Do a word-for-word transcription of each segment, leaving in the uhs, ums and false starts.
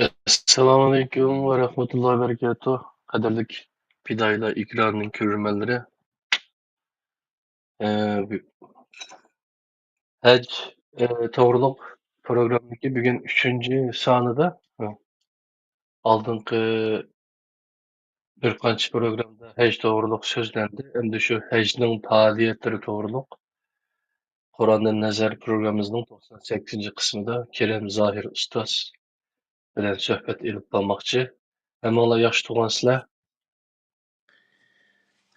ئەسسالامۇئەلەيكۇم ۋە رەھمەتۇللاھى ۋە بەرىكاتۇھ. قەدىرلىك پىدائىيلار ئېكرانىنىڭ كۆرۈرمەنلىرى. ئە، بۈ-، ھەج، ئە، توغرۇلۇق پروگراممىدىكى بۈگۈن ئۈچىنچى سانىدا، ئە، ئالدىنقى بىر قانچە پروگراممىدا ھەج توغرۇلۇق سۆزلەندى. ئەمدى شۇ ھەجنىڭ پائالىيەتلىرى توغرۇلۇق قۇراندىن نەزەر پروگراممىمىزنىڭ توقسان سەككىزىنچى قىسمىدا كېرەم زاھىر ئۇستاز بىلەن سۆھبەت ئېلىپ بارماقچى. ھەممىڭلار ياخشى تۇرغانسىلەر؟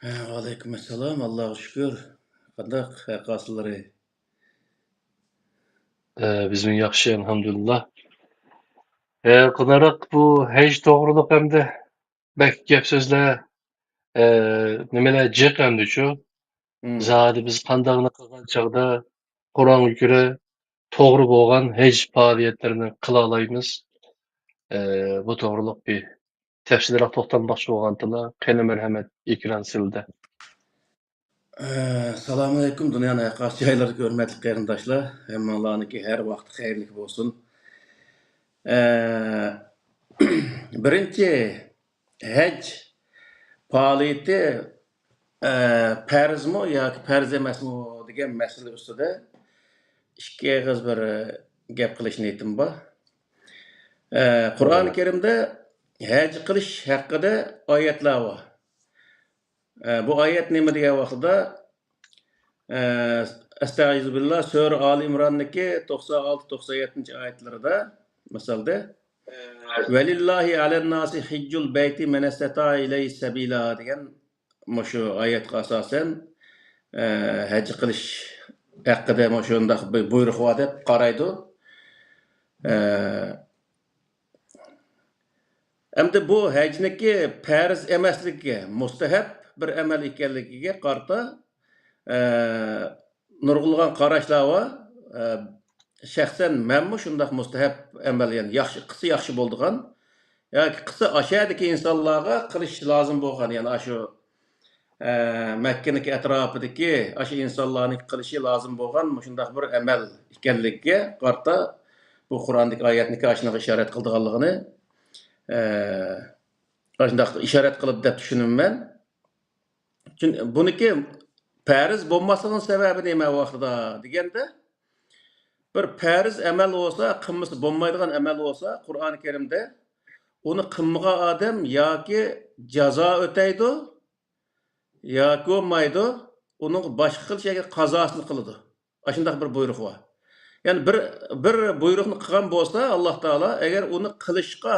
ھە، ۋەئەلەيكۇم ئەسسالام، ئاللاغا شۈكۈر. قانداق ئەھۋاللىرى؟ ئە، بىزمۇ ياخشى، ئەلھەمدۇلىللا. ئە، قانداقراق بۇ ھەج توغرۇلۇق ئەمدى بەك گەپ سۆزلەر، ئە، نېمىلەر جىق ئەمدىچۇ. مم. زادى بىز قانداقنى قىلغان چاغدا قۇرئانغا كۆرە توغرا بولغان ھەج پائالىيەتلىرىنى قىلالايمىز. ئە، بۇ توغرۇلۇق بىر تەپسىلىيراق توختالماقچى بولغانتىلا، قېنى مەرھەمەت، ئېكران سىلىدە. ئە، سالامۇئەلەيكۇم، دۇنيانىڭ ھەر قايسى جايلىرىدىكى ھۆرمەتلىك قېرىنداشلار. ھەممىڭلارنىڭكى ھەر ۋاقتى خەيرلىك بولسۇن. ئە، بىرىنچى، ھەج پائالىيىتى، ئە، پەرزمۇ ياكى پەرز ئەمەسمۇ دېگەن مەسىلە ئۈستىدە ئىككى ئېغىز بىر، ئە، گەپ قىلىش نىيىتىم بار. ئە، قۇرئان كەرىمدە ھەج قىلىش ھەققىدە ئايەتلەر بار. ئە، بۇ ئايەت نېمە دېگەن ۋاقتىدا، ئە، ئەستەئىزۇبىللا، سۈرە ئالى ئىمراندىكى توقسان ئالتە، توقسان يەتتىنچى ئايەتلىرىدە، مىسالدا، ۋەلىللاھى ئەلەنناسى ھىججۇل بەيتى مەنىستەتائە ئىلەيھى سەبىلا دېگەن مۇشۇ ئايەتكە ئاساسەن، ئە، ھەج قىلىش ھەققىدە مۇشۇنداق بىر بۇيرۇق بار دەپ قارايدۇ. ئە، ئەمدى بۇ ھەجنىڭكى پەرز ئەمەسلىكىگە، مۇستەھەب بىر ئەمەل ئىكەنلىكىگە قارىتا، ئە، نۇرغۇنلىغان قاراشلار بار. ئە، شەخسەن مەنمۇ شۇنداق مۇستەھەب ئەمەل، يەنى ياخشى، قىلسا ياخشى بولىدىغان ياكى قىلسا ئاشۇ يەردىكى ئىنسانلارغا قىلىش لازىم بولغان، يەنى ئاشۇ، ئە، مەككىنىڭكى ئەتراپىدىكى ئاشۇ ئىنسانلارنىڭ قىلىشى لازىم بولغان مۇشۇنداق بىر ئەمەل ئىكەنلىكىگە قارىتا بۇ قۇرئاندىكى ئايەتنىڭكى ئاشۇنىڭغا ئىشارەت قىلىدىغانلىقىنى، ئە، ئاشۇنداق ئىشارەت قىلىپ دەپ چۈشىنىمەن. چۈن-، بۇنىڭكى پەرز بولماسلىقىنىڭ سەۋەبى نېمە ۋاقتىدا دېگەندە، بىر پەرز ئەمەل بولسا، قىلمىسا بولمايدىغان ئەمەل بولسا، قۇرئان كەرىمدە ئۇنى قىلمىغان ئادەم ياكى جازا ئۆتەيدۇ، ياكى بولمايدۇ، ئۇنىڭ باشقا قىلىش ياكى قازاسىنى قىلىدۇ. ئاشۇنداق بىر بۇيرۇق بار. يەنى بىر، بىر بۇيرۇقنى قىلغان بولسا ئاللا تائالا، ئەگەر ئۇنى قىلىشقا،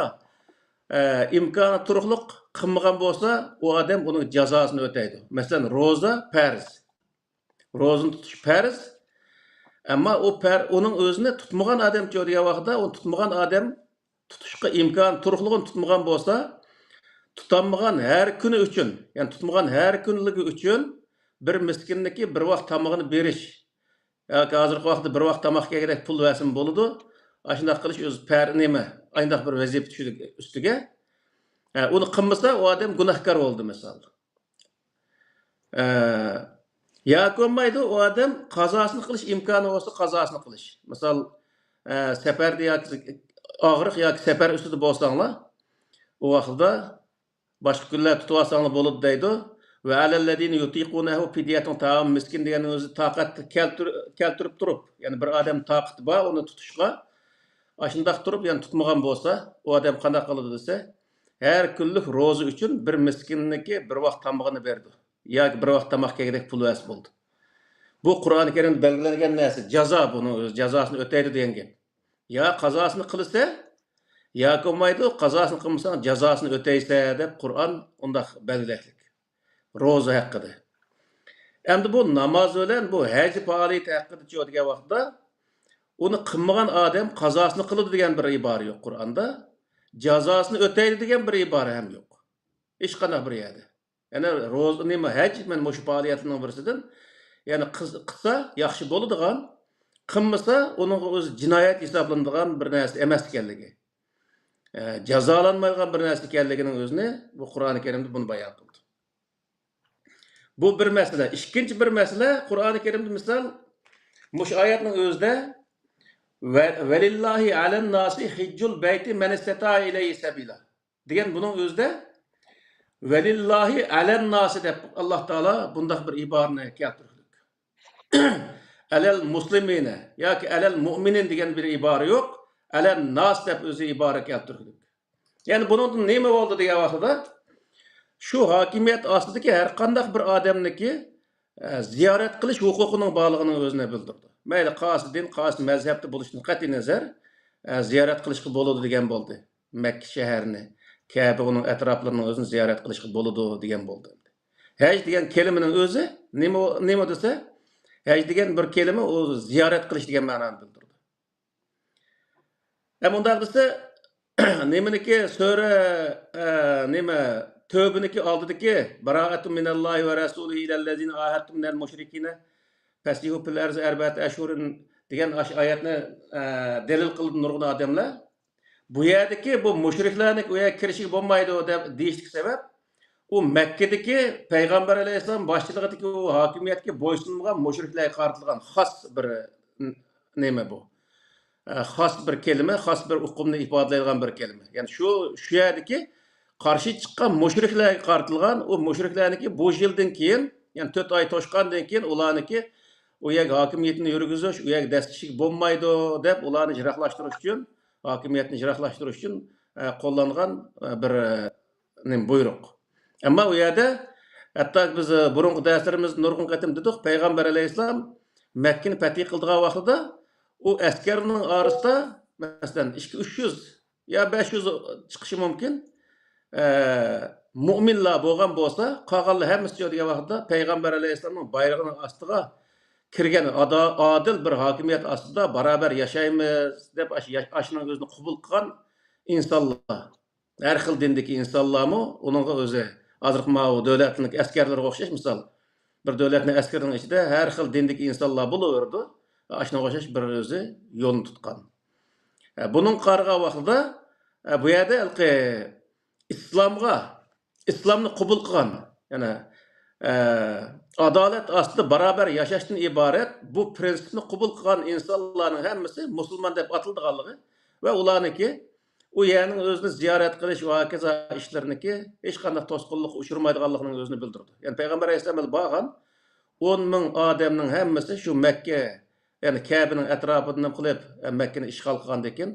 ئە، ئىمكانى تۇرۇقلۇق قىلمىغان بولسا، ئۇ ئادەم ئۇنىڭ جازاسىنى ئۆتەيدۇ. مەسىلەن، روزا پەرز. روزىنى تۇتۇش پەرز. ئەمما ئۇ پەر-، ئۇنىڭ ئۆزىنى تۇتمىغان ئادەمچۇ دېگەن ۋاقىتتا، ئۇنى تۇتمىغان ئادەم تۇتۇشقا ئىمكان تۇرۇقلۇقىنى تۇتمىغان بولسا، تۇتالمىغان ھەر كۈنى ئۈچۈن، يەنى تۇتمىغان ھەر كۈنلۈكى ئۈچۈن بىر مىسكىننىكى بىر ۋاق تامىقىنى بېرىش ياكى ھازىرقى ۋاقىتتا بىر ۋاق تاماق يېگۈدەك پۇل بەرسىمۇ بولىدۇ. ئاشۇنداق قىلىش ئۆزى پەر-، نېمە، ئانداق بىر ۋەزىپە چۈشىدۇ ئۈستىگە. ھە، ئۇنى قىلمىسا، ئۇ ئادەم گۇناھكار بولدى، مىسال. ئە، ياكى بولمايدۇ، ئۇ ئادەم قازاسىنى قىلىش ئىمكانى بولسا، قازاسىنى قىلىش. مىسال، ئە، سەپەردە ياكى ئاغرىق ياكى سەپەر ئۈستىدە بولساڭلار، ئۇ ۋاقىتتا باشقا كۈنلەر تۇتۇۋالساڭلار بولىدۇ دەيدۇ. ۋە ئەلەللەزىنە يۇتىقۇنەھۇ فىدىيەتۇن تائامۇ مىسكىن دېگەننىڭ ئۆزى تاقەت كەلتۈر-، كەلتۈرۈپ تۇرۇپ، يەنى بىر ئادەم تاقىتى بار ئۇنى تۇتۇشقا، ئاشۇنداق تۇرۇپ يەنە تۇتمىغان بولسا، ئۇ ئادەم قانداق قىلىدۇ دېسە، ھەر كۈنلۈك روزا ئۈچۈن بىر مىسكىننىكى بىر ۋاق تامىقىنى بېرىدۇ. ياكى بىر ۋاق تاماق يېگۈدەك پۇل بەرسە بولدى. بۇ قۇرئان كەرىمدە بەلگىلەنگەن نەرسە، جازا بۇنىڭ ئۆزى، جازاسىنى ئۆتەيدۇ دېگەن گەپ. يا قازاسىنى قىلىسە، ياكى بولمايدۇ، قازاسىنى قىلمىساڭ جازاسىنى ئۆتەيسەن دەپ قۇرئان ئۇنداق بەلگىلەكلىك. روزا ھەققىدە. ئەمدى بۇ ناماز بىلەن بۇ ھەج پائالىيىتى ھەققىدە چۇ دېگەن ۋاقىتتا، ئۇنى قىلمىغان ئادەم قازاسىنى قىلىدۇ دېگەن بىر ئىبارە يوق قۇرئاندا. جازاسىنى ئۆتەيدۇ دېگەن بىر ئىبارە ھەم يوق. ھېچقانداق بىر يەردە. يەنى روزا، نېمە، ھەج، مەن مۇشۇ پائالىيەتلەرنىڭ بىرسىدىن، يەنى قىز-، قىلسا ياخشى بولىدىغان، قىلمىسا ئۇنىڭغا ئۆزى جىنايەت ھېسابلىنىدىغان بىر نەرسە ئەمەس ئىكەنلىكى، ئە، جازالانمايدىغان بىر نەرسە ئىكەنلىكىنىڭ ئۆزىنى بۇ قۇرئان كەرىمدە بۇنى بايان قىلدى. بۇ بىر مەسىلە. ئىككىنچى بىر مەسىلە، قۇرئان كەرىمدە مىسال، مۇشۇ ئايەتنىڭ ئۆزىدە ۋە-، ۋەلىللاھى ئەلەن ناسى ھىججۇل بەيتى مەن ئىستەتائە ئىلەيھى سەبىلا دېگەن بۇنىڭ ئۆزىدە ۋەلىللاھى ئەلەن ناسى دەپ ئاللاھ تائالا بۇنداق بىر ئىبارىنى كەلتۈرگۈلۈك. ئەلەل مۇسلىمىنە ياكى ئەلەل مۇئمىنىن دېگەن بىر ئىبارە يوق. ئەلەن ناس دەپ ئۆزى ئىبارە كەلتۈرگۈلۈك. يەنى بۇنىڭدىن نېمە بولدى دېگەن ۋاقتىدا، شۇ ھاكىمىيەت ئاستىدىكى ھەر قانداق بىر ئادەمنىكى، ئە، زىيارەت قىلىش ھوقۇقىنىڭ بارلىقىنىڭ ئۆزىنى بىلدۈرىدۇ. مەيلى قايسى دىن، قايسى مەزھەپتە بولۇشىدىن قەتئىينەزەر، ئە، زىيارەت قىلىشقا بولىدۇ دېگەن بولدى. مەككە شەھەرنى، كەبە، ئۇنىڭ ئەتراپلىرىنىڭ ئۆزىنى زىيارەت قىلىشقا بولىدۇ دېگەن بولدى. ھەج دېگەن كەلىمىنىڭ ئۆزى نېمە، نېمە دېسە، ھەج دېگەن بىر كەلىمە ئۇ زىيارەت قىلىش دېگەن مەنانى بىلدۈرىدۇ. ئە، مۇنداق دېسە، نېمىنىكى سۈرە، ئە، نېمە، تۆبىنىكى ئالدىدىكى، «براءەتۇن مىنەللاھى ۋە رەسۇلىھى ئىلەللەزىنە ئاھەدتۇم مىنەل مۇشرىكىنە فەسىھۇ فىل ئەرزى ئەربەئەتە ئەشھۇرىن» دېگەن ئاشۇ ئايەتنى، ئە، دەلىل قىلدى نۇرغۇن ئادەملەر. بۇ يەردىكى بۇ مۇشرىكلارنىڭ ئۇ يەرگە كىرىشىگە بولمايدۇ دەپ دېيىشلىك سەۋەب، ئۇ مەككىدىكى پەيغەمبەر ئەلەيھىسسالام باشچىلىقىدىكى ئۇ ھاكىمىيەتكە بويسۇنمىغان مۇشرىكلارغا قارىتىلغان خاس بىر ن-، نېمە بۇ؟ ئە، خاس بىر كەلىمە، خاس بىر ئۇقۇمنى ئىپادىلەيدىغان بىر كەلىمە. يەنى شۇ، شۇ يەردىكى قارشى چىققان مۇشرىكلارغا قارىتىلغان، ئۇ مۇشرىكلارنىڭكى بۇ يىلدىن كېيىن، يەنى تۆت ئاي توشقاندىن كېيىن ئۇلارنىڭكى ئۇ يەرگە ھاكىمىيىتىنى يۈرگۈزۈش، ئۇ يەرگە دەسسىشىگە بولمايدۇ دەپ ئۇلارنى يىراقلاشتۇرۇش ئۈچۈن، ھاكىمىيەتنى يىراقلاشتۇرۇش ئۈچۈن، ئە، قوللانغان، ئە، بىر، ئە، نېمە، بۇيرۇق. ئەمما ئۇ يەردە ھەتتا بىز، ئە، بۇرۇنقى دەرسلىرىمىزدە نۇرغۇن قېتىم دېدۇق، پەيغەمبەر ئەلەيھىسسالام مەككىنى پەتھى قىلىدىغان ۋاقتىدا ئۇ ئەسكەرنىڭ ئارىسىدا، مەسىلەن، ئىككى، ئۈچ يۈز يا بەش يۈز چىقىشى مۇمكىن. ئە، مۇئمىنلار بولغان بولسا، قالغانلار ھەممىسى يوق دېگەن ۋاقىتتا پەيغەمبەر ئەلەيھىسسالامنىڭ بايرىغىنىڭ ئاستىغا كىرگەن ئادا-، ئادىل بىر ھاكىمىيەت ئاستىدا باراۋەر ياشايمىز دەپ ئاش-، ياش-، ئاشۇنىڭ ئۆزىنى قوبۇل قىلغان ئىنسانلار، ھەر خىل دىندىكى ئىنسانلارمۇ ئۇنىڭغا ئۆزى، ھازىرقى ماۋۇ دۆلەتنىڭ ئەسكەرلىرىگە ئوخشاش مىسال. بىر دۆلەتنىڭ ئەسكىرىنىڭ ئىچىدە ھەر خىل دىندىكى ئىنسانلار بولۇۋېرىدۇ. ئاشۇنىڭغا ئوخشاش بىر ئۆزى يولنى تۇتقان. ئە، بۇنىڭغا قارىغان ۋاقتىدا، ئە، بۇ يەردە ھېلىقى ئىسلامغا، ئىسلامنى قوبۇل قىلغان، يەنى، ئە، ئادالەت ئاستىدا باراۋەر ياشاشتىن ئىبارەت بۇ پرىنسىپنى قوبۇل قىلغان ئىنسانلارنىڭ ھەممىسى مۇسۇلمان دەپ ئاتىلىدىغانلىقى ۋە ئۇلارنىڭكى ئۇ يەرنىڭ ئۆزىنى زىيارەت قىلىش ۋە ھاكازا ئىشلىرىنىڭكى ھېچقانداق توسقۇنلۇققا ئۇچرىمايدىغانلىقىنىڭ ئۆزىنى بىلدۈرىدۇ. يەنى پەيغەمبەر ئەلەيھىسسالام بىلەن بارغان ئون مىڭ ئادەمنىڭ ھەممىسى شۇ مەككە، يەنى كەبىنىڭ ئەتراپىدا نېمە قىلىپ، مەككىنى ئىشغال قىلغاندىن كېيىن،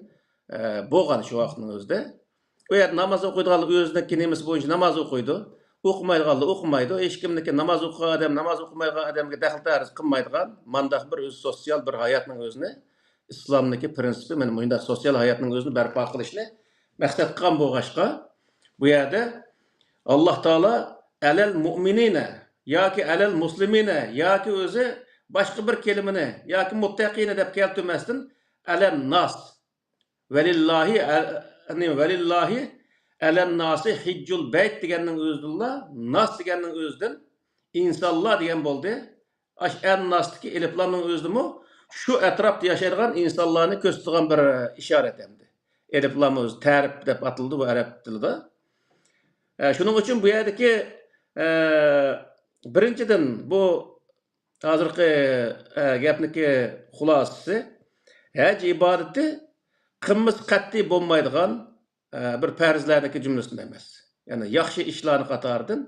ئە، بولغان شۇ ۋاقىتنىڭ ئۆزىدە. ئۇ يەردە ناماز ئوقۇيدىغانلار ئۆزىنىڭكى نېمىسى بويىچە ناماز ئوقۇيدۇ. ئوقۇمايدىغانلار ئوقۇمايدۇ. ھېچكىمنىڭكى ناماز ئوقۇغان ئادەم، ناماز ئوقۇمايدىغان ئادەمگە دەخلى تەرۇز قىلمايدىغان، مانداق بىر ئۆزى سوتسىيال بىر ھاياتنىڭ ئۆزىنى ئىسلامنىڭكى پرىنسىپى، مانا مۇنداق سوتسىيال ھاياتنىڭ ئۆزىنى بەرپا قىلىشنى مەقسەت قىلغان بولغاچقا، بۇ يەردە ئاللاھ تائالا ئەلەل مۇئمىنىنە ياكى ئەلەل مۇسلىمىنە ياكى ئۆزى باشقا بىر كەلىمىنى ياكى مۇتتەقىنە دەپ كەلتۈرمەستىن، ئەلەن ناس، ۋەلىللاھى ئە-، يەنى ۋەلىللاھى ئەلەن ناسى ھىججۇل بەيت دېگەننىڭ ئۆزىدىنلا، ناس دېگەننىڭ ئۆزىدىن ئىنسانلار دېگەن بولدى. ئاش ئەن ناستىكى ئېلىپلامنىڭ ئۆزىدىمۇ شۇ ئەتراپتا ياشايدىغان ئىنسانلارنى كۆرسىتىدىغان بىر ئىشارەت ئەمدى. ئېلىپلام ئۆزى تەرىپ دەپ ئاتىلىدۇ بۇ ئەرەب تىلىدا. ئە، شۇنىڭ ئۈچۈن بۇ يەردىكى، ئە، بىرىنچىدىن، بۇ ھازىرقى، ئە، گەپنىكى خۇلاسىسى، ھەج ئىبادىتى قىلمىسا قەتئىي بولمايدىغان، ئە، بىر پەرزلەرنىڭكى جۈملىسىدىن ئەمەس. يەنى ياخشى ئىشلارنىڭ قاتارىدىن،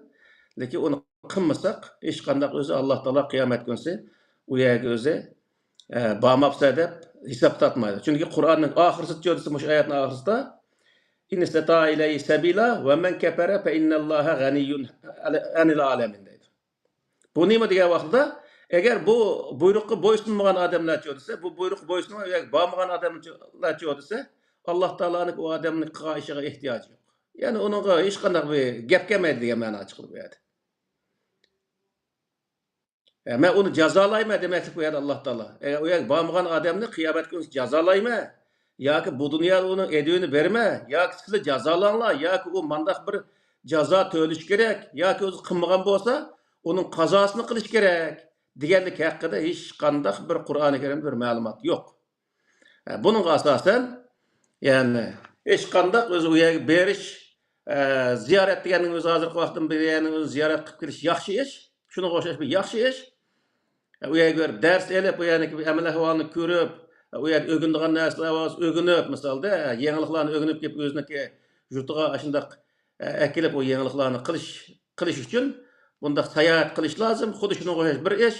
لېكىن ئۇنى قىلمىساق، ھېچقانداق ئۆزى ئاللاھ تائالا قىيامەت كۈنسى ئۇ يەرگە ئۆزى، ئە، بارماپسەن دەپ ھېساب تارتمايدۇ. چۈنكى قۇرئاننىڭ ئاخىرسىدا، چۈشۈرسە مۇشۇ ئايەتنىڭ ئاخىرسىدا، «ئىن ئىستەتائە ئىلەيھى سەبىلا ۋە مەن كەپەرە فە ئىننەللاھە غەنىييۇن ئەنىل ئالەمىن» دەيدۇ. بۇ نېمە دېگەن ۋاقتىدا، ئەگەر بۇ بۇيرۇققا بويسۇنمىغان ئادەملەرچۇ دېسە، بۇ بۇيرۇققا بويسۇنمىغان، ئۇ يەرگە بارمىغان ئادەملەرچۇ دېسە، ئاللاھ تائالانىڭ ئۇ ئادەمنىڭ قىلغان ئىشىغا ئېھتىياجى يوق. يەنى ئۇنىڭغا ھېچقانداق بىر گەپ كەلمەيدۇ دېگەن مەنا چىقىدۇ بۇ يەردە. ئە، مەن ئۇنى جازالايمەن دېمەكلىك بۇ يەردە ئاللاھ تائالا. ئەگەر ئۇ يەرگە بارمىغان ئادەمنى قىيامەت كۈنى جازالايمەن ياكى بۇ دۇنيادا ئۇنىڭ ئەجرىنى بېرىمەن ياكى سىلەر جازالاڭلار ياكى ئۇ مانداق بىر جازا تۆلىشى كېرەك ياكى ئۆزى قىلمىغان بولسا ئۇنىڭ قازاسىنى قىلىش كېرەك دېگەنلىك ھەققىدە ھېچقانداق بىر قۇرئانى كەرىمدە بىر مەلۇمات يوق. ئە، بۇنىڭغا ئاساسەن، يەنى ھېچقانداق ئۆزى ئۇ يەرگە بېرىش، ئە، زىيارەت دېگەننىڭ ئۆزى ھازىرقى ۋاقىتتا بىر يەرنىڭ ئۆزى زىيارەت قىلىپ كېلىش ياخشى ئىش. شۇنىڭغا ئوخشاش بىر ياخشى ئىش. ئە، ئۇ يەرگە بېرىپ دەرس ئېلىپ، ئۇ يەرنىڭكى بىر ئەمەل ئەھۋالىنى كۆرۈپ، ئۇ يەردە ئۆگىنىدىغان نەرسىلەر بار، ئۆگىنىپ، مىسالدا، يېڭىلىقلارنى ئۆگىنىپ كېلىپ، ئۆزىنىڭكى يۇرتىغا ئاشۇنداق، ئە، ئەكېلىپ، ئۇ يېڭىلىقلارنى قىلىش، قىلىش ئۈچۈن بۇنداق ساياھەت قىلىش لازىم. خۇددى شۇنىڭغا ئوخشاش بىر ئىش.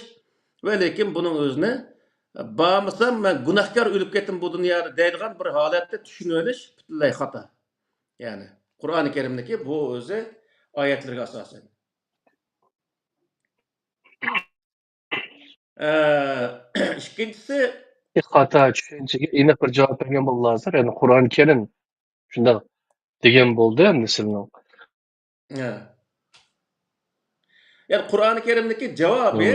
ۋە لېكىن بۇنىڭ ئۆزىنى، بارمىسام، مەن گۇناھكار ئۆلۈپ كەتتىم بۇ دۇنيادا دەيدىغان بىر ھالەتتە چۈشىنىۋېلىش پۈتۈنلەي خاتا. يەنى، قۇرئانى كەرىمدىكى بۇ ئۆزى ئايەتلىرىگە ئاساسەن. ئە، ئىككىنچىسى، خاتا چۈشەنچىگە ئېنىق بىر جاۋاب بەرگەن بولغان ھازىر. يەنى قۇرئان كەرىم شۇنداق دېگەن بولدى ئەمدى سىلىنىڭ. ھە. يەنى قۇرئانى كەرىمدىكى جاۋابى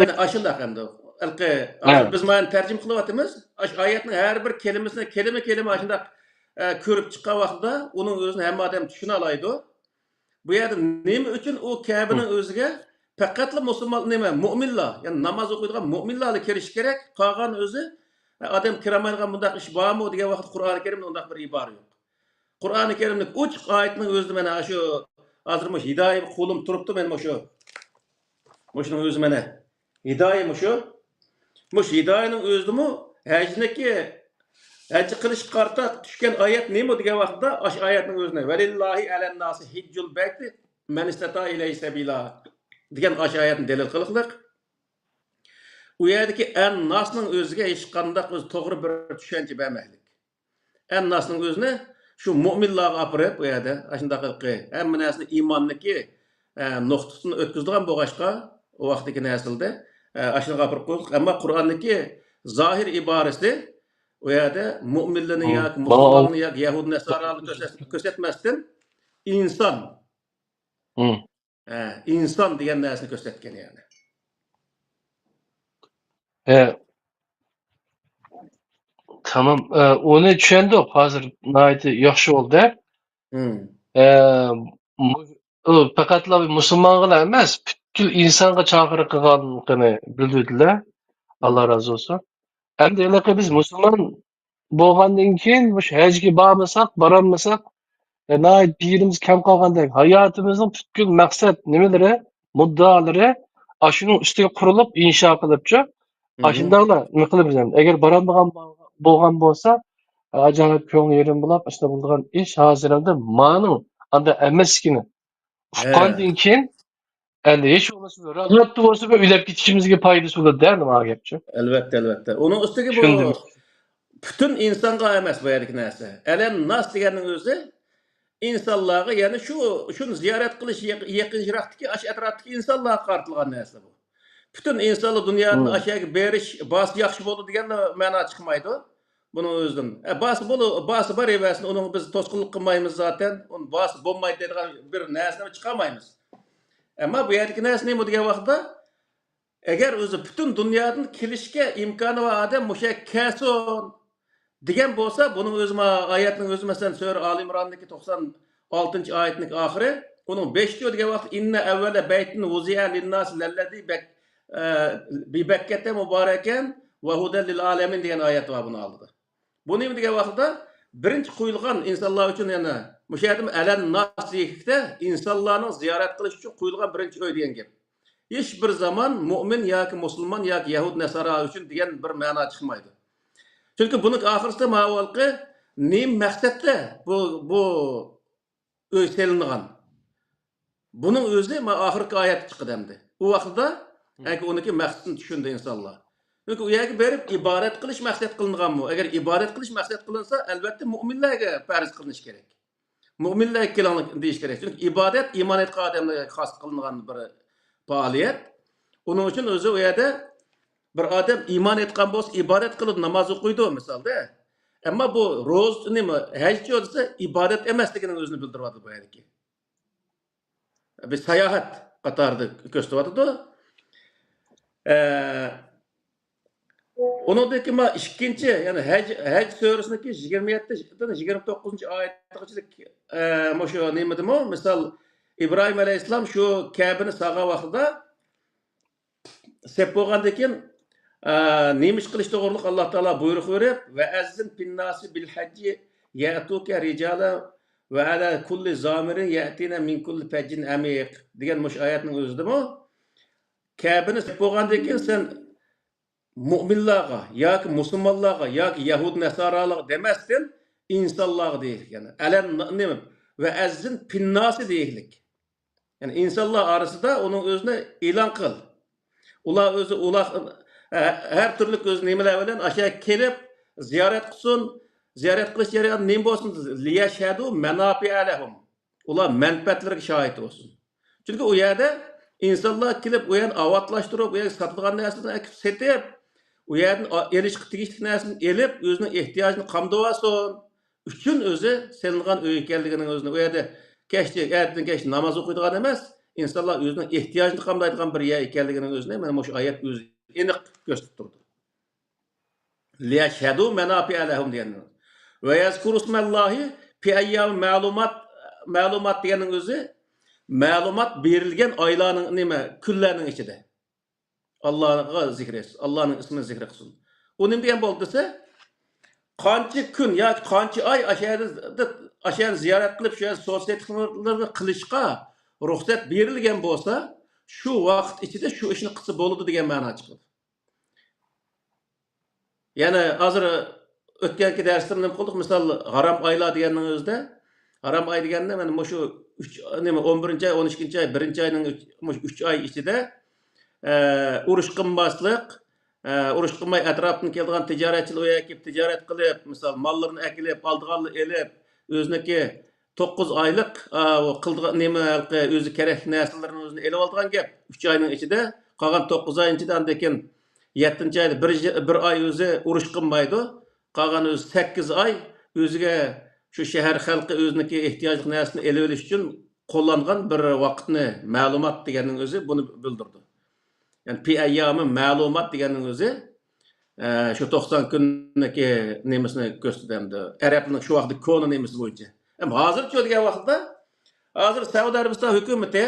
مانا ئاشۇنداق ئەمدى. ھە. ھازىر بىز مانا تەرجىمە قىلىۋاتىمىز. ئاشۇ ئايەتنىڭ ھەر بىر كەلىمىسىنى كەلمە كەلمە ئاشۇنداق، ئە، كۆرۈپ چىققان ۋاقتىدا ئۇنىڭ ئۆزىنى ھەممە ئادەم چۈشىنەلەيدۇ. بۇ يەردە نېمە ئۈچۈن ئۇ كەبىنىڭ ئۆزىگە پەقەتلا مۇسۇلمان، نېمە، مۇئمىنلار، يەنى ناماز ئوقۇيدىغان مۇئمىنلارلا كىرىشى كېرەك، قالغان ئۆزى، ئادەم كىرەلمەيدىغان بۇنداق ئىش بارمۇ دېگەن ۋاقىتتا قۇرئانى كەرىمدە ئۇنداق بىر ئىبارە يوق. قۇرئانى كەرىمدىكى ئوچۇق ئايەتنىڭ ئۆزىدە مانا شۇ، ھازىر مۇشۇ ھىدايە قولۇم تۇرۇپتۇ، مەن مۇشۇ، مۇشۇنىڭ ئۆزى مانا ھىدايە مۇشۇ. مۇشۇ ھىدايەنىڭ ئۆزىدىمۇ ھەجنىكى، ھەج قىلىشقا قارىتا چۈشكەن ئايەت نېمە دېگەن ۋاقىتتا، ئاشۇ ئايەتنىڭ ئۆزىنى، ۋەلىللاھى ئەلەنناسى ھىججۇل بەيتى مەنىستەتائە ئىلەيھى سەبىلا دېگەن ئاشۇ ئايەتنى دەلىل قىلىقلىق. ئۇ يەردىكى ئەنناسنىڭ ئۆزىگە ھېچقانداق ئۆزى توغرا بىر چۈشەنچە بەرمەكلىك. ئەنناسنىڭ ئۆزىنى شۇ مۆمىنلارغا ئاپىرىپ، ئۇ يەردە ئاشۇنداق ھەممە نەرسىنى ئىماننىڭكى، ئە، نۇقتىسىدىن ئۆتكۈزىدىغان بولغاچقا، ئۇ ۋاقىتتىكى نەرسىلەردە، ئە، ئاشۇنىڭغا ئاپىرىپ قويدۇق. ئەمما قۇرئاندىكى زاھىر ئىبارىسى ئۇ يەردە مۆمىنلەرنى ياكى مۇسۇلمانلارنى ياكى يەھۇد نەسارانى كۆرسەت-، كۆرسەتمەستىن، ئىنسان. ھە، ئىنسان دېگەن نەرسىنى كۆرسەتكەن يەنى. ھە. تامام. ئە، ئۇنى چۈشەندۇق. ھازىر ناھايىتى ياخشى بولدى. ھە، مۇ-، ئۇ پەقەتلا مۇسۇلمانغىلا ئەمەس، پۈتكۈل ئىنسانغا چاقىرىق قىلغانلىقىنى بىلدۈردىلە. ئاللا رازى بولسۇن. ئەمدى ھېلىقى بىز مۇسۇلمان بولغاندىن كېيىن مۇشۇ ھەجگە بارمىساق، بارالمىساق، ئە، ناھايىتى بىر يېرىمىز كەم قالغاندەك، ھاياتىمىزنىڭ پۈتكۈل مەقسەت نېمىلىرى، مۇددىئالىرى ئاشۇنىڭ ئۈستىگە قۇرۇلۇپ ئىنشا قىلىپچۇ، ئاشۇنداقلا نېمە قىلىمىز ئەمدى. ئەگەر بارالمىغان بولغان بولسا، ئاجايىپ كۆڭلى يېرىم بولاپ، ئاشۇنداق بولىدىغان ئىش ھازىر ئەمدى مانىڭ ئانداق ئەمەسلىكىنى ئۇققاندىن كېيىن، ئەمدى ھېچ بولمىسا بىر راھەتتە بولسا بىر ئۆلۈپ كېتىشىمىزگە پايدىسى بولىدۇ-دە، نېمە گەپچۇ؟ ئەلۋەتتە، ئەلۋەتتە. ئۇنىڭ ئۈستىگە بۇ چۈشەندىم. پۈتۈن ئىنسانغا ئەمەس بۇ يەردىكى نەرسە. ئەلەن ناس دېگەننىڭ ئۆزى ئىنسانلارغا، يەنى شۇ، شۇنى زىيارەت قىلىش يېق-، يېقىنراقتىكى، ئاشۇ ئەتراپتىكى ئىنسانلارغا قارىتىلغان نەرسە بۇ. پۈتۈن ئىنسانلار دۇنيادىن ئاشۇ يەرگە بېرىش، بارسا ياخشى بولىدۇ دېگەن مەنا چىقمايدۇ. بۇنىڭ ئۆزىدىن. ئە، بارسا بولۇ-، بارسا بارىۋەرسۇن، ئۇنىڭغا بىز توسقۇنلۇق قىلمايمىز زاتەن. ئۇنى بارسا بولمايدۇ دەيدىغان بىر نەرسىنى چىقارمايمىز. ئەمما بۇ يەردىكى نەرسە نېمە دېگەن ۋاقىتتا، ئەگەر ئۆزى پۈتۈن دۇنيادىن كېلىشكە ئىمكانى بار ئادەم مۇشۇ يەرگە كەلسۇن دېگەن بولسا، بۇنىڭ ئۆزى ما-، ئايەتنىڭ ئۆزى، مەسىلەن، سۈرە ئالى ئىمراندىكى توقسان ئالتىنچى ئايەتنىڭ ئاخىرى، ئۇنىڭ بەشىنچى دېگەن ۋاقىتتا، ئىننە ئەۋۋەلە بەيتىن ۋۇزىئە لىنناسى لەللەزى بەك-، ئە، بىبەككەتە مۇبارەكەن ۋە ھۇدەن لىل ئالەمىن دېگەن ئايەت بار بۇنىڭ ئالدىدا. بۇ نېمە دېگەن ۋاقىتتا، بىرىنچى قويۇلغان ئىنسانلار ئۈچۈن، يەنە مۇشۇ يەردىمۇ ئەلەن ناس دېيىشتە ئىنسانلارنىڭ زىيارەت قىلىش ئۈچۈن قويۇلغان بىرىنچى ئۆي دېگەن گەپ. ھېچ بىر زامان مۆمىن ياكى مۇسۇلمان ياكى يەھۇد نەسارا ئۈچۈن دېگەن بىر مەنا چىقمايدۇ. چۈنكى بۇنىڭ ئاخىرسىدا ماۋۇ ھېلىقى نېمە مەقسەتتە بۇ، بۇ ئۆي سېلىنغان؟ بۇنىڭ ئۆزى مانا ئاخىرقى ئايەتتە چىقىدۇ ئەمدى. ئۇ ۋاقتىدا ئەنكى ئۇنىڭكى مەقسىتىنى چۈشىنىدۇ ئىنسانلار. چۈنكى ئۇ يەرگە بېرىپ ئىبادەت قىلىش مەقسەت قىلىنغانمۇ؟ ئەگەر ئىبادەت قىلىش مەقسەت قىلىنسا، ئەلۋەتتە مۆمىنلەرگە پەرز قىلىنىشى كېرەك. مۆمىنلەرگە كېلىڭلار دېيىش كېرەك. چۈنكى ئىبادەت ئىمان ئېيتقان ئادەملەرگە خاس قىلىنغان بىر پائالىيەت. ئۇنىڭ ئۈچۈن ئۆزى ئۇ يەردە بىر ئادەم ئىمان ئېيتقان بولسا، ئىبادەت قىلىدۇ، ناماز ئوقۇيدۇ مىسالدا. ئەمما بۇ روزا نېمە، ھەجچۇ دېسە، ئىبادەت ئەمەسلىكىنىڭ ئۆزىنى بىلدۈرۈۋاتىدۇ بۇ يەردىكى. بىر ساياھەت قاتارىدا كۆرسىتىۋاتىدۇ. ئە، ئۇنىڭدىن كېيىن مانا ئىككىنچى، يەنى ھەج، ھەج سۈرىسىنىڭكى يىگىرمە يەتتىن يىگىرمە توققۇزىنچى ئايەتكىچىلىك، ئە، مۇشۇ نېمىدىمۇ، مىسال، ئىبراھىم ئەلەيھىسسالام شۇ كەبىنى سالغان ۋاقتىدا سەپ بولغاندىن كېيىن، ئە، نېمە ئىش قىلىش توغرۇلۇق ئاللا تائالا بۇيرۇق بېرىپ، ۋەئەززىن فىنناسى بىل ھەججى يەئتۇكە رىجالەن ۋەئەلا كۇللى زامىرىن يەئتىنە مىن كۇللى پەججىن ئەمىق دېگەن مۇشۇ ئايەتنىڭ ئۆزىدىمۇ كەبىنى سەپ بولغاندىن كېيىن سەن مۆمىنلارغا ياكى مۇسۇلمانلارغا ياكى يەھۇد نەسارالارغا دېمەستىن، ئىنسانلارغا دېيىلگەن. ئەلەن نېمە؟ ۋە ئەززىن پىنناسى دېيىلگەن. يەنى ئىنسانلار ئارىسىدا ئۇنىڭ ئۆزىنى ئېلان قىل. ئۇلار ئۆزى، ئۇلار ھە-، ھەر تۈرلۈك ئۆزى نېمىلەر بىلەن ئاشۇ يەرگە كېلىپ زىيارەت قىلسۇن. زىيارەت قىلىش جەريانى نېمە بولسۇن؟ لىيەشھەدۇ مەناپىئە لەھۇم. ئۇلار مەنپەئەتلىرىگە شاھىت بولسۇن. چۈنكى ئۇ يەردە ئىنسانلار كېلىپ، ئۇ يەرنى ئاۋاتلاشتۇرۇپ، ئۇ يەرگە ساتىدىغان نەرسىلەرنى ئەكىپ سېتىپ، ئۇ يەردىن ئا-، ئېلىشقا تېگىشلىك نەرسىنى ئېلىپ، ئۆزىنىڭ ئېھتىياجىنى قامدىۋالسۇن ئۈچۈن ئۆزى سېلىنغان ئۆي ئىكەنلىكىنىڭ ئۆزىنى، ئۇ يەردە كەچتە، ئەتىدىن كەچتە ناماز ئوقۇيدىغان ئەمەس، ئىنسانلار ئۆزىنىڭ ئېھتىياجىنى قامدايدىغان بىر يەر ئىكەنلىكىنىڭ ئۆزىنى مانا مۇشۇ ئايەت ئۆزى ئېنىق كۆرسىتىپ تۇرىدۇ. لىيەشھەدۇ مەناپىئە لەھۇم دېگەن. ۋە يەزكۇرۇسمەللاھى پى ئەييامى مەلۇمات، مەلۇمات دېگەننىڭ ئۆزى مەلۇمات بېرىلگەن ئايلارنىڭ، نېمە، كۈنلەرنىڭ ئىچىدە. ئاللاغا زىكرى، ئاللانىڭ ئىسمىنى زىكرى قىلسۇن. ئۇ نېمە دېگەن بولدى دېسە، قانچە كۈن ياكى قانچە ئاي ئاشۇ يەردە، ئاشۇ يەرنى زىيارەت قىلىپ، شۇ يەردە سودا سېتىقلىرىنى قىلىشقا رۇخسەت بېرىلگەن بولسا، شۇ ۋاقىت ئىچىدە شۇ ئىشنى قىلسا بولىدۇ دېگەن مەنا چىقىدۇ. يەنى ھازىر ئۆتكەنكى دەرسلەردە نېمە قىلدۇق؟ مىسال، ھارام ئايلار دېگەننىڭ ئۆزىدە، ھارام ئاي دېگەندە مانا مۇشۇ ئۈچ، نېمە، ئون بىرىنچى ئاي، ئون ئىككىنچى ئاي، بىرىنچى ئاينىڭ ئۈچ، مۇشۇ ئۈچ ئاي ئىچىدە، ئە، ئۇرۇش قىلماسلىق، ئە، ئۇرۇش قىلماي ئەتراپتىن كېلىدىغان تىجارەتچىلەر ئۇ يەرگە كېلىپ تىجارەت قىلىپ، مىسال، ماللىرىنى ئەكېلىپ، ئالىدىغانلار ئېلىپ، ئۆزىنىڭكى توققۇز ئايلىق، ئا، ئۇ قىلىدىغان نېمە، ھېلىقى ئۆزى كېرەكلىك نەرسىلىرىنى ئۆزىنى ئېلىۋالىدىغان گەپ. ئۈچ ئاينىڭ ئىچىدە، قالغان توققۇز ئاي ئىچىدە، ئاندىن كېيىن يەتتىنچى ئايدا بىر، بىر ئاي ئۆزى ئۇرۇش قىلمايدۇ. قالغان ئۆزى سەككىز ئاي ئۆزىگە شۇ شەھەر خەلقى ئۆزىنىڭكى ئېھتىياجلىق نەرسىنى ئېلىۋېلىش ئۈچۈن قوللانغان بىر ۋاقىتنى، مەلۇمات دېگەننىڭ ئۆزى بۇنى بىلدۈرىدۇ. يەنى پى ئەييامى مەلۇمات دېگەننىڭ ئۆزى، ئە، شۇ توقسان كۈننىڭكى نېمىسىنى كۆرسىتىدۇ ئەمدى. ئەرەبنىڭ شۇ ۋاقىتتا كونا نېمىسى بويىچە. ئەمما ھازىرچۇ دېگەن ۋاقىتتا، ھازىر سەئۇدى ئەرەبىستان ھۆكۈمىتى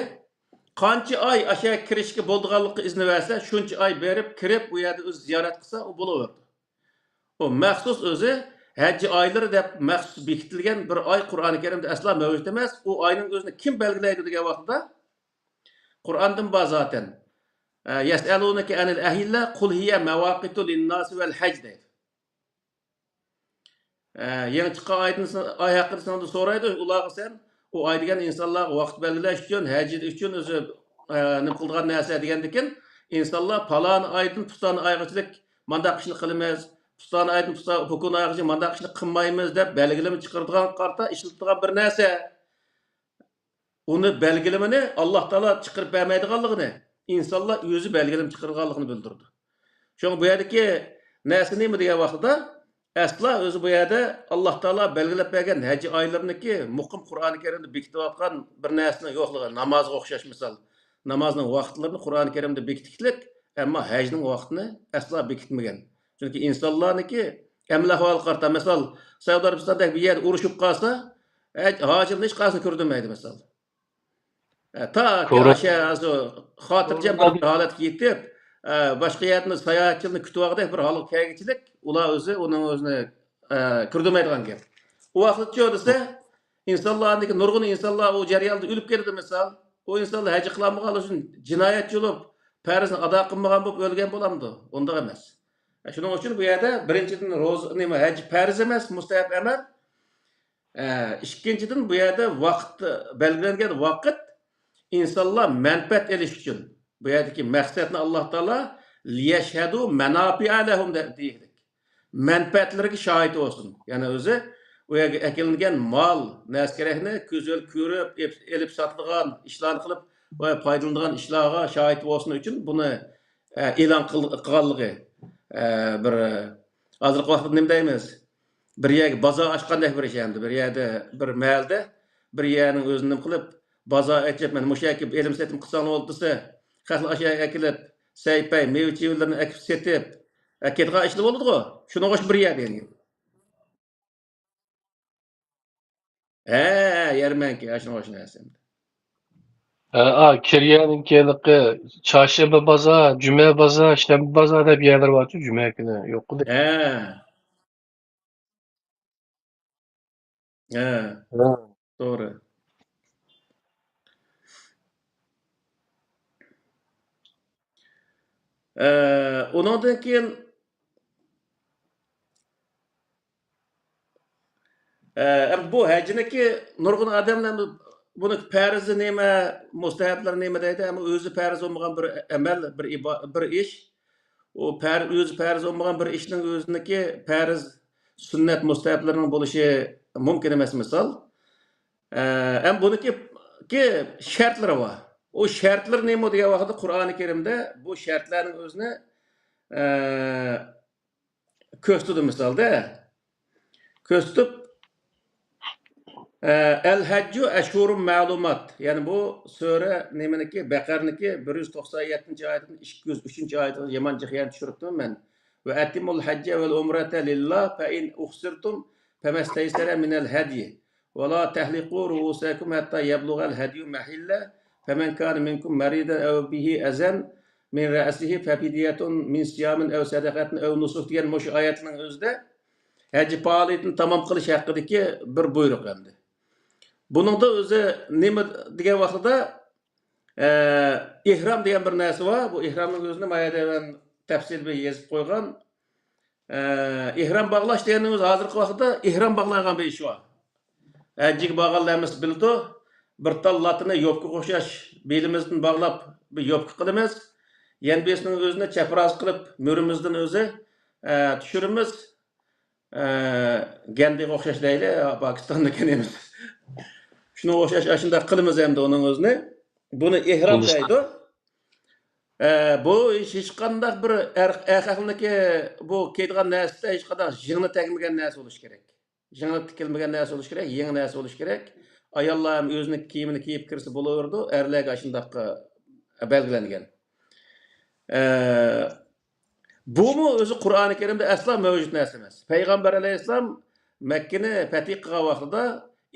قانچە ئاي ئاشۇ يەرگە كىرىشكە بولىدىغانلىققا ئىزنى بەرسە، شۇنچە ئاي بېرىپ، كىرىپ، ئۇ يەردە ئۆزى زىيارەت قىلسا، ئۇ بولۇۋېرىدۇ. ئۇ مەخسۇس ئۆزى ھەج ئايلىرى دەپ مەخسۇس بېكىتىلگەن بىر ئاي قۇرئانى كەرىمدە ئەسلا مەۋجۇت ئەمەس. ئۇ ئاينىڭ ئۆزىنى كىم بەلگىلەيدۇ دېگەن ۋاقىتتا، قۇرئاندىن بار زاتەن. ئە، يەسئەلۇنەكە ئەنىل ئەھىللە، قۇل ھىيە مەۋاقىتۇ لىنناسى ۋەل ھەج دەيدۇ. ئە، يېڭى چىققان ئايدىن سا-، ئاي ھەققىدە سېنىڭدىن سورايدۇ، ئۇلارغا سەن، ئۇ ئاي دېگەن ئىنسانلارغا ۋاقىت بەلگىلەش ئۈچۈن، ھەج ئۈچۈن ئۆزى، ئە، نېمە قىلىدىغان نەرسە دېگەندىكىن، ئىنسانلار پالان ئايدىن پۇلان ئايغىچىلىك مانداق ئىشنى قىلىمىز، پۇلان ئايدىن پۇلان ئايغىچە مانداق ئىشنى قىلمايمىز دەپ بەلگىلىمە چىقىرىدىغان قارىتا ئىشلىتىدىغان بىر نەرسە. ئۇنى بەلگىلىمىنى ئاللا تائالا چىقىرىپ بەرمەيدىغانلىقىنى، ئىنسانلار ئۆزى بەلگىلىمە چىقىرىدىغانلىقىنى بىلدۈرىدۇ. شۇڭا بۇ يەردىكى نەرسە نېمە دېگەن ۋاقتىدا، ئەسلا ئۆزى بۇ يەردە ئاللا تائالا بەلگىلەپ بەرگەن ھەج ئايلىرىنىڭكى مۇقىم قۇرئانى كەرىمدە بېكىتىۋاتقان بىر نەرسىنىڭ يوقلۇقى، نامازغا ئوخشاش مىسال. نامازنىڭ ۋاقىتلىرىنى قۇرئانى كەرىمدە بېكىتىشلىك، ئەمما ھەجنىڭ ۋاقتىنى ئەسلا بېكىتمىگەن. چۈنكى ئىنسانلارنىڭكى ئەمەل ئەھۋالىغا قارىتا، مىسال، سەئۇدى ئەرەبىستاندەك بىر يەردە ئۇرۇشۇپ قالسا، ھەج-، ھاجىمنى ھېچقايسىسىنى كىردۈرمەيدۇ، مىسال. ئە، تاكى توغرا. ئاشۇ، ئاشۇ خاتىرجەم بىر ھالەتكە يېتىپ، ئە، باشقا يەردىن ساياھەتچىلەرنى كۈتۈۋالغۇدەك بىر ھالغا كەلگۈچىلىك، ئۇلار ئۆزى ئۇنىڭ ئۆزىنى، ئە، كىردۈرمەيدىغان گەپ. ئۇ ۋاقىتچۇ دېسە، ئىنسانلارنىڭكى نۇرغۇن ئىنسانلار ئۇ جەرياندا ئۆلۈپ كېتىدۇ، مىسال. ئۇ ئىنسانلار ھەج قىلالمىغانلىقى ئۈچۈن جىنايەتچى بولۇپ، پەرزنى ئادا قىلمىغان بولۇپ ئۆلگەن بولامدۇ؟ ئۇنداق ئەمەس. ئە، شۇنىڭ ئۈچۈن بۇ يەردە بىرىنچىدىن روزا، نېمە، ھەج پەرز ئەمەس، مۇستەھەب ئەمەل. ئە، ئىككىنچىدىن، بۇ يەردە ۋاقىت، بەلگىلەنگەن ۋاقىت ئىنسانلار مەنپەئەت ئېلىش ئۈچۈن. بۇ يەردىكى مەقسەتنى ئاللا تائالا لىيەشھەدۇ مەناپىئە لەھۇم دە-، دېيىلدى. مەنپەئەتلىرىگە شاھىت بولسۇن. يەنى ئۆزى ئۇ يەرگە ئەكېلىنگەن مال، نەرسە-كېرەكنى كۆزى بىلەن كۆرۈپ، ئېپ-، ئېلىپ ساتىدىغان ئىشلارنى قىلىپ، ئۇ يەر پايدىلىنىدىغان ئىشلارغا شاھىت بولسۇن ئۈچۈن بۇنى، ئە، ئېلان قىل-، قىلغانلىقى، ئە، بىر، ھازىرقى ۋاقىتتا نېمە دەيمىز؟ بىر يەرگە بازار ئاچقاندەك بىر ئىش ئەمدى. بىر يەردە، بىر مەھەلدە، بىر يەرنىڭ ئۆزىنى نېمە قىلىپ، بازار ئېچىپ، مانا مۇشۇ يەرگە كېلىپ ئېلىم-سېتىم قىلساڭلار بولدى دېسە، خەقلەر ئاشۇ يەرگە ئەكېلىپ، سەي-پەي، مېۋە-چېۋىلىرىنى ئەكېلىپ سېتىپ، ئە، كېتىدىغان ئىشلار بولىدىغۇ. شۇنىڭغا ئوخشاش بىر يەر دېگەن گەپ. ھە، يەرمەنكە، ئاشۇنىڭغا ئوخشاش نەرسە ئەمدى. ھە، ئا، كېرىيەنىڭكى ھېلىقى چارشەنبە بازار، جۈمە بازار، شەنبە بازار دەپ يەرلەر بارچۇ، جۈمە كۈنى يوققۇ دەپ. ھە. ھە. ھە. توغرا. ئە، ئۇنىڭدىن كېيىن، ئە، ئەمدى بۇ ھەجنىكى نۇرغۇن ئادەملەر بۇنى پەرزى نېمە، مۇستەھەبلىرى نېمە دەيدۇ، ئەمما ئۆزى پەرز بولمىغان بىر ئەمەل، بىر ئىبا-، بىر ئىش. ئۇ پەر-، ئۆزى پەرز بولمىغان بىر ئىشنىڭ ئۆزىنىكى پەرز، سۈننەت، مۇستەھەبلىرىنىڭ بولۇشى مۇمكىن ئەمەس، مىسال. ئە، ھەم بۇنىڭكى، كى شەرتلىرى بار. ئۇ شەرتلىرى نېمە دېگەن ۋاقىتتا قۇرئانى كەرىمدە بۇ شەرتلەرنىڭ ئۆزىنى، ئە، كۆرسىتىدۇ مىسالدا. كۆرسىتىپ، ئە، ئەل ھەججۇ ئەشھۇرۇم مەلۇمات. يەنى بۇ سۈرە نېمىنىكى؟ بەقەرىنىكى بىر يۈز توقسان يەتتىنچى ئايەتتىن ئىككى يۈز ئۈچىنچى ئايەتكە يامان جىق يەنە چۈشۈرۈپتىمەن مەن. ۋە ئەتىمۇل ھەججە ۋەل ئۇمرەتە لىللا فە ئىن ئۇھسىرتۇم فەمەستەيسەرە مىنەل ھەديى. ۋە لا تەھلىقۇ رۇئۇسەكۇم ھەتتا يەبلۇغەل ھەديۇ مەھىللە. فەمەن كانە مىنكۇم مەرىدەن ئەۋ بىھى ئەزەن مىن رەئسىھى فەفىدىيەتۇن مىن سىيامىن ئەۋ سەدەقەتىن ئەۋ نۇسۇك دېگەن مۇشۇ ئايەتنىڭ ئۆزىدە ھەج پائالىيىتىنى تامام قىلىش ھەققىدىكى بىر بۇيرۇق ئەمدى. بۇنىڭدا ئۆزى نېمە دېگەن ۋاقتىدا، ئە، ئېھرام دېگەن بىر نەرسە بار. بۇ ئېھرامنىڭ ئۆزىنى ما يەردە مەن تەپسىلىي بىر يېزىپ قويغان. ئە، ئېھرام باغلاش دېگەننىڭ ئۆزى ھازىرقى ۋاقىتتا ئېھرام باغلايدىغان بىر ئىش بار. ھەجگە بارغانلار ھەممىسى بىلىدۇ. بىر تال لاتىنى يوپكىغا ئوخشاش بېلىمىزدىن باغلاپ بىر يوپكا قىلىمىز. يەنە بىرسىنىڭ ئۆزىنى چەپراز قىلىپ مۈرىمىزدىن ئۆزى، ئە، چۈشۈرىمىز. ئە، گەندىگە ئوخشاش دەيلى، پاكىستاندىكى نېمە. شۇنىڭغا ئوخشاش ئاشۇنداق قىلىمىز ئەمدى ئۇنىڭ ئۆزىنى. بۇنى ئېھرام دەيدۇ. ئە، بۇ ھېچ، ھېچقانداق بىر ئەر، ئەر خەقنىڭكى بۇ كىيىدىغان نەرسىسىدە ھېچقانداق يىڭنە تەگمىگەن نەرسە بولۇشى كېرەك. يىڭنە تىكىلمىگەن نەرسە بولۇشى كېرەك، يېڭى نەرسە بولۇشى كېرەك. ئاياللار ھەم ئۆزىنىڭ كىيىمىنى كىيىپ كىرسە بولۇۋېرىدۇ، ئەرلەرگە ئاشۇنداق بەلگىلەنگەن. ئە، بۇمۇ ئۆزى قۇرئانى كەرىمدە ئەسلا مەۋجۇت نەرسە ئەمەس. پەيغەمبەر ئەلەيھىسسالام مەككىنى پەتھى قىلغان ۋاقتىدا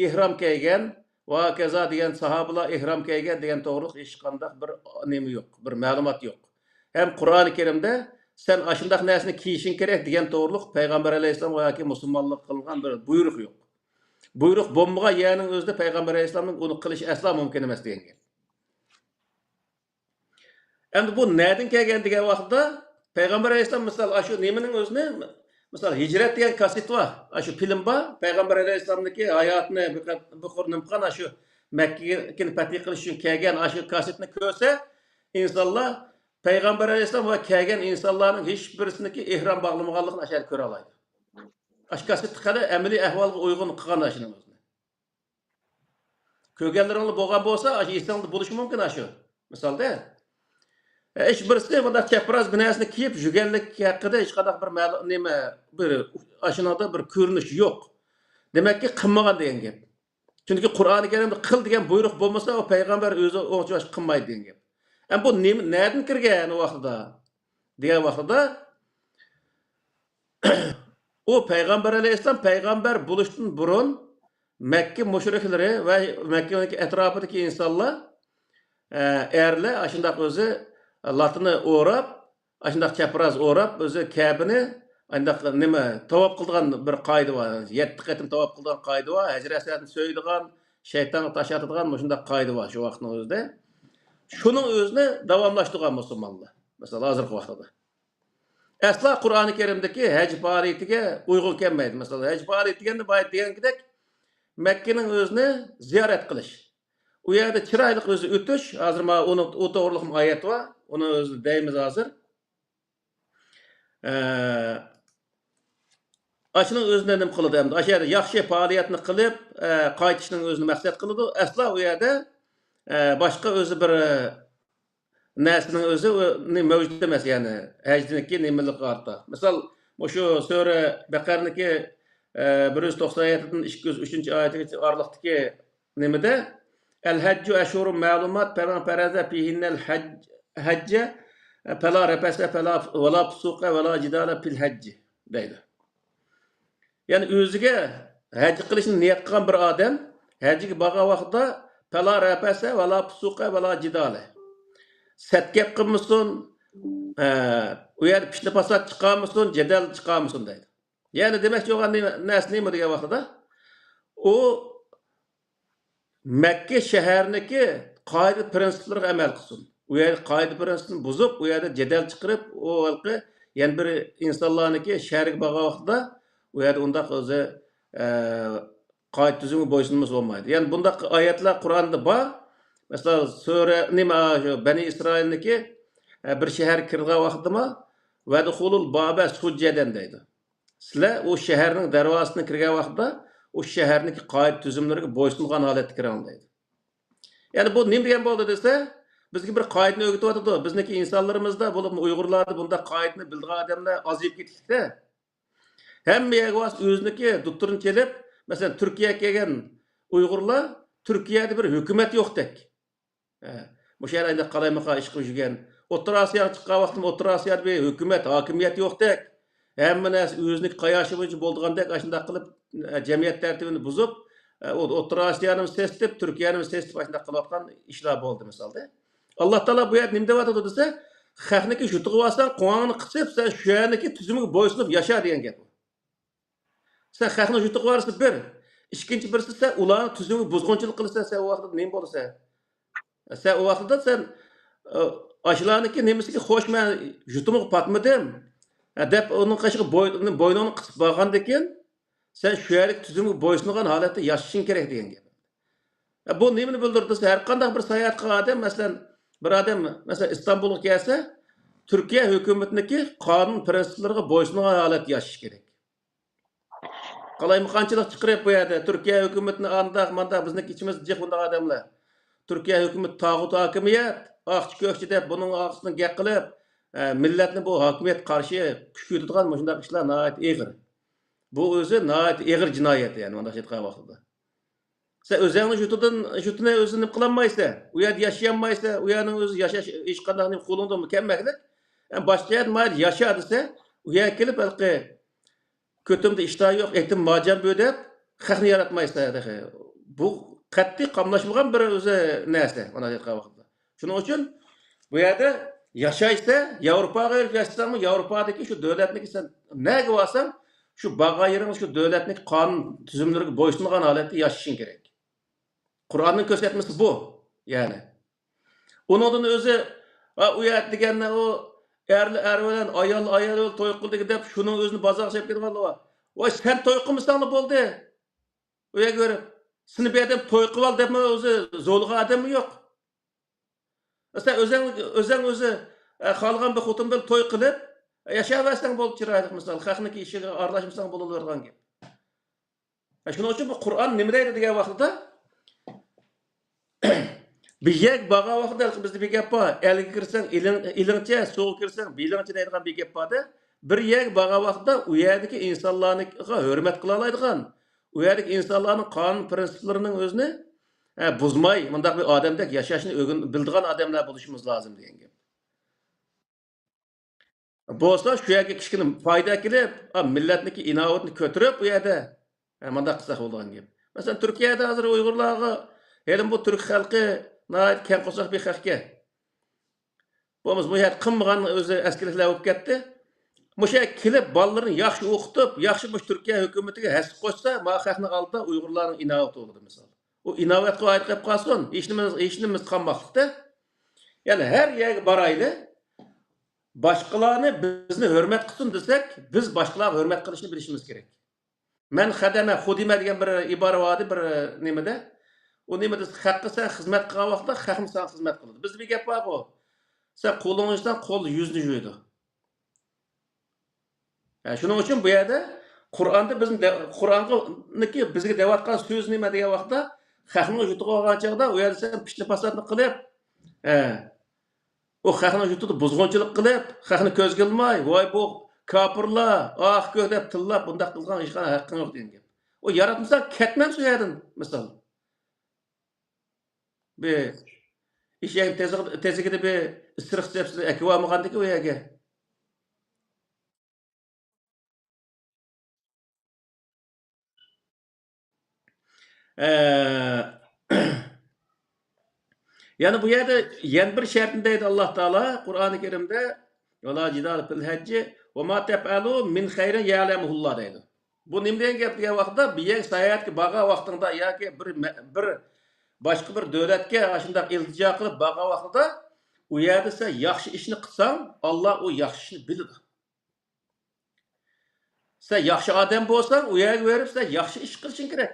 ئېھرام كىيگەن، ۋە ھاكازا دېگەن ساھابىلار ئېھرام كىيگەن دېگەن توغرۇلۇق ھېچقانداق بىر نېمە يوق، بىر مەلۇمات يوق. ھەم قۇرئانى كەرىمدە سەن ئاشۇنداق نەرسىنى كىيىشىڭ كېرەك دېگەن توغرۇلۇق پەيغەمبەر ئەلەيھىسسالام ۋە ياكى مۇسۇلمانلىق قىلغان بىر بۇيرۇق يوق. بۇيرۇق بولمىغان يەرنىڭ ئۆزىدە پەيغەمبەر ئەلەيھىسسالامنىڭ ئۇنى قىلىشى ئەسلا مۇمكىن ئەمەس دېگەن گەپ. ئەمدى بۇ نەدىن كەلگەن دېگەن ۋاقىتتا، پەيغەمبەر ئەلەيھىسسالام مىسال، ئاشۇ نېمىنىڭ ئۆزىنى، مىسال، ھىجرەت دېگەن كاسسېت بار، ئاشۇ فىلىم بار، پەيغەمبەر ئەلەيھىسسالامنىڭكى ھاياتىنى بىر قەت-، بىر قۇر نېمە قىلغان، ئاشۇ مەككىنى پەتھى قىلىش ئۈچۈن كەلگەن ئاشۇ كاسسېتنى كۆرسە، ئىنسانلار پەيغەمبەر ئەلەيھىسسالام ۋە كەلگەن ئىنسانلارنىڭ ھېچبىرسىنىڭكى ئېھرام باغلىمىغانلىقىنى ئاشۇ يەردە كۆرەلايدۇ. ئاشۇ كاسسېتنى قەدەر ئەمەلىي ئەھۋالغا ئۇيغۇن قىلغان ئاشۇنىڭ ئۆزىنى. كۆرگەنلىرىڭلار بولغان بولسا، ئاشۇ ئېسىڭدە بولۇشى مۇمكىن ئاشۇ. مىسالدا، ھېچ بىرسى مۇنداق چەپراز بىر نەرسىنى كىيىپ يۈرگەنلىك ھەققىدە ھېچقانداق بىر مەلۇ-، نېمە، بىر ئاشۇنىڭدا بىر كۆرۈنۈش يوق. دېمەككى، قىلمىغان دېگەن گەپ. چۈنكى قۇرئانى كەرىمدە قىل دېگەن بۇيرۇق بولمىسا، ئۇ پەيغەمبەر ئۆزى ئوڭچىۋاش قىلمايدۇ دېگەن گەپ. ئەمما بۇ نېمە، نەدىن كىرگەن ئۇ ۋاقتىدا؟ دېگەن ۋاقتىدا، ئۇ پەيغەمبەر ئەلەيھىسسالام پەيغەمبەر بولۇشتىن بۇرۇن مەككە مۇشرىكلىرى ۋە مەككىنىڭ ئەتراپىدىكى ئىنسانلار، ئە، ئەرلەر ئاشۇنداق ئۆزى لاتىنى ئوراپ، ئاشۇنداق چەپراز ئوراپ، ئۆزى كەبىنى ئانداق نېمە، تاۋاپ قىلىدىغان بىر قائىدە بار. يەتتە قېتىم تاۋاپ قىلىدىغان قائىدە بار. ھەجەر ئەسۋەدنى سۆيىدىغان، شەيتانغا تاش ئاتىدىغان مۇشۇنداق قائىدە بار شۇ ۋاقىتنىڭ ئۆزىدە. شۇنىڭ ئۆزىنى داۋاملاشتۇرغان مۇسۇلمانلار. مەسىلەن، ھازىرقى ۋاقىتتا. ئەسلا قۇرئانى كەرىمدىكى ھەج پائالىيىتىگە ئۇيغۇن كەلمەيدۇ. مەسىلەن، ھەج پائالىيىتى دېگەندە بايا دېگەندەك مەككىنىڭ ئۆزىنى زىيارەت قىلىش. ئۇ يەردە چىرايلىق ئۆزى ئۆتۈش. ھازىر مانا ئۇنىڭ، ئۇ توغرىلىقمۇ ئايەت بار. ئۇنى ئۆزى دەيمىز ھازىر. ئە، ئاشۇنىڭ ئۆزىنى نېمە قىلىدۇ ئەمدى؟ ئاشۇ يەردە ياخشى پائالىيەتنى قىلىپ، ئە، قايتىشنىڭ ئۆزىنى مەقسەت قىلىدۇ. ئەسلا ئۇ يەردە، ئە، باشقا ئۆزى بىر، ئە، نەرسىنىڭ ئۆزى ئۇ نېمە مەۋجۇت ئەمەس، يەنى ھەجدىكى نېمىلىكى ئارتا. مىسال، مۇشۇ سۈرە بەقەرىنىڭكى، ئە، بىر يۈز توقسان يەتتىدىن ئىككى يۈز ئۈچىنچى ئايەتكىچە ئارىلىقتىكى نېمىدە؟ ئەل ھەججۇ ئەشھۇرۇن مەلۇمات، فەمەن پەرەزە فىھىننەل ھەج-، ھەججە، پەلا رەپەسە، پەلا، ۋەلا پۇسۇقە، ۋەلا جىدالە پىل ھەججى دەيدۇ. يەنى ئۆزىگە ھەج قىلىشنى نىيەت قىلغان بىر ئادەم ھەجگە بارغان ۋاقتىدا پەلا رەپەسە، ۋەلا پۇسۇقە، ۋەلا جىدالە. سەت گەپ قىلمىسۇن، ئە، ئۇ يەردە پىتنە پاسات چىقارمىسۇن، جېدەل چىقارمىسۇن دەيدۇ. يەنى دېمەكچى بولغان نېمە، نەرسە نېمە دېگەن ۋاقتىدا، ئۇ مەككە شەھەرنىڭكى قائىدە پىرىنسىپلىرىغا ئەمەل قىلسۇن. ئۇ يەردە قائىدە پىرىنسىپنى بۇزۇپ، ئۇ يەردە جېدەل چىقىرىپ، ئۇ ھېلىقى يەنە بىر ئىنسانلارنىڭكى شەھىرىگە بارغان ۋاقتىدا، ئۇ يەردە ئۇنداق ئۆزى، ئە، قائىدە تۈزۈمگە بويسۇنمىسا بولمايدۇ. يەنى بۇنداق ئايەتلەر قۇرئاندا بار. مەسىلەن، سۈرە نېمە، شۇ بەنى ئىسرائىلنىڭكى، ئە، بىر شەھەرگە كىرىدىغان ۋاقتىدىمۇ، «ۋەدخۇلۇل بابە سۇججەدەن» دەيدۇ. سىلەر ئۇ شەھەرنىڭ دەرۋازىسىدىن كىرگەن ۋاقىتتا ئۇ شەھەرنىڭكى قائىدە تۈزۈملىرىگە بويسۇنغان ھالەتتە كىرىڭ دەيدۇ. يەنى بۇ نېمە دېگەن بولدى دېسە، بىزگە بىر قائىدىنى ئۆگىتىۋاتىدۇ. بىزنىڭكى ئىنسانلىرىمىزدا، بولۇپمۇ ئۇيغۇرلاردا بۇنداق قائىدىنى بىلىدىغان ئادەملەر ئازىيىپ كېتىپتۇ. ھەممە يەرگە بارسا ئۆزىنىڭكى دۇتتۇرىنى چېلىپ، مەسىلەن، تۈركىيەگە كەلگەن ئۇيغۇرلار تۈركىيەدە بىر ھۆكۈمەت يوقتەك. ھە، مۇشۇ يەردە ئەمدى قالايمىقان ئىش قىلىپ يۈرگەن. ئوتتۇرا ئاسىياغا چىققان ۋاقتىمۇ ئوتتۇرا ئاسىيادا بىر ھۆكۈمەت، ھاكىمىيەت يوقتەك. ھەممە نەرسە ئۆزىنىڭكى قاياشى بويىچە بولىدىغاندەك، ئاشۇنداق قىلىپ، ئە، جەمئىيەت تەرتىپىنى بۇزۇپ، ئە، ئو-، ئوتتۇرا ئاسىيانىمۇ سېسىتىپ، تۈركىيەنىمۇ سېسىتىپ، ئاشۇنداق قىلىۋاتقان ئىشلار بولدى مىسالدا. ئاللا تائالا بۇ يەردە نېمە دەۋاتىدۇ دېسە، خەقنىڭكى يۇرتىغا بارساڭ، قوڭاڭنى قىسىپ، سەن شۇ يەرنىڭكى تۈزۈمىگە بويسۇنۇپ ياشا دېگەن گەپ. سەن خەقنىڭ يۇرتىغا بارسا بىر. ئىككىنچى بىرسى، سەن ئۇلارنىڭ تۈزۈمىگە بۇزغۇنچىلىق قىلىسەن، سەن ئۇ ۋاقىتتا نېمە بولىسەن؟ سەن ئۇ ۋاقتىدا سەن، ئە، ئاشۇلارنىڭكى نېمىسىگە خوش، مەن يۇرتۇمغا پاتمىدىم، ئە، دەپ ئۇنىڭ قېشىغا بوي-، بوينۇڭنى قىسىپ بارغاندىكىن، سەن شۇ يەرلىك تۈزۈمگە بويسۇنغان ھالەتتە ياشىشىڭ كېرەك دېگەن گەپ. ئە، بۇ نېمىنى بىلدۈرىدۇ دېسە، ھەر قانداق بىر ساياھەت قىلغان ئادەم، مەسىلەن، بىر ئادەم، مەسىلەن، ئىستانبۇلغا كەلسە، تۈركىيە ھۆكۈمىتىنىڭكى قانۇن پىرىنسىپلىرىغا بويسۇنغان ھالەتتە ياشىشى كېرەك. قالايمىقانچىلىق چىقىرىپ بۇ يەردە تۈركىيە ھۆكۈمىتىنى ئانداق، مانداق، بىزنىڭكى ئىچىمىزدە جىق بۇنداق ئادەملەر. تۈركىيە ھۆكۈمىتى تاغۇت ھاكىمىيەت، ئاقچى كۆكچى دەپ بۇنىڭ ئارقىسىدىن گەپ قىلىپ، ئە، مىللەتنى بۇ ھاكىمىيەتكە قارشى كۈچىيىدىغان مۇشۇنداق ئىشلار ناھايىتى ئېغىر. بۇ ئۆزى ناھايىتى ئېغىر جىنايەت، يەنى مۇنداق ئېيتقان ۋاقتىدا. سەن ئۆزۈڭنى يۇرتىدىن، يۇرتىنى ئۆزىنى نېمە قىلالمايسەن، ئۇ يەردە ياشىيالمايسەن، ئۇ يەرنىڭ ئۆزى ياشاش ھېچقانداق نېمە قولۇڭدىن كەلمەيدۇ. ئەمما باشقا يەردە مايىل ياشا دېسە، ئۇ يەرگە كېلىپ ھېلىقى كۆتۈمدە ئىشتىھا يوق، ئېتىم ماجان بۆ دەپ، خەقنى ياراتمايسەن تېخى. بۇ قەتئىي قاملاشمىغان بىر ئۆزى نەرسە، مانا ئېيتقان ۋاقىتتا. شۇنىڭ ئۈچۈن بۇ يەردە ياشايسەن، ياۋروپاغا بېرىپ ياشىساڭمۇ، ياۋروپادىكى شۇ دۆلەتنىڭكى سەن نەگە بارساڭ، شۇ بارغان يېرىڭ شۇ دۆلەتنىڭكى قانۇن تۈزۈملىرىگە بويسۇنغان ھالەتتە ياشىشىڭ كېرەك. قۇرئاننىڭ كۆرسەتمىسى بۇ، يەنى. ئۇنىڭدىن ئۆزى، ھە، ئۇ يەر دېگەندە ئۇ ئەرلەر ئەر بىلەن، ئاياللار ئايال بىلەن توي قىلدى دەپ، شۇنىڭ ئۆزىنى بازارغا سېلىپ كېتىدىغانلار بار. ۋاي، سەن توي قىلمىساڭلا بولدى. ئۇ يەرگە بېرىپ، سېنى بىر ئادەم توي قىلىۋال دەپمۇ ئۆزى زورلىغان ئادەممۇ يوق. سەن ئۆزەڭ، ئۆزەڭ ئۆزى، ئە، خالىغان بىر خوتۇن بىلەن توي قىلىپ، ياشاۋەرسەڭ بولدى چىرايلىق، مىسال، خەقنىڭكى ئىشىغا ئارىلاشمىساڭ بولىدىغان گەپ. ھە، شۇنىڭ ئۈچۈن بۇ قۇرئان نېمە دەيدۇ دېگەن ۋاقتىدا، بىر يەرگە بارغان ۋاقتىدا، بىزدە بىر گەپ بار، ئەلگە كىرسەڭ ئېلىڭ-، ئېلىڭچە، سۇغا كىرسەڭ بېلىڭچە دەيدىغان بىر گەپ بار-دە. بىر يەرگە بارغان ۋاقتىدا ئۇ يەردىكى ئىنسانلارغا ھۆرمەت قىلالايدىغان، ئۇ يەردىكى ئىنسانلارنىڭ قانۇن پىرىنسىپلىرىنىڭ ئۆزىنى، ھە، بۇزماي، مۇنداق بىر ئادەمدەك ياشاشنى ئۆگىنىپ بىلىدىغان ئادەملەر بولۇشىمىز لازىم دېگەن گەپ. بولسا شۇ يەرگە كىچىككىنە پايدا ئەكېلىپ، ئا، مىللەتنىڭكى ئىناۋىتىنى كۆتۈرۈپ ئۇ يەردە، ھە، مۇنداق قىلساق بولىدىغان گەپ. مەسىلەن، تۈركىيەدە ھازىر ئۇيغۇرلارغا، ھېلىمۇ بۇ تۈرك خەلقى ناھايىتى كەڭ قورساق بىر خەلقكەن. بولمىسا بۇ يەردە قىلمىغان ئۆزى ئەسكىلىكلەر بولۇپ كەتتى. مۇشۇ يەرگە كېلىپ بالىلىرىنى ياخشى ئوقۇتۇپ، ياخشى مۇشۇ تۈركىيە ھۆكۈمىتىگە ھەسسە قوشسا، مانا خەقنىڭ ئالدىدا ئۇيغۇرلارنىڭ ئىناۋىتى بولىدۇ مىسال. ئۇ ئىناۋەتكە ئايىت قىلىپ قالسۇن، ھېچنېمىمىز، ھېچنېمىمىز قالماسلىقتا. يەنى ھەر يەرگە بارايلى، باشقىلارنى بىزنى ھۆرمەت قىلسۇن دېسەك، بىز باشقىلارغا ھۆرمەت قىلىشنى بىلىشىمىز كېرەك. مەن خەدەمە، خۇدىمە دېگەن بىر ئىبارە باردى بىر نېمىدە. ئۇ نېمە دېسە، خەققە سەن خىزمەت قىلغان ۋاقىتتا خەقمۇ ساڭا خىزمەت قىلىدۇ. بىزدە بىر گەپ بارغۇ، سەن قولۇڭنى يۇساڭ، قول يۈزنى يۇيىدۇ. ھە، شۇنىڭ ئۈچۈن بۇ يەردە قۇرئاندا بىزنى دە-، قۇرئانغا، بىزگە دەۋاتقان سۆز نېمە دېگەن ۋاقىتتا، خەقنىڭ يۇرتىغا بارغان چاغدا ئۇ يەردە سەن پىتنە-پاساتنى قىلىپ، ھە، ئۇ خەقنىڭ يۇرتىدا بۇزغۇنچىلىق قىلىپ، خەقنى كۆزگە ئىلماي، ۋاي بۇ كاپىرلار، ئاھ كۆك دەپ تىللاپ، بۇنداق قىلغان ھېچقانداق ھەققىڭ يوق دېگەن گەپ. ئۇ ياراتمىساڭ كەتمەمسەن ئۇ يەردىن، مىسال. بىر ئېشەكنىڭ تېزىغ-، تېزىكىدە بىر ئىسرىق سەپسىنى ئەكىۋالمىغاندىكىن ئۇ يەرگە. ئە، يەنە بۇ يەردە يەنە بىر شەرتنى دەيدۇ ئاللا تائالا قۇرئانى كەرىمدە، «ۋەلا جىدالە فىل ھەججى ۋە ما تەپئەلۇ مىن خەيرىن يەلەمۇھۇللا» دەيدۇ. بۇ نېمە دېگەن گەپ دېگەن ۋاقىتتا، بىر يەرگە ساياھەتكە بارغان ۋاقتىڭدا ياكى بىر مە-، بىر باشقا بىر دۆلەتكە ئاشۇنداق ئىلتىجا قىلىپ بارغان ۋاقتىدا، ئۇ يەردە سەن ياخشى ئىشنى قىلساڭ، ئاللا ئۇ ياخشى ئىشنى بىلىدۇ. سەن ياخشى ئادەم بولساڭ، ئۇ يەرگە بېرىپ سەن ياخشى ئىش قىلىشىڭ كېرەك.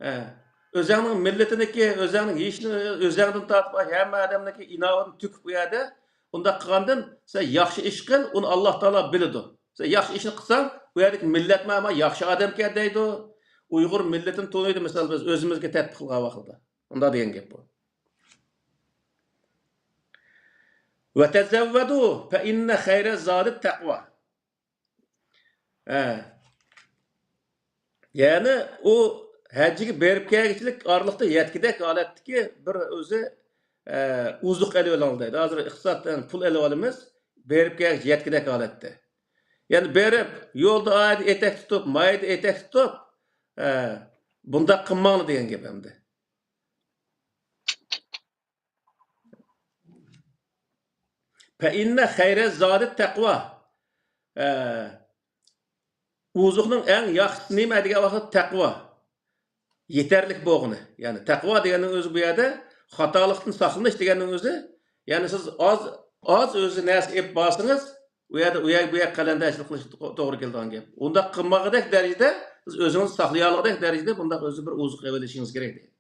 ھە. ئۆزەڭنىڭ مىللىتىنىڭكى، ئۆزەڭنىڭ ھېچنى، ئۆزەڭدىن تارتىپ ھەممە ئادەمنىڭكى ئىناۋىتىنى تۆكۈپ ئۇ يەردە، ئۇنداق قىلغاندىن سەن ياخشى ئىش قىل، ئۇنى ئاللا تائالا بىلىدۇ. سەن ياخشى ئىشنى قىلساڭ، ئۇ يەردىكى مىللەتمۇ ھەممە ياخشى ئادەمكەن دەيدۇ. ئۇيغۇر مىللىتىنى تونۇيدۇ، مىسال، بىز ئۆزىمىزگە تەتبىق قىلغان ۋاقتىدا. ئۇنداق دېگەن گەپ بۇ. وتزودوا فإن خير الزاد التقوى. ھە. يەنى ئۇ ھەجگە بېرىپ كەلگۈچىلىك ئارىلىقتا يەتكۈدەك ھالەتتىكى بىر ئۆزى، ئە، ئوزۇق ئېلىۋېلىڭ دەيدۇ. ھازىر ئىقتىسادتىن پۇل ئېلىۋالىمىز، بېرىپ كەلگۈچە يەتكۈدەك ھالەتتە. يەنى بېرىپ يولدا ئايدا ئېتەك تۇتۇپ، مايدا ئېتەك تۇتۇپ، ئە، بۇنداق قىلماڭلار دېگەن گەپ ئەمدى. فإن خير الزاد التقوى. ئە، ئوزۇقنىڭ ئەڭ ياخشىسى نېمە دېگەن ۋاقىتتا تەقۋا. يېتەرلىك بولغىنى. يەنى تەقۋا دېگەننىڭ ئۆزى بۇ يەردە خاتالىقتىن ساقلىنىش دېگەننىڭ ئۆزى. يەنى سىز ئاز، ئاز ئۆزى نەرسە ئېلىپ بارسىڭىز، ئۇ يەردە ئۇ يەر، بۇ يەر قەلەندەرچىلىك قىلىش تو-، توغرا كېلىدىغان گەپ. ئۇنداق قىلمىغۇدەك دەرىجىدە سىز ئۆزىڭىزنى ساقلىيالىغۇدەك دەرىجىدە بۇنداق ئۆزى بىر ئوزۇق ئېلىۋېلىشىڭىز كېرەك دېگەن.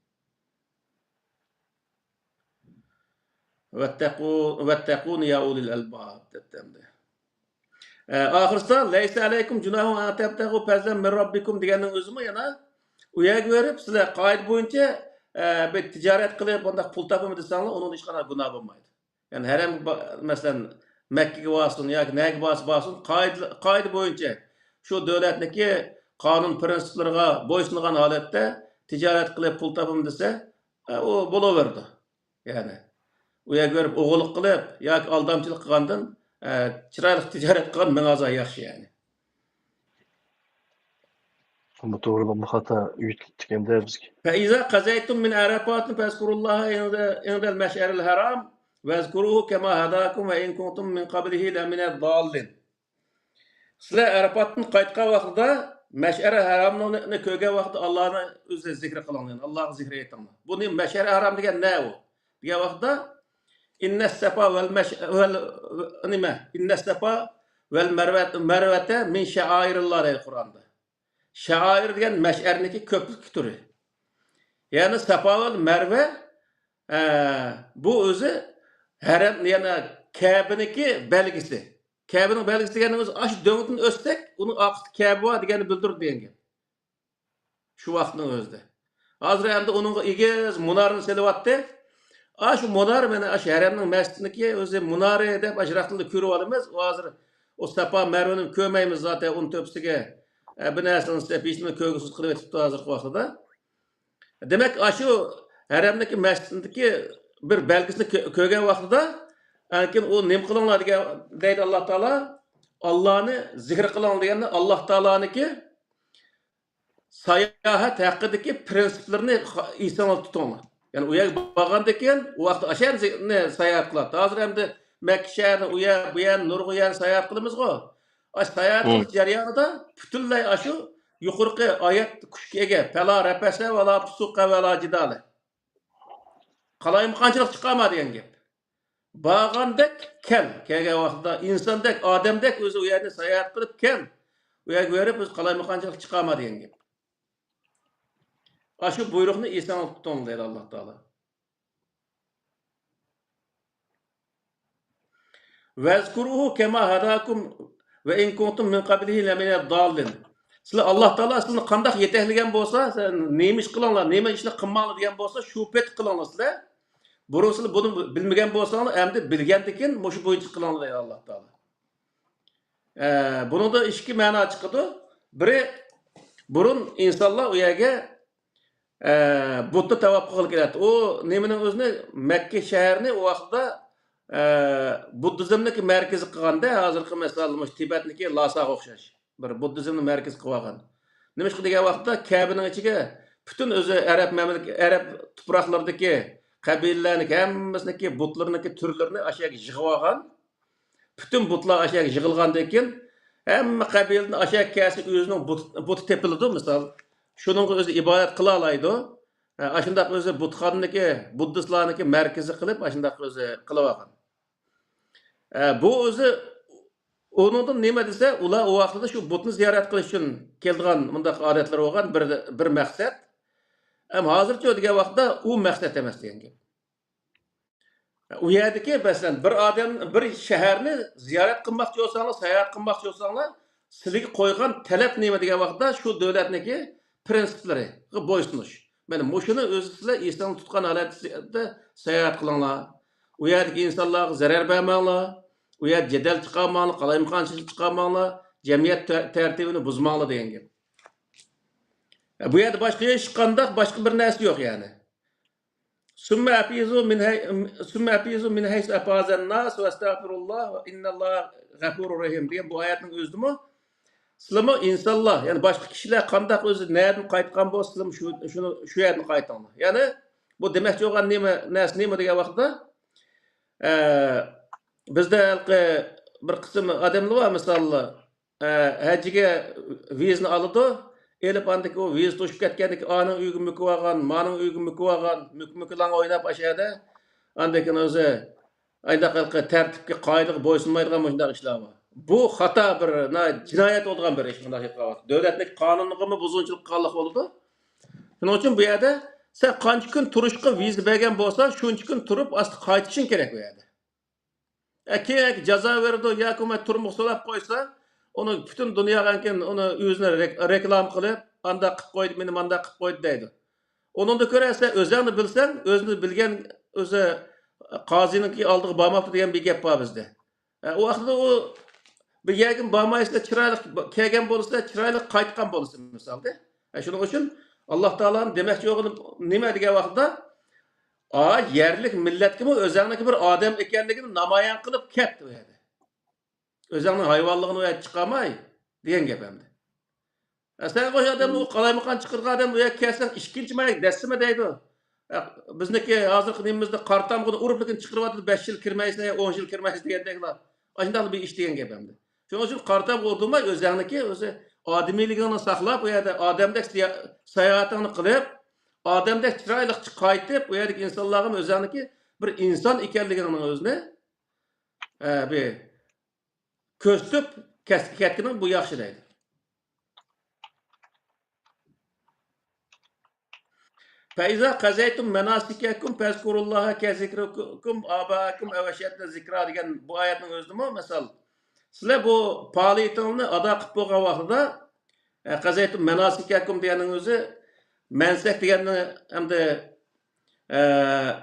ۋەتتەقۇ-، ۋەتتەقۇنى يا ئۇلىل ئەلباب دەپتۇ ئەمدى. ئە، ئاخىرسىدا، لەيسە ئەلەيكۇم جۇناھۇن ئەن تەبتەغۇ پەزلەن مىن رەببىكۇم دېگەننىڭ ئۆزىمۇ يەنە ئۇ يەرگە بېرىپ، سىلەر قائىدە بويىچە، ئە، بىر تىجارەت قىلىپ، بۇنداق پۇل تاپىمەن دېسەڭلار، ئۇنىڭدا ھېچقانداق گۇناھ بولمايدۇ. يەنى ھەرەمگە با-، مەسىلەن، مەككىگە بارسۇن ياكى نەگە بارسا بارسۇن، قائىدە، قائىدە بويىچە شۇ دۆلەتنىڭكى قانۇن پىرىنسىپلىرىغا بويسۇنغان ھالەتتە تىجارەت قىلىپ پۇل تاپىمەن دېسە، ئە، ئۇ بولۇۋېرىدۇ. يەنى ئۇ يەرگە بېرىپ ئوغرىلىق قىلىپ ياكى ئالدامچىلىق قىلغاندىن، ئە، چىرايلىق تىجارەت قىلغان مىڭ ھازا ياخشى يەنى. بۇ توغرا بولما خاتا ئۆگىتىپتىكەندە بىزگە. فإذا قضيتم من عرفات فاذكروا الله عند، عند المشعر الحرام واذكروه كما هداكم وإن كنتم من قبله لمن الضالين. سىلەر ئەرەپاتتىن قايتقان ۋاقتىدا مەشئەر ھەرامنى كۆرگەن ۋاقىتتا ئاللانى ئۆزى زىكرى قىلىڭلار، ئاللاغا زىكرى ئېيتىڭلار. بۇنى مەشئەر ھەرام دېگەن نە ئۇ؟ دېگەن ۋاقتىدا، ئىننەسسەپا ۋەل مەش-، ۋەل، نېمە؟ ئىننەسسەپا ۋەل مەرۋەت-، مەرۋەتە مىن شەئائىرىللا دەيدۇ قۇرئاندا. شەئائىر دېگەن مەشئەرنىڭكى كۆپلۈك تۈرى. يەنى سەپا ۋەل مەرۋە، ئە، بۇ ئۆزى ھەرەم، يەنى كەبىنىڭكى بەلگىسى. كەبىنىڭ بەلگىسى دېگەننىڭ ئۆزى ئاشۇ دۆڭدىن ئۆتسەك، ئۇنىڭ ئارقىسىدا كەبە بار دېگەننى بىلدۈرىدۇ دېگەن گەپ. شۇ ۋاقىتنىڭ ئۆزىدە. ھازىر ئەمدى ئۇنىڭغا ئېگىز مۇنارىنى سېلىۋاتتى. ئاشۇ مۇنار مانا ئاشۇ ھەرەمنىڭ مەسچىتىنىڭكى ئۆزى مۇنارى دەپ ئاشۇراقتىن كۆرۈۋالىمىز. ئۇ ھازىر ئۇ سەپا مەرۋىنى كۆرمەيمىز زاتەن ئۇنىڭ تۆپىسىگە، ئە، بىر نەرسىنى سېلىپ ھېچنېمە كۆرگۈسىز قىلىۋېتىپتۇ ھازىرقى ۋاقتىدا. دېمەك، ئاشۇ ھەرەمنىڭكى مەسچىتىدىكى بىر بەلگىسىنى كۆ-، كۆرگەن ۋاقتىدا، ئاندىن كېيىن ئۇ نېمە قىلىڭلار دېگەن، دەيدۇ ئاللا تائالا، ئاللانى زىكىر قىلىڭ دېگەندە، ئاللا تائالانىڭكى ساياھەت ھەققىدىكى پىرىنسىپلىرىنى خا-، ئېسىڭلاردا تۇتۇڭلار. يەنى ئۇ يەرگە بارغاندىن كېيىن، ئۇ ۋاقىتتا ئاشۇ يەرنى ساياھەت قىلاتتى. ھازىر ئەمدى مەككە شەھىرىنى ئۇ يەر، بۇ يەر، نۇرغۇن يەرنى ساياھەت قىلىمىزغۇ. ئاشۇ ساياھەت قىلىش جەريانىدا پۈتۈنلەي ئاشۇ يۇقىرىقى ئايەت كۈچكە ئىگە. پەلا رەپەسە ۋەلا پۇسۇقە ۋەلا جىدالە. قالايمىقانچىلىق چىقارما دېگەن گەپ. بارغاندەك كەل، كەلگەن ۋاقتىدا ئىنساندەك، ئادەمدەك ئۆزى ئۇ يەرنى ساياھەت قىلىپ كەل. ئۇ يەرگە بېرىپ ئۆزى قالايمىقانچىلىق چىقارما دېگەن گەپ. ئاشۇ بۇيرۇقنى ئېسىڭلاردا تۇتۇڭ دەيدۇ ئاللا تائالا. ۋەزكۇرۇھۇ كەما ھەداكۇم ۋە ئىن كۇنتۇم مىن قەبلىھى لەمىنەد داللىن. سىلەر ئاللا تائالا سىلەرنى قانداق يېتەكلىگەن بولسا، سىلەر نېمە ئىش قىلىڭلار، نېمە ئىشنى قىلماڭلار دېگەن بولسا، شۇ پېتى قىلىڭلار سىلەر. بۇرۇن سىلەر بۇنى بىلمىگەن بولساڭلار، ئەمدى بىلگەندىن كېيىن مۇشۇ بويىچە قىلىڭلار دەيدۇ ئاللا تائالا. ئە، بۇنىڭدا ئىككى مەنا چىقىدۇ. بىرى، بۇرۇن ئىنسانلار ئۇ يەرگە، ئە، بۇتنى تاۋاپ قىلغىلى كېلەتتى. ئۇ نېمىنىڭ ئۆزىنى، مەككە شەھەرنى ئۇ ۋاقىتتا، ئە، بۇددىزمنىڭكى مەركىزى قىلغاندا، ھازىرقى مىسال، مۇشۇ تىبەتنىڭكى لاساغا ئوخشاش بىر بۇددىزمنى مەركىزى قىلىۋالغان. نېمىشقا دېگەن ۋاقىتتا كەبىنىڭ ئىچىگە پۈتۈن ئۆزى ئەرەب مەملىكە-، ئەرەب تۇپراقلىرىدىكى قەبىلىلەرنىڭكى ھەممىسىنىڭكى بۇتلىرىنىڭكى تۈرلىرىنى ئاشۇ يەرگە يىغىۋالغان. پۈتۈن بۇتلار ئاشۇ يەرگە يىغىلغاندىن كېيىن، ھەممە قەبىلىدىن ئاشۇ يەرگە كەلسە ئۆزىنىڭ بۇت-، بۇتى تېپىلىدۇ، مىسال. شۇنىڭغا ئۆزى ئىبادەت قىلالايدۇ. ئاشۇنداق ئۆزى بۇتخانىنىكى، بۇددىستلارنىڭكى مەركىزى قىلىپ، ئاشۇنداق ئۆزى قىلىۋالغان. ئە، بۇ ئۆزى ئۇنىڭدىن نېمە دېسە، ئۇلار ئۇ ۋاقىتتا شۇ بۇتنى زىيارەت قىلىش ئۈچۈن كېلىدىغان مۇنداق ئادەتلىرى بولغان بىر، بىر مەقسەت. ئەم، ھازىرچۇ دېگەن ۋاقىتتا ئۇ مەقسەت ئەمەس دېگەن گەپ. ئۇ يەردىكى، مەسىلەن، بىر ئادەم، بىر شەھەرنى زىيارەت قىلماقچى بولساڭلار، ساياھەت قىلماقچى بولساڭلار، سىلىگە قويغان تەلەپ نېمە دېگەن ۋاقىتتا، شۇ دۆلەتنىكى پرىنسىپلىرىغا بويسۇنۇش. مانا مۇشۇنى ئۆزى سىلەر ئېسىڭلاردا تۇتقان ھالەتتە ساياھەت قىلىڭلار. ئۇ يەردىكى ئىنسانلارغا زەرەر بەرمەڭلار. ئۇ يەردە جېدەل چىقارماڭلار، قالايمىقانچىلىق چىقارماڭلار. جەمئىيەت تە-، تەرتىپىنى بۇزماڭلار دېگەن گەپ. بۇ يەردە باشقا ھېچقانداق باشقا بىر نەرسە يوق يەنى. ثم أفيضوا من حي-، ثم أفيضوا من حيث أفاض الناس واستغفروا الله إن الله غفور رحيم دېگەن بۇ ئايەتنىڭ ئۆزىدىمۇ سىلىمۇ ئىنسانلار، يەنى باشقا كىشىلەر قانداق ئۆزى نەدىن قايتقان بولسا، سىلىمۇ شۇ، شۇنى، شۇ يەردىن قايتىڭلار. يەنى بۇ دېمەكچى بولغان نېمە، نەرسە نېمە دېگەن ۋاقىتتا، ئە، بىزدە ھېلىقى بىر قىسىم ئادەملەر بار، مىسالى، ئە، ھەجگە ۋىزىنى ئالىدۇ، ئېلىپ ئاندىكى ئۇ ۋىزا توشۇپ كەتكەندىكى ئانىڭ ئۆيىگە مۆكۈۋالغان، مانىڭ ئۆيىگە مۆكۈۋالغان، مۆكە-مۆكىلەڭ ئويناپ ئاشۇ يەردە، ئاندىن كېيىن ئۆزى ئانداق ھېلىقى تەرتىپكە، قائىدىگە بويسۇنمايدىغان مۇشۇنداق ئىشلار بار. بۇ خاتا بىر، ناھايىتى جىنايەت بولىدىغان بىر ئىش، مۇنداق ئېيتقان ۋاقىتتا. دۆلەتنىڭ قانۇنىغىمۇ بۇزغۇنچىلىق قىلغانلىق بولىدۇ. شۇنىڭ ئۈچۈن بۇ يەردە سەن قانچە كۈن تۇرۇشقا ۋىزا بەرگەن بولسا، شۇنچە كۈن تۇرۇپ ئاستا قايتىشىڭ كېرەك بۇ يەردە. ئە، كېيىن جازا بېرىدۇ ياكى بولماي تۈرمىگە سولاپ قويسا، ئۇنى پۈتۈن دۇنياغا كېيىن ئۇنى ئۆزىنى رېك-، رېكلاما قىلىپ، ئانداق قىلىپ قويدى، مېنى مانداق قىلىپ قويدى دەيدۇ. ئۇنىڭدا كۆرە سەن ئۆزۈڭنى بىلسەڭ، ئۆزىنى بىلگەن، ئۆزى قازىنىڭكى ئالدىغا بارماپتۇ دېگەن بىر گەپ بار بىزدە. ئە، ئۇ ۋاقىتتا ئۇ بىر يەرگە بارمايسىلەر، چىرايلىق كەلگەن بولسا، چىرايلىق قايتقان بولسا مىسالدا. ئە، شۇنىڭ ئۈچۈن ئاللا تائالانىڭ دېمەكچى بولغىنى نېمە دېگەن ۋاقىتتا، ئا، يەرلىك مىللەتكىمۇ ئۆزۈڭنىڭكى بىر ئادەم ئىكەنلىكىنى نامايان قىلىپ كەت ئۇ يەردە. ئۆزۈڭنىڭ ھايۋانلىقىنى ئۇ يەردە چىقارماي دېگەن گەپ ئەمدى. ئە، سەن ئوشۇ ئادەمنى، ئۇ قالايمىقان چىقىرغان ئادەمنى ئۇ يەرگە كەلسەڭ ئىككىنچى ماي دەسسىمە دەيدۇ. ئە، بىزنىڭكى ھازىرقى نېمىمىزدە قارا تامغىنى ئۇرۇپ لېكىن چىقىرىۋاتىدۇ، بەش يىل كىرمەيسىز، ئون يىل كىرمەيسىز دېگەندەكلا. ئاشۇنداقلا بىر ئىش دېگەن گەپ ئەمدى. شۇنىڭ ئۈچۈن قارا تامغا ئۇردۇرماي ئۆزۈڭنىڭكى ئۆزى ئادىمىيلىكىڭنى ساقلاپ، ئۇ يەردە ئادەمدەك سىيا-، ساياھىتىڭنى قىلىپ، ئادەمدەك چىرايلىقچە قايتىپ، ئۇ يەردىكى ئىنسانلارغىمۇ ئۆزۈڭنىڭكى بىر ئىنسان ئىكەنلىكىڭنى ئۆزىنى، ئە، بىر كۆرسىتىپ كەس-، كەتكىنىڭ بۇ ياخشى دەيدۇ. فإذا قضيتم مناسككم فاذكروا الله كذكركم آباءكم أو أشد ذكرا دېگەن بۇ ئايەتنىڭ ئۆزىدىمۇ مىسال، سىلەر بۇ پائالىيىتىڭلارنى ئادا قىلىپ بولغان ۋاقتىدا، ئە، قضيتم مناسككم دېگەننىڭ ئۆزى مەنسەك دېگەننى ئەمدى ئە،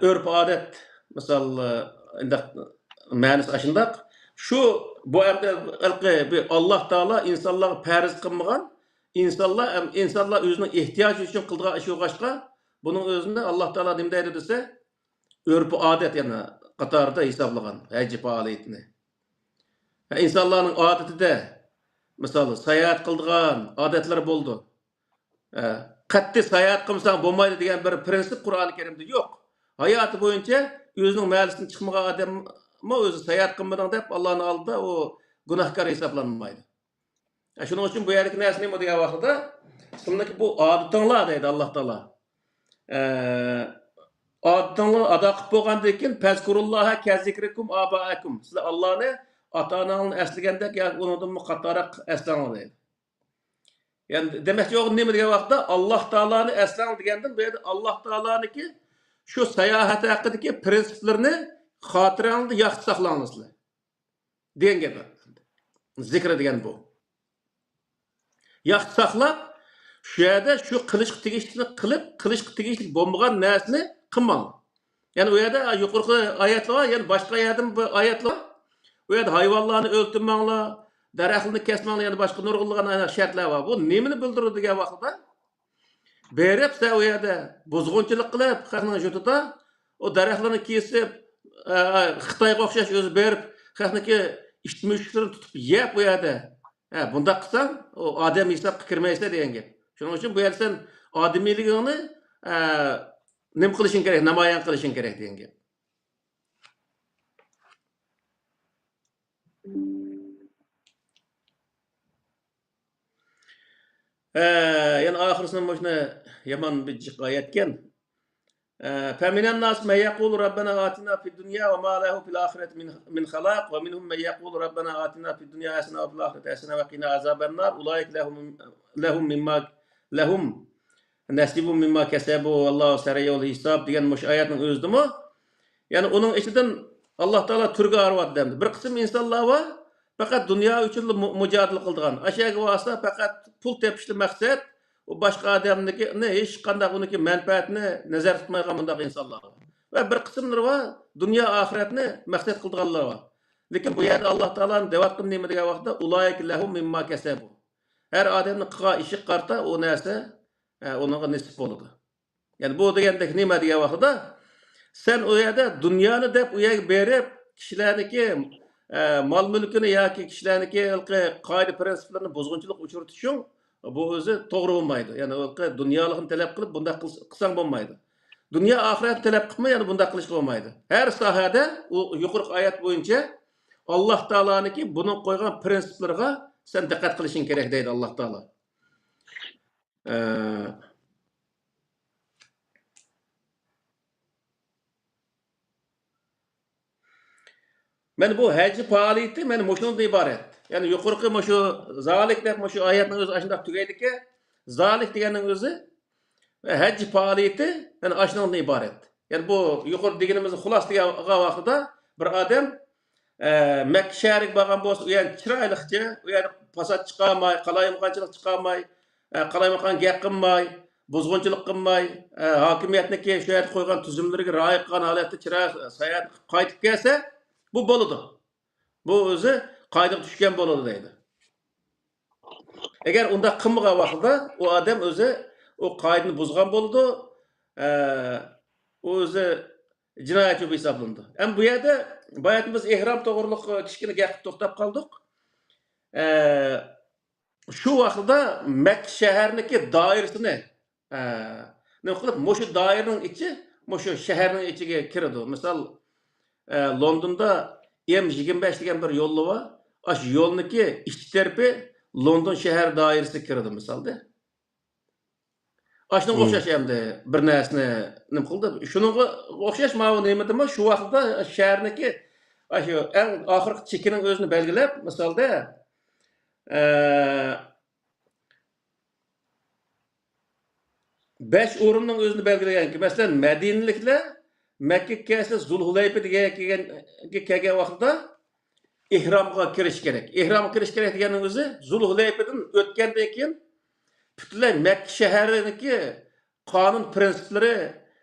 ئۆرپ-ئادەت، مىسال، ئە، ئىنداق مەنىسى ئاشۇنداق. شۇ، بۇ ئەمدى ھېلىقى بىر ئاللا تائالا ئىنسانلارغا پەرز قىلمىغان، ئىنسانلار، ئەم، ئىنسانلار ئۆزىنىڭ ئېھتىياجى ئۈچۈن قىلىدىغان ئىش بولغاچقا، بۇنىڭ ئۆزىنى ئاللا تائالا نېمە دەيدۇ دېسە، ئۆرپ-ئادەت يەنە قاتارىدا ھېسابلىغان ھەج پائالىيىتىنى. ئىنسانلارنىڭ ئادىتىدە، مىسال، ساياھەت قىلىدىغان ئادەتلەر بولىدۇ. ئە، قەتئىي ساياھەت قىلمىساڭ بولمايدۇ دېگەن بىر پىرىنسىپ قۇرئان كەرىمدە يوق. ھاياتى بويىچە ئۆزىنىڭ مەھەللىسىدىن چىقمىغان ئادەممۇ ئۆزى ساياھەت قىلمىدىڭ دەپ ئاللانىڭ ئالدىدا ئۇ گۇناھكار ھېسابلانمايدۇ. ئە، شۇنىڭ ئۈچۈن بۇ يەردىكى نەرسە نېمە دېگەن ۋاقتىدا، سىلىنىڭكى بۇ ئادىتىڭلار دەيدۇ ئاللا تائالا. ئە، ئادىتىڭلارنى ئادا قىلىپ بولغاندىن كېيىن، فەزكۇرۇللاھە كەزىكرىكۇم ئابائەكۇم. سىلەر ئاللانى ئاتا-ئاناڭلارنى ئەسلىگەندەك ياكى ئۇنىڭدىنمۇ قاتتىقراق ئەسلەڭلار دەيدۇ. يەنى دېمەكچى بولغىنى نېمە دېگەن ۋاقىتتا، ئاللا تائالانى ئەسلەڭ دېگەندىن بۇ يەردە ئاللا تائالانىڭكى شۇ ساياھەت ھەققىدىكى پىرىنسىپلىرىنى خاتىرەڭلاردا ياخشى ساقلاڭلار سىلەر دېگەن گەپ. زىكرى دېگەن بۇ. ياخشى ساقلاپ، شۇ يەردە شۇ قىلىشقا تېگىشلىكنى قىلىپ، قىلىشقا تېگىشلىك بولمىغان نەرسىنى قىلماڭ. يەنى ئۇ يەردە يۇقىرىقى ئايەتلەر بار، يەنە باشقا يەردىمۇ بىر ئايەتلەر بار. ئۇ يەردە ھايۋانلارنى ئۆلتۈرمەڭلار، دەرەخلەرنى كەسمەڭلار، يەنە باشقا نۇرغۇنلىغان شەرتلەر بار. بۇ نېمىنى بىلدۈرىدۇ دېگەن ۋاقىتتا، بېرىپ سەن ئۇ يەردە بۇزغۇنچىلىق قىلىپ، خەقنىڭ يۇرتىدا ئۇ دەرەخلەرنى كېسىپ، ئە، خىتايغا ئوخشاش ئۆزى بېرىپ، خەقنىڭكى ئىت مۈشۈكلىرىنى تۇتۇپ يەپ ئۇ يەردە. ھە، بۇنداق قىلساڭ، ئۇ ئادەم ھېسابقا كىرمەيسەن دېگەن گەپ. شۇنىڭ ئۈچۈن بۇ يەردە سەن ئادىمىيلىكىڭنى، ئە، نېمە قىلىشىڭ كېرەك، نامايان قىلىشىڭ كېرەك دېگەن گەپ. ھە، يەنە ئاخىرسىنى مۇشۇنى يامان بىر جىق ئايەتكەن. ئە، فمن الناس من يقول ربنا آتنا في الدنيا وما له في الآخرة من، من خلاق، ومنهم من يقول ربنا آتنا في الدنيا حسنة وفي الآخرة حسنة وقنا عذاب النار، أولئك لهم، لهم مما، لهم نصيب مما كسبوا والله سريع الحساب دېگەن مۇشۇ ئايەتنىڭ ئۆزىدىمۇ، يەنى ئۇنىڭ ئىچىدىن ئاللا تائالا تۈرگە ئايرىۋاتىدۇ ئەمدى. بىر قىسىم ئىنسانلار بار، پەقەت دۇنيا ئۈچۈنلا مۇ-، مۇجادىلە قىلىدىغان، ئاشۇ يەرگە بارسا پەقەت پۇل تېپىشلا مەقسەت، ئۇ باشقا ئادەمنىڭكىنى ھېچقانداق ئۇنىڭكى مەنپەئەتىنى نەزەردە تۇتمايدىغان بۇنداق ئىنسانلار بار. ۋە بىر قىسىملىرى بار، دۇنيا ئاخىرەتنى مەقسەت قىلىدىغانلار بار. لېكىن بۇ يەردە ئاللا تائالانىڭ دەۋاتقىنى نېمە دېگەن ۋاقىتتا، ئۇلائىكە لەھۇم مىمما كەسەبۇ. ھەر ئادەمنىڭ قىلغان ئىشىغا قارىتا ئۇ نەرسە، ئە، ئۇنىڭغا نېسىپ بولىدۇ. يەنى بۇ دېگەندەك نېمە دېگەن ۋاقتىدا، سەن ئۇ يەردە دۇنيانى دەپ ئۇ يەرگە بېرىپ، كىشىلەرنىڭكى، ئە، مال-مۈلكىنى ياكى كىشىلەرنىڭكى ھېلىقى قائىدە-پىرىنسىپلىرىنى بۇزغۇنچىلىققا ئۇچرىتىشىڭ، بۇ ئۆزى توغرا بولمايدۇ. يەنى ھېلىقى دۇنيالىقنى تەلەپ قىلىپ بۇنداق قىلس-، قىلساڭ بولمايدۇ. دۇنيا ئاخىرەتنى تەلەپ قىلىپمۇ يەنە بۇنداق قىلىشقا بولمايدۇ. ھەر ساھەدە ئۇ يۇقىرىقى ئايەت بويىچە ئاللا تائالانىڭكى بۇنىڭغا قويغان پىرىنسىپلىرىغا سەن دىققەت قىلىشىڭ كېرەك دەيدۇ ئاللا تائالا. ئە، مانا بۇ ھەج پائالىيىتى مانا مۇشۇنىڭدىن ئىبارەت. يەنى يۇقىرىقى مۇشۇ زالىك دەپ مۇشۇ ئايەتنىڭ ئۆزى ئاشۇنداق تۈگەيدىكەن. زالىك دېگەننىڭ ئۆزى ھەج پائالىيىتى مانا ئاشۇنىڭدىن ئىبارەت. يەنى بۇ يۇقىرى دېگىنىمىزنى خۇلاسە دېگەن ۋاقتىدا بىر ئادەم، ئە، مەككە شەھىرىگە بارغان بولسا، ئۇ يەردە چىرايلىقچە، ئۇ يەردە پاسات چىقارماي، قالايمىقانچىلىق چىقارماي، ئە، قالايمىقان گەپ قىلماي، بۇزغۇنچىلىق قىلماي، ئە، ھاكىمىيەتنىڭكى شۇ يەردە قويغان تۈزۈملىرىگە رىئايە قىلغان ھالەتتە چىراي ساياھەت قىلىپ قايتىپ كەلسە، بۇ بولىدۇ. بۇ ئۆزى قائىدىگە چۈشكەن بولىدۇ دەيدۇ. ئەگەر ئۇنداق قىلمىغان ۋاقتىدا ئۇ ئادەم ئۆزى ئۇ قائىدىنى بۇزغان بولىدۇ، ئە، ئۇ ئۆزى جىنايەتچى بولۇپ ھېسابلىنىدۇ. ئەمما بۇ يەردە باياتىن بىز ئېھرام توغرىلىق كىچىككىنە گەپ قىلىپ توختاپ قالدۇق. ئە، شۇ ۋاقتىدا مەككە شەھەرنىڭكى دائىرىسىنى، ئە، نېمە قىلىپ، مۇشۇ دائىرىنىڭ ئىچى، مۇشۇ شەھەرنىڭ ئىچىگە كىرىدۇ. مىسال، ئە، لوندوندا ئېم يىگىرمە بەش دېگەن بىر يولى بار. ئاشۇ يولنىڭكى ئىچ تەرىپى لوندون شەھەر دائىرىسىگە كىرىدۇ، مىسالدا. ئاشۇنىڭغا ئوخشاش ئەمدى بىر نەرسىنى نېمە قىلدى؟ شۇنىڭغا ئوخشاش ماۋۇ نېمىدىمۇ؟ شۇ ۋاقىتتا شەھەرنىڭكى ئاشۇ ئەڭ ئاخىرقى چېكىنىڭ ئۆزىنى بەلگىلەپ، مىسالدا، ئە، بەش ئورۇننىڭ ئۆزىنى بەلگىلىگەنكى، مەسىلەن، مەدىنىلىكلەر مەككىگە كەلسە، زۇلھۇلەيپە دېگەن كەلگەن، كەلگەن ۋاقتىدا ئېھرامغا كىرىش كېرەك. ئېھرامغا كىرىش كېرەك دېگەننىڭ ئۆزى زۇلھۇلەيپىدىن ئۆتكەندىن كېيىن پۈتۈنلەي مەككە شەھىرىنىڭكى قانۇن پىرىنسىپلىرى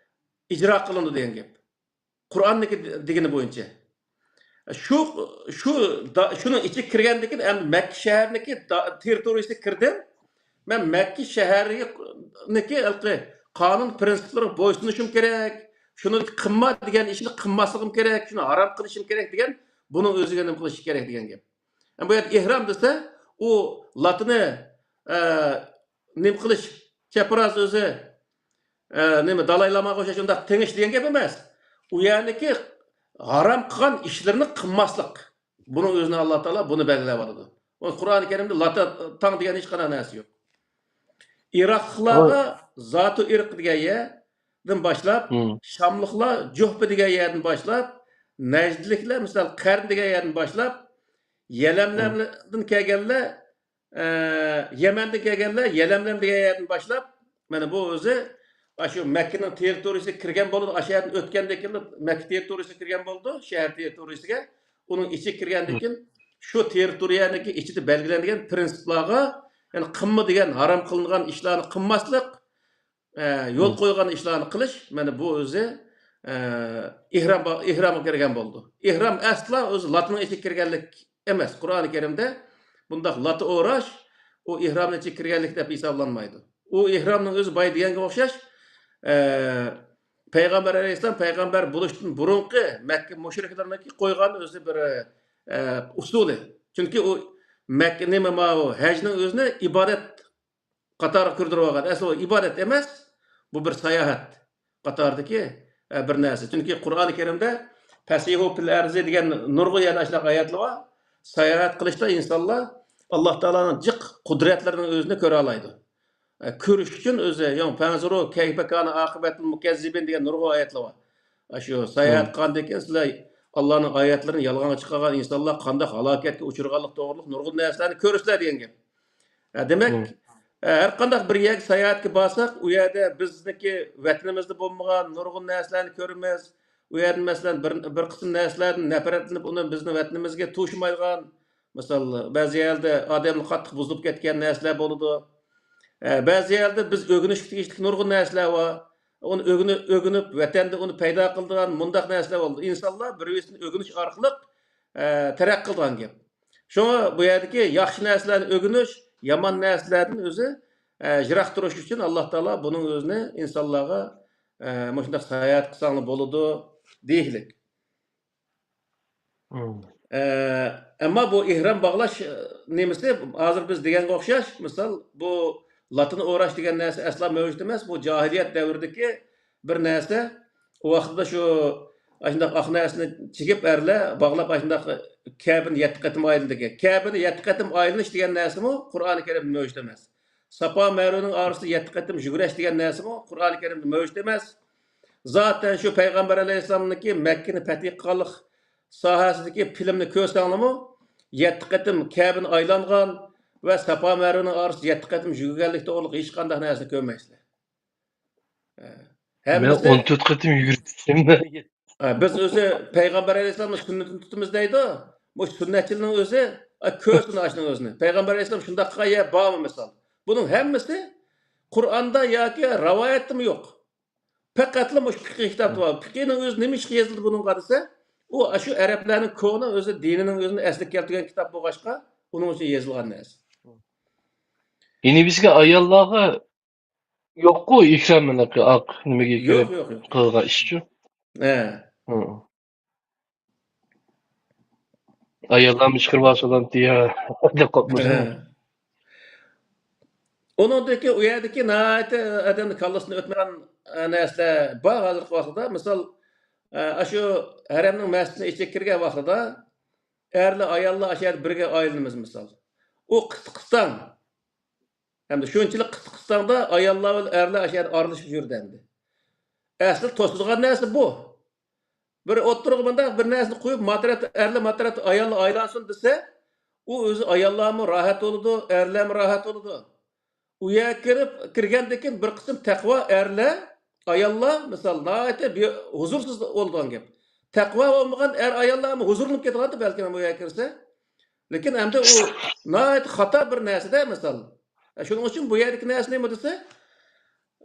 ئىجرا قىلىنىدۇ دېگەن گەپ. قۇرئاننىڭكى دېگىنى بويىچە. شۇ، شۇ دا-، شۇنىڭ ئىچىگە كىرگەندىن كېيىن ئەمدى مەككە شەھەرنىڭكى دا-، تېررىتورىيىسىگە كىردىم. مەن مەككە شەھەرنىڭكى ھېلىقى قانۇن پىرىنسىپلىرىغا بويسۇنۇشۇم كېرەك. شۇنى قىلما دېگەن ئىشنى قىلماسلىقىم كېرەك. شۇنى ھارام قىلىشىم كېرەك دېگەن بۇنىڭ ئۆزىگە نېمە قىلىش كېرەك دېگەن گەپ. ئەمما بۇ يەردە ئېھرام دېسە، ئۇ لاتىنى، ئە، نېمە قىلىش، چەپراز ئۆزى، ئە، نېمە، دالاي لاماغا ئوخشاش شۇنداق تېڭىش دېگەن گەپ ئەمەس. ئۇ يەرنىكى ھارام قىلغان ئىشلىرىنى قىلماسلىق. بۇنىڭ ئۆزىنى ئاللا تائالا بۇنى بەلگىلەۋاتىدۇ. قۇرئانى كەرىمدە لاتا تاڭ دېگەن ھېچقانداق نەرسە يوق. ئىراقلىقلارغا زاتۇ ئىرق دېگەن يەردىن باشلاپ، شاملىقلار جۇھپە دېگەن يەردىن باشلاپ، نەجدلىكلەر مىسال قەرن دېگەن يەردىن باشلاپ، يەلەملەردىن كەلگەنلەر، ئە، يەمەندىن كەلگەنلەر يەلەملەم دېگەن يەردىن باشلاپ، مانا بۇ ئۆزى ئاشۇ مەككىنىڭ تېررىتورىيىسىگە كىرگەن بولىدۇ. ئاشۇ يەردىن ئۆتكەندىن كېيىن مەككە تېررىتورىيىسىگە كىرگەن بولىدۇ، شەھەر تېررىتورىيىسىگە. ئۇنىڭ ئىچىگە كىرگەندىن كېيىن شۇ تېررىتورىيەنىڭكى ئىچىدە بەلگىلەنگەن پىرىنسىپلارغا، يەنى قىلما دېگەن ھارام قىلىنغان ئىشلارنى قىلماسلىق، ئە، يول قويغان ئىشلارنى قىلىش، مانا بۇ ئۆزى، ئە، ئېھرام، ئېھرامغا كىرگەن بولىدۇ. ئېھرام ئەسلا ئۆزى لاتىننىڭ ئىچىگە كىرگەنلىك ئەمەس. قۇرئانى كەرىمدە بۇنداق لاتا ئوراش، ئۇ ئېھرامنىڭ ئىچىگە كىرگەنلىك دەپ ھېسابلانمايدۇ. ئۇ ئېھرامنىڭ ئۆزى بايا دېگەنگە ئوخشاش، ئە، پەيغەمبەر ئەلەيھىسسالام پەيغەمبەر بولۇشتىن بۇرۇنقى مەككە مۇشرىكلىرىنىڭكى قويغان ئۆزى بىر، ئە، ئۇسۇلى. چۈنكى ئۇ مەككە نېمە، ماۋۇ ھەجنىڭ ئۆزىنى ئىبادەت قاتارىغا كىردۈرۈۋالغان. ئەسلى ئۇ ئىبادەت ئەمەس، بۇ بىر ساياھەت قاتارىدىكى، ئە، بىر نەرسە. چۈنكى قۇرئانى كەرىمدە «فەسىھۇ فىل ئەرزى» دېگەن نۇرغۇن يەردە ئاشۇنداق ئايەتلەر بار. ساياھەت قىلىشتا ئىنسانلار ئاللا تائالانىڭ جىق قۇدرەتلىرىنىڭ ئۆزىنى كۆرەلەيدۇ. ئە، كۆرۈش ئۈچۈن ئۆزى، يەنى فەنزۇرۇ كەيفە كانە ئاقىبەتۇل مۇكەززىبىن دېگەن نۇرغۇن ئايەتلەر بار. ئاشۇ ساياھەت قىلغاندىن كېيىن سىلەر ئاللانىڭ ئايەتلىرىنى يالغانغا چىقارغان ئىنسانلار قانداق ھالاكەتكە ئۇچرىغانلىقى توغرىلىق نۇرغۇن نەرسىلەرنى كۆرىسىلەر دېگەن گەپ. ئە، دېمەك، ئە، ھەر قانداق بىر يەرگە ساياھەتكە بارساق، ئۇ يەردە بىزنىڭكى ۋەتىنىمىزدە بولمىغان نۇرغۇن نەرسىلەرنى كۆرىمىز. ئۇ يەردىن، مەسىلەن، بىر، بىر قىسىم نەرسىلەردىن نەپرەتلىنىپ، ئۇنى بىزنىڭ ۋەتىنىمىزگە توشۇمايدىغان، مىسال، بەزى يەردە ئادەملەر قاتتىق بۇزۇلۇپ كەتكەن نەرسىلەر بولىدۇ. ئە، بەزى يەردە بىز ئۆگىنىشكە تېگىشلىك نۇرغۇن نەرسىلەر بار. ئۇنى ئۆگىنىپ، ئۆگىنىپ، ۋەتەندە ئۇنى پەيدا قىلىدىغان مۇنداق نەرسىلەر بولىدۇ. ئىنسانلار بىر-بىرسىدىن ئۆگىنىش ئارقىلىق، ئە، تەرەققىي قىلىدىغان گەپ. شۇڭا بۇ يەردىكى ياخشى نەرسىلەرنى ئۆگىنىش، يامان نەرسىلەردىن ئۆزى، ئە، يىراق تۇرۇش ئۈچۈن ئاللا تائالا بۇنىڭ ئۆزىنى ئىنسانلارغا، ئە، مۇشۇنداق ساياھەت قىلساڭلار بولىدۇ دېيىشلىك. ئە، ئەمما بۇ ئېھرام باغلاش، ئە، نېمىسى، ھازىر بىز دېگەنگە ئوخشاش، مىسال، بۇ لاتىن ئوراش دېگەن نەرسە ئەسلا مەۋجۇت ئەمەس. بۇ جاھىلىيەت دەۋرىدىكى بىر نەرسە. ئۇ ۋاقىتتا شۇ ئاشۇنداق ئاق نەرسىنى چىگىپ ئەرلەر باغلاپ، ئاشۇنداق كەبىنى يەتتە قېتىم ئايلىنىدىكەن. كەبىنى يەتتە قېتىم ئايلىنىش دېگەن نەرسىمۇ قۇرئانى كەرىمدە مەۋجۇت ئەمەس. ساپا مەرۋىنىڭ ئارىسىدا يەتتە قېتىم يۈگۈرۈش دېگەن نەرسىمۇ قۇرئانى كەرىمدە مەۋجۇت ئەمەس. زاتەن شۇ پەيغەمبەر ئەلەيھىسسالامنىڭكى مەككىنى پەتھى قىلغانلىق ساھەسىدىكى فىلىمنى كۆرسەڭلىمۇ، يەتتە قېتىم كەبىنى ئايلانغان ۋە ساپا مەرۋىنىڭ ئارىسىدا يەتتە قېتىم يۈگۈرگەنلىكى توغرىلىق ھېچقانداق نەرسىنى كۆرمەيسىلەر. ھە. مەن ھەممىسى ئون تۆت قېتىم يۈگۈرۈپ چىقتىم. ھە، بىز ئۆزى پەيغەمبەر ئەلەيھىسسالامنىڭ سۈننىتىنى تۇتىمىز دەيدۇ. مۇشۇ سۈننەتچىلىكنىڭ ئۆزى، ئە، كۆرسۇن ئاشۇنىڭ ئۆزىنى. پەيغەمبەر ئەلەيھىسسالام شۇنداق قىلغان يەر بارمۇ مىسال؟ بۇنىڭ ھەممىسى قۇرئاندا ياكى رىۋايەتتىمۇ يوق. پەقەتلا مۇشۇ پىقھىي كىتابتا بار. پىقھىنىڭ ئۆزى نېمە ئىشقا يېزىلدى بۇنىڭغا دېسە، ئۇ ئاشۇ ئەرەبلەرنىڭ كونا ئۆزى دىنىنىڭ ئۆزىنى ئەسلىگە كەلتۈرگەن كىتاب بولغاچقا، ئۇنىڭ ئۈچۈن يېزىلغان نەرسە. يەنى بىزگە ئاياللارغا يوققۇ ئېھرام ھېلىقى ئاق نېمىگە يوق، كىرىپ يوق، يوق. قىلغان ئىشچۇ. ھە. ھە. ئاياللارمۇ چىقىرىۋالسىلا دېيە دەپ قوپمىسۇن. ھە. ئۇنىڭدىكى، ئۇ يەردىكى ناھايىتى ئادەمنىڭ كاللىسىدىن ئۆتمەيدىغان، ئە، نەرسىلەر بار ھازىرقى ۋاقىتتا. مىسال، ئە، ئاشۇ ھەرەمنىڭ مەسچىتىنىڭ ئىچىگە كىرگەن ۋاقتىدا ئەرلەر، ئاياللار ئاشۇ يەردە بىرگە ئايلىنىمىز مىسال. ئۇ قىستىقىستان. ھەمدە شۇنچىلىك قىستىقىستاندا ئاياللار بىلەن ئەرلەر ئاشۇ يەردە ئارىلىشىپ يۈرىدۇ ئەمدى. ئەسلى توسىدىغان نەرسە بۇ. بىر ئوتتۇرىغا مۇنداق بىر نەرسىنى قويۇپ، ما تەرەپتە ئەرلەر، ما تەرەپتە ئاياللار ئايلانسۇن دېسە، ئۇ ئۆزى ئاياللارمۇ راھەت بولىدۇ، ئەرلەرمۇ راھەت بولىدۇ. ئۇ يەرگە كىرىپ، كىرگەندىن كېيىن بىر قىسىم تەقۋا ئەرلەر، ئاياللار، مىسال، ناھايىتى بى-، ھۇزۇرسىز بولىدىغان گەپ. تەقۋا بولمىغان ئەر-ئاياللارمۇ ھۇزۇرلىنىپ كېتىدىغانتى بەلكىم ئۇ يەرگە كىرسە. لېكىن ئەمدى ئۇ ناھايىتى خاتا بىر نەرسىدە، مىسال. شۇنىڭ ئۈچۈن بۇ يەردىكى نەرسە نېمە دېسە،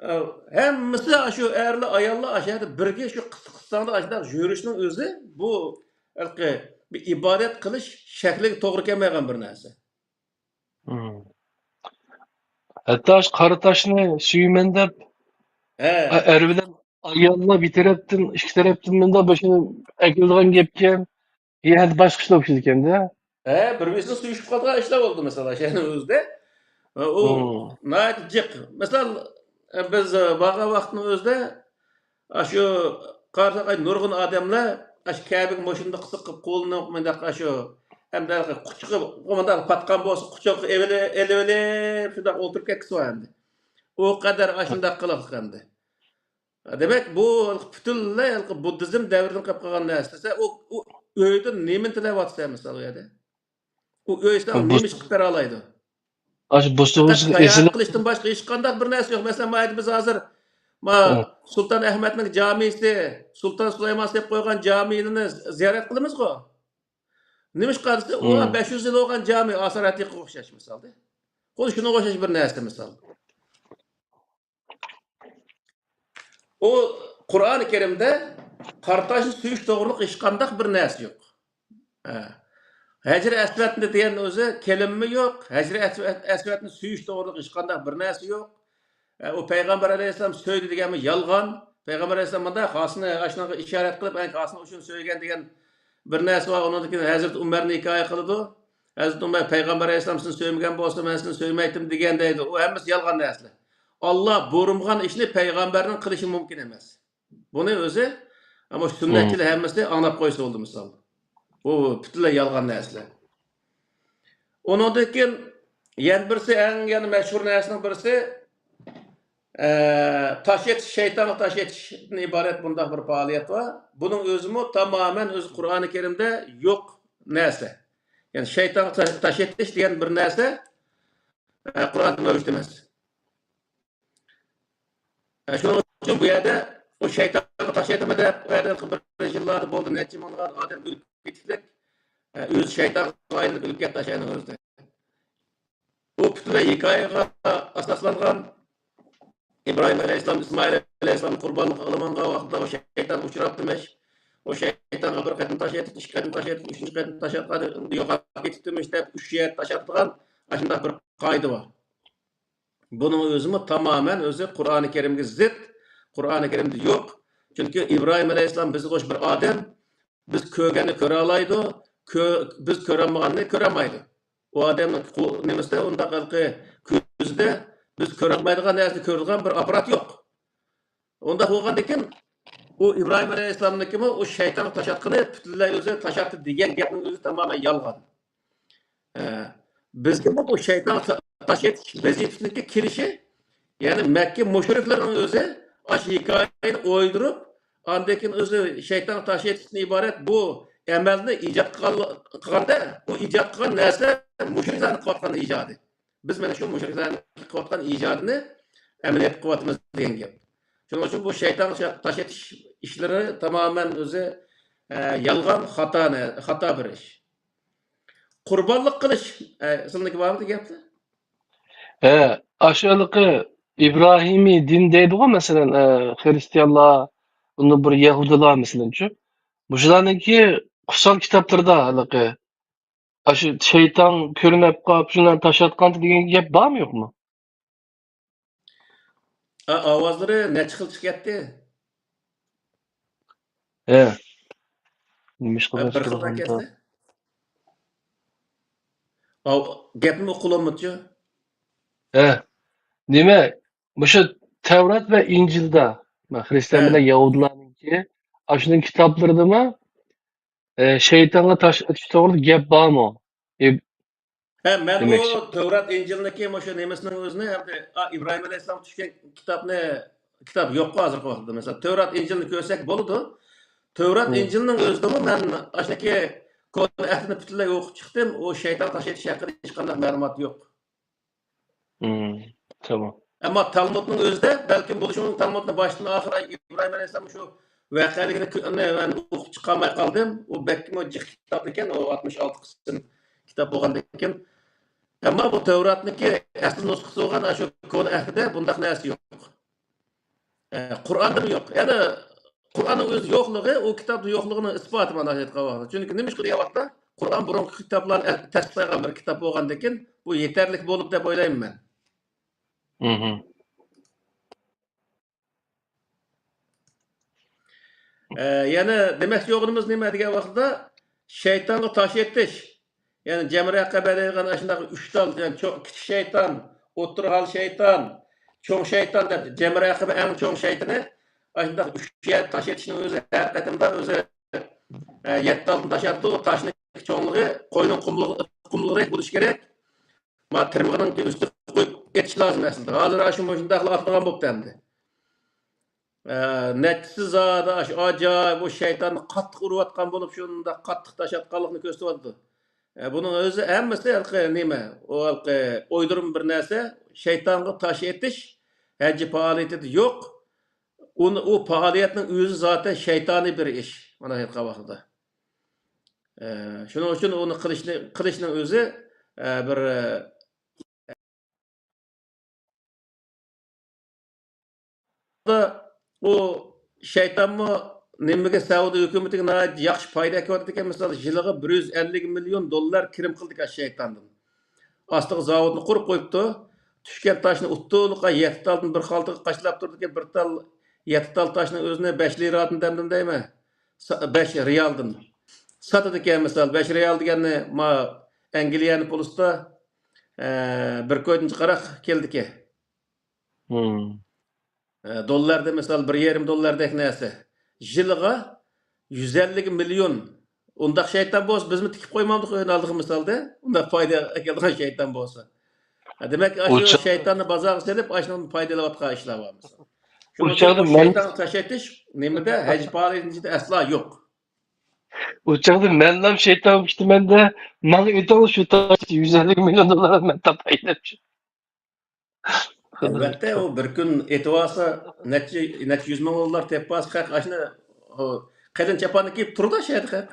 ئە، ھەممىسى ئاشۇ ئەرلەر، ئاياللار ئاشۇ يەردە بىرگە شۇ قىستىق-قىستاڭدا ئاشۇنداق يۈرۈشنىڭ ئۆزى بۇ ھېلىقى بىر ئىبادەت قىلىش شەكلىگە توغرا كەلمەيدىغان بىر نەرسە. ھەتتا شۇ قارا تاشنى سۆيىمەن دەپ، ھە. ئە-، ئەر بىلەن ئاياللار بىر تەرەپتىن، ئىككى تەرەپتىن مۇنداق بىر شۇنى ئەكېلىدىغان گەپكەن. يەنە باشقا ئىشلار ئوخشايدىكەن-دە. ھە، بىر-بىرسىنى سۆيۈشۈپ قالىدىغان ئىشلار بولدى، مەسىلەن، شەھەرنىڭ ئۆزىدە. ئۇ ناھايىتى جىق. مەسىلەن، بىز بارغان ۋاقىتنىڭ ئۆزىدە ئاشۇ قارىساق، ئاي، نۇرغۇن ئادەملەر ئاشۇ كەبىگە مۇشۇنداق قىسىق قىلىپ قولىنى مۇنداق ئاشۇ، ئەمدى قۇچىقى مۇنداق پاتقان بولسا، قۇچىقىغا ئېلىۋېلىپ، شۇنداق ئولتۇرۇپ كەتكۈسى بار ئەمدى. ئۇ قەدەر ئاشۇنداق قىلىقلىق ئەمدى. دېمەك، بۇ پۈتۈنلەي ھېلىقى بۇددىزم دەۋرىدىن قېلىپ قالغان نەرسە دېسە، ئۇ، ئۇ ئۆيدىن نېمىنى تىلەۋاتىسەن، مىسال، ئۇ يەردە؟ ئۇ ئۆي ساڭا بۇ نېمە ئىش قىلىپ بېرەلايدۇ؟ ئاشۇ بۇ پەقەت ساياھەت قىلىشتىن باشقا ھېچقانداق بىر نەرسە يوق. مەسىلەن، ما يەردە بىز ھازىر، ما، سۇلتان ئەھمەدنىڭ جامىسى، سۇلتان سۇلايمان سېلىپ قويغان جامىلىرىنى زىيارەت قىلىمىزغۇ؟ نېمە ئىش قىلسا، ئۇ بەش يۈز يىل بولغان جامى ئاسار ئەتىقىگە ئوخشاش، مىسالدا. خۇددى شۇنىڭغا ئوخشاش بىر نەرسە، مىسال. ئۇ قۇرئانى كەرىمدە قارا تاشنى سۆيۈش توغرىلىق ھېچقانداق بىر نەرسە يوق. ھە. ھەجرى ئەسۋەدنى دېگەن ئۆزى كېلىممۇ يوق، ھەجرى ئەسۋەد-، ئەسۋەدنى سۆيۈش توغرىلىق ھېچقانداق بىر نەرسە يوق. ھە، ئۇ پەيغەمبەر ئەلەيھىسسالام سۆيدى دېگەنمۇ يالغان. پەيغەمبەر ئەلەيھىسسالام مۇنداق خاسىنى ئاشۇنىڭغا ئىشارەت قىلىپ، ئەنە خاسىنى ئۇشۇنى سۆيگەن دېگەن بىر نەرسە بار. ئۇنىڭدىن كېيىن ھەزرىتى ئۇمەرنى ھېكايە قىلىدۇ. ھەزرىتى ئۇمەر، پەيغەمبەر ئەلەيھىسسالام سېنى سۆيمىگەن بولسا، مەن سېنى سۆيمەيتتىم دېگەن دەيدۇ. ئۇ ھەممىسى يالغان نەرسىلەر. ئاللا بۇيرۇمىغان ئىشنى پەيغەمبەرنىڭ قىلىشى مۇمكىن ئەمەس. بۇنى ئۆزى، ئەمما سۈننەتچىلەر ھەممىسى ئاڭلاپ قويسا بولدى، مىسال. بۇ پۈتۈنلەي يالغان نەرسىلەر. ئۇنىڭدىن كېيىن يەنە بىرسى، ئەڭ يەنە مەشھۇر نەرسىنىڭ بىرسى، ئە، تاش ئېتىش، شەيتانغا تاش ئېتىشتىن ئىبارەت بۇنداق بىر پائالىيەت بار. بۇنىڭ ئۆزىمۇ تامامەن ئۆزى قۇرئانى كەرىمدە يوق نەرسە. يەنى شەيتانغا تاش، تاش ئېتىش دېگەن بىر نەرسە، ئە، قۇرئاندا مەۋجۇت ئەمەس. ئە، شۇنىڭ ئۈچۈن بۇ يەردە ئۇ شەيتانغا تاش ئېتىمەن دەپ، ئۇ يەردە بىر يىللاردا بولدى، نەچچە مىڭلىغان ئادەم ئۆلۈپ كېتىپلىك، ئە، ئۆزى شەيتانغا ئايلىنىپ ئۆلۈپ كەتتى شەيتاننىڭ ئۆزىدە. بۇ پۈتۈنلەي ھېكايىگە ئاساسلانغان. ئىبراھىم ئەلەيھىسسالام، ئىسمائىل ئەلەيھىسسالام قۇربانلىق قىلىدىغان ۋاقىتتا ئۇ شەيتان ئۇچراپتىمىش. ئۇ شەيتانغا بىر قېتىم تاش ئېتىپ، ئىككى قېتىم تاش ئېتىپ، ئۈچىنچى قېتىم تاش ئاتقان يوقاپ كېتىپتىمىش دەپ، ئۈچ يەردە تاش ئاتىدىغان ئاشۇنداق بىر قائىدە بار. بۇنىڭ ئۆزىمۇ تامامەن ئۆزى قۇرئانى كەرىمگە زىت، قۇرئانى كەرىمدە يوق. چۈنكى ئىبراھىم ئەلەيھىسسالام بىزگە ئوخشاش بىر ئادەم، بىز كۆرگەننى كۆرەلايدۇ، كۆ-، بىز كۆرەلمىگەننى كۆرەلمەيدۇ. ئۇ ئادەمنىڭ قۇ-، نېمىسىدە ئۇنداق ھېلىقى كۆزىدە بىز كۆرەلمەيدىغان نەرسىنى كۆرىدىغان بىر ئاپپارات يوق. ئۇنداق بولغاندىكىن، ئۇ ئىبراھىم ئەلەيھىسسالامنىڭكىمۇ ئۇ شەيتانغا تاش ئاتقىنى پۈتۈنلەي ئۆزى تاش ئاتتى دېگەن گەپنىڭ ئۆزى تامامەن يالغان. ئە، بىزگىمۇ بۇ شەيتانغا تا-، تاش ئېتىش ۋەزىپىسىنىڭكى كېلىشى، يەنى مەككە مۇشرىكلىرىنىڭ ئۆزى ئاشۇ ھېكايىنى ئويدۇرۇپ، ئاندىن كېيىن ئۆزى شەيتانغا تاش ئېتىشتىن ئىبارەت بۇ ئەمەلنى ئىجاد قىلغان-، قىلغاندا، ئۇ ئىجاد قىلغان نەرسە مۇشرىكلارنىڭ قىلىۋاتقان ئىجادى. بىز مانا شۇ مۇشرىكلارنىڭ قىلىۋاتقان ئىجادىنى ئەمەلىيەتتە قىلىۋاتىمىز دېگەن گەپ. شۇنىڭ ئۈچۈن بۇ شەيتانغا تاش ئېتىش ئىشلىرى تامامەن ئۆزى، ئە، يالغان، خاتا، خاتا بىر ئىش. قۇربانلىق قىلىش، ئە، سىلىنىڭكى بارمىدى گەپتە؟ ھە، ئاشۇ ھېلىقى ئىبراھىمىي دىن دەيدىغۇ، مەسىلەن، ئە، خرىستىيانلار، ئۇنى بىر يەھۇدىيلار، مەسىلەنچۇ. مۇشۇلارنىڭكى قۇتسال كىتابلىرىدا ھېلىقى، ئاشۇ شەيتان كۆرۈنۈپ قاپ، شۇلارنى تاشلاتقانتى دېگەن گەپ بارمۇ، يوقمۇ؟ ئا، ئاۋازلىرى نەچچە خىل چىقىپ كەتتى. ھە. نېمىشقا ھە، بىر خىل بولۇپ كەتتى. ئاۋ-، گەپنى ئۇقۇلمىدىچۇ؟ ھە. نېمە؟ مۇشۇ تەۋرات ۋە ئىنجىلدا، خرىستىيان ھە. بىلەن يەھۇدىيلارنىڭكى، ئاشۇنىڭ كىتابلىرىدىمۇ، ئە، شەيتانغا تاش ئېتىش توغرىلىق گەپ بارمۇ؟ ئى-، ھە، مەن بۇ دېمەكچى. تەۋرات، ئىنجىلنىڭكى مۇشۇ نېمىسىنىڭ ئۆزىنى، ھەمدە، ئا، ئىبراھىم ئەلەيھىسسالام چۈشكەن كىتابنى، كىتاب يوققۇ ھازىرقى ۋاقىتتا. مەسىلەن، تەۋرات، ئىنجىلنى كۆرسەك بولىدۇ. تەۋرات، مم. ئىنجىلنىڭ ئۆزىدىمۇ مەن ئاشۇنداكى كونا ئەھدىنى پۈتۈنلەي ئوقۇپ چىقتىم. ئۇ شەيتان تاش ئېتىش ھەققىدە ھېچقانداق مەلۇمات يوق. مم، تامام. ئەمما تالمۇدنىڭ ئۆزىدە، بەلكىم بولۇشى مۇمكىن، تالمۇدنى باشتىن ئاخىر ئىبراھىم ئەلەيھىسسالام شۇ ۋەقەلىكىنى كۆ-، مەن ئوقۇپ چىقالماي قالدىم. ئۇ بەكمۇ جىق كىتاب ئىكەن، ئۇ ئاتمىش ئالتە قىسىم كىتاب بولغاندىكىن. ئەمما بۇ تەۋراتنىڭكى ئەسلى نۇسخىسى بولغان شۇ كونا ئەھدىدە بۇنداق نەرسە يوق. ئە، قۇرئاندىمۇ يوق. يەنى قۇرئاننىڭ ئۆزى يوقلۇقى، ئۇ كىتابنىڭ يوقلۇقىنىڭ ئىسپاتى مانا ئېيتقان ۋاقىتتا. چۈنكى نېمىشقا دېگەن ۋاقىتتا، قۇرئان بۇرۇنقى كىتابلارنى ئە-، تەستىقلايدىغان بىر كىتاب بولغاندىكىن، بۇ يېتەرلىك بولدى دەپ ئويلايمەن مەن. مھم. ئە، يەنە دېمەكچى بولغىنىمىز نېمە دېگەن ۋاقىتتا، شەيتانغا تاش ئېتىش. يەنى جەمرە ئەقەبە دەيدىغان ئاشۇنداق ئۈچ تال، يەنى چوڭ، كىچىك شەيتان، ئوتتۇرا ھال شەيتان، چوڭ شەيتان دەپ، جەمرە ئەقەبە ئەڭ چوڭ شەيتىنى، ئاشۇنداق ئۈچ يەر تاش ئېتىشنىڭ ئۆزى ھەر قېتىمدا ئۆزى، ئە، يەتتە تالدىن تاش ئاتىدۇ، تاشنىڭ چوڭلۇقى قوينىڭ قۇملۇقى، قۇملۇقىدەك بولۇشى كېرەك. ما تىرمىقىنىڭ ئۈستىگە قويۇپ ئېتىش لازىم ئەسلىدە. ھازىر ئاشۇ مۇشۇنداقلا ئاتىدىغان بوپتۇ ئەمدى. ئە، نەچچىسى زادى ئاشۇ ئاجايىپ، ئۇ شەيتاننى قاتتىق ئۇرۇۋاتقان بولۇپ، شۇنداق قاتتىق تاش ئاتقانلىقىنى كۆرسىتىۋاتىدۇ. ئە، بۇنىڭ ئۆزى ھەممىسى ھېلىقى نېمە؟ ئۇ ھېلىقى ئويدۇرما بىر نەرسە. شەيتانغا تاش ئېتىش ھەججى پائالىيىتىدە يوق. ئۇنى، ئۇ پائالىيەتنىڭ ئۆزى زاتەن شەيتانىي بىر ئىش. مانا ھېلىقى ۋاقىتتا. ئە، شۇنىڭ ئۈچۈن ئۇنى قىلىشنى، قىلىشنىڭ ئۆزى، ئە، بىر، ئە، ئۇ شەيتانمۇ نېمىگە، سەئۇدى ھۆكۈمىتىگە ناھايىتى ياخشى پايدا ئەكېلىۋاتىدىكەن. مىسال، يىلىغا بىر يۈز ئەللىك مىليون دوللار كىرىم قىلىدىكەن شەيتاندىن. ئاستىغا زاۋۇتنى قۇرۇپ قويۇپتۇ. چۈشكەن تاشنى ئۇتتۇرلۇققا يەتتە تالدىن بىر خالتىغا قاچىلاپ تۇرىدىكەن. بىر تال، يەتتە تال تاشنىڭ ئۆزىنى بەش لىرادىن دەمدىم دەيمەن. سا-، بەش رىيالدىن. ساتىدىكەن، مىسال، بەش رىيال دېگەننى ما ئەنگلىيەنى پۇلىسىدا، ئە، بىر كويدىن جىقراق كېلىدىكەن. مم. ئە، دوللاردا، مىسال، بىر يېرىم دوللاردەك نەرسە. يىلىغا يۈز ئەللىك مىليون. ئۇنداق شەيتان بولسا، بىزمۇ تىكىپ قويمامدۇق ئۆينى ئالدىغا، مىسالدا؟ ئۇنداق پايدا ئەكېلىدىغان شەيتان بولسا. دېمەك، ئۇ ئاشۇ چاغ- شەيتاننى بازارغا سېلىپ، ئاشۇنىڭدىن پايدىلىنىۋاتقان ئىشلار بار مىسال. ئۇ شۇنىڭ ئۈچۈن چاغدا بۇ مەن شەيتانغا تاش ئېتىش نېمىدە، ھەج پائالىيىتىنىڭ ئىچىدە ئەسلا يوق. ئۇ چاغدا مەنلا شەيتان كۈتىمەندە، ماڭا ئېتىڭ شۇ تاشنى، يۈز ئەللىك مىليون دوللار مەن تاپاي دەپ. ئەلۋەتتە، ئۇ بىر كۈن ئېتىۋالسا، نەچچە، نەچچە يۈز مىڭ دوللار تېپىپ ئالسا، خەق ئاشۇنى، ئۇ، قېلىن چاپاننى كىيىپ تۇرىدۇ شۇ يەردە خەق.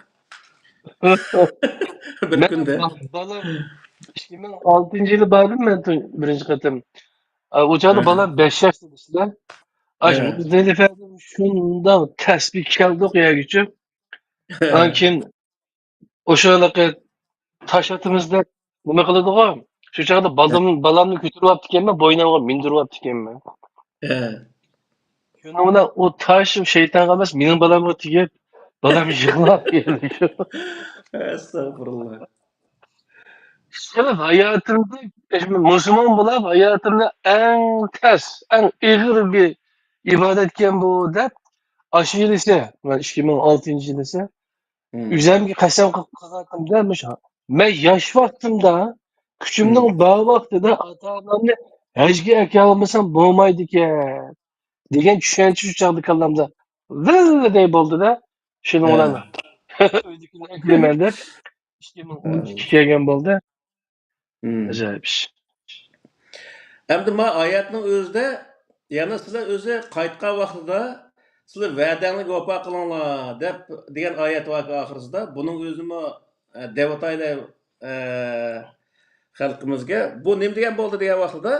بىر مەن كۈندە. با-، بالام ئىككى مىڭ ئالتىنچى يىلى باردىم مەن تۇ-، بىرىنچى قېتىم. ئا، ئۇ چاغدا ھە. بالام بەش ياشتا ئىشلەر. ئاشۇ ھە. مۇزدەلىفەدىن شۇنداق تەسبىھ كەلدۇق يەرگىچە. ھە. ئاندىن كېيىن ئوشۇ ھېلىقى تاش ئاتىمىز دەپ نېمە قىلىدىغۇ؟ شۇ چاغدا بالام، بالامنى كۆتۈرۈۋاپتىكەنمەن، بوينۇمغا مىندۈرۈۋاپتىكەنمەن. ھە. شۇنىڭ بىلەن ئۇ تاش شەيتانغا ئەمەس، مېنىڭ بالامغا تېگىپ، بالام يىغلاپ يەردە. ئەستەغپۇرۇللا. شۇ ھاياتىمدا مۇسۇلمان بولۇپ، ھاياتىمدا ئەڭ تەس، ئەڭ ئېغىر بىر ئىبادەتكەن بۇ دەپ، ئاشۇ يىلىسى، مەن ئىككى مىڭ ئالتىنچى يىلىسى، مم. ئۆزۈمگە قەسەم قىلىپ قالغانتىمدا، مۇشۇ، مەن ياش ۋاقتىمدا، كۈچۈمنىڭ مم. بار ۋاقتىدا ئاتا-ئانامنى ھەجگە ئەكەلمىسەم بولمايدىكەن، دېگەن چۈشەنچە شۇ چاغدا كاللامدا ۋىللىدەي بولدى-دە. شۇنىڭ بىلەن ھە. ئۆيدىكىلەرگە كۈلىمەن دەپ، ئىككى مىڭ ئون ئىككى ھە. كەلگەن بولدى. مم. ئاجايىپ ئىش. ئەمدى ما ئايەتنىڭ ئۆزىدە، يەنە سىلەر ئۆزى قايتقان ۋاقتىدا، سىلەر ۋەدەڭلىك ۋاپا قىلىڭلار، دەپ، دېگەن ئايەت باركەن ئاخىرسىدا. بۇنىڭ ئۆزىمۇ، ئە، دەۋاتايلى، ئە، خەلقىمىزگە. بۇ نېمە دېگەن بولدى دېگەن ۋاقتىدا،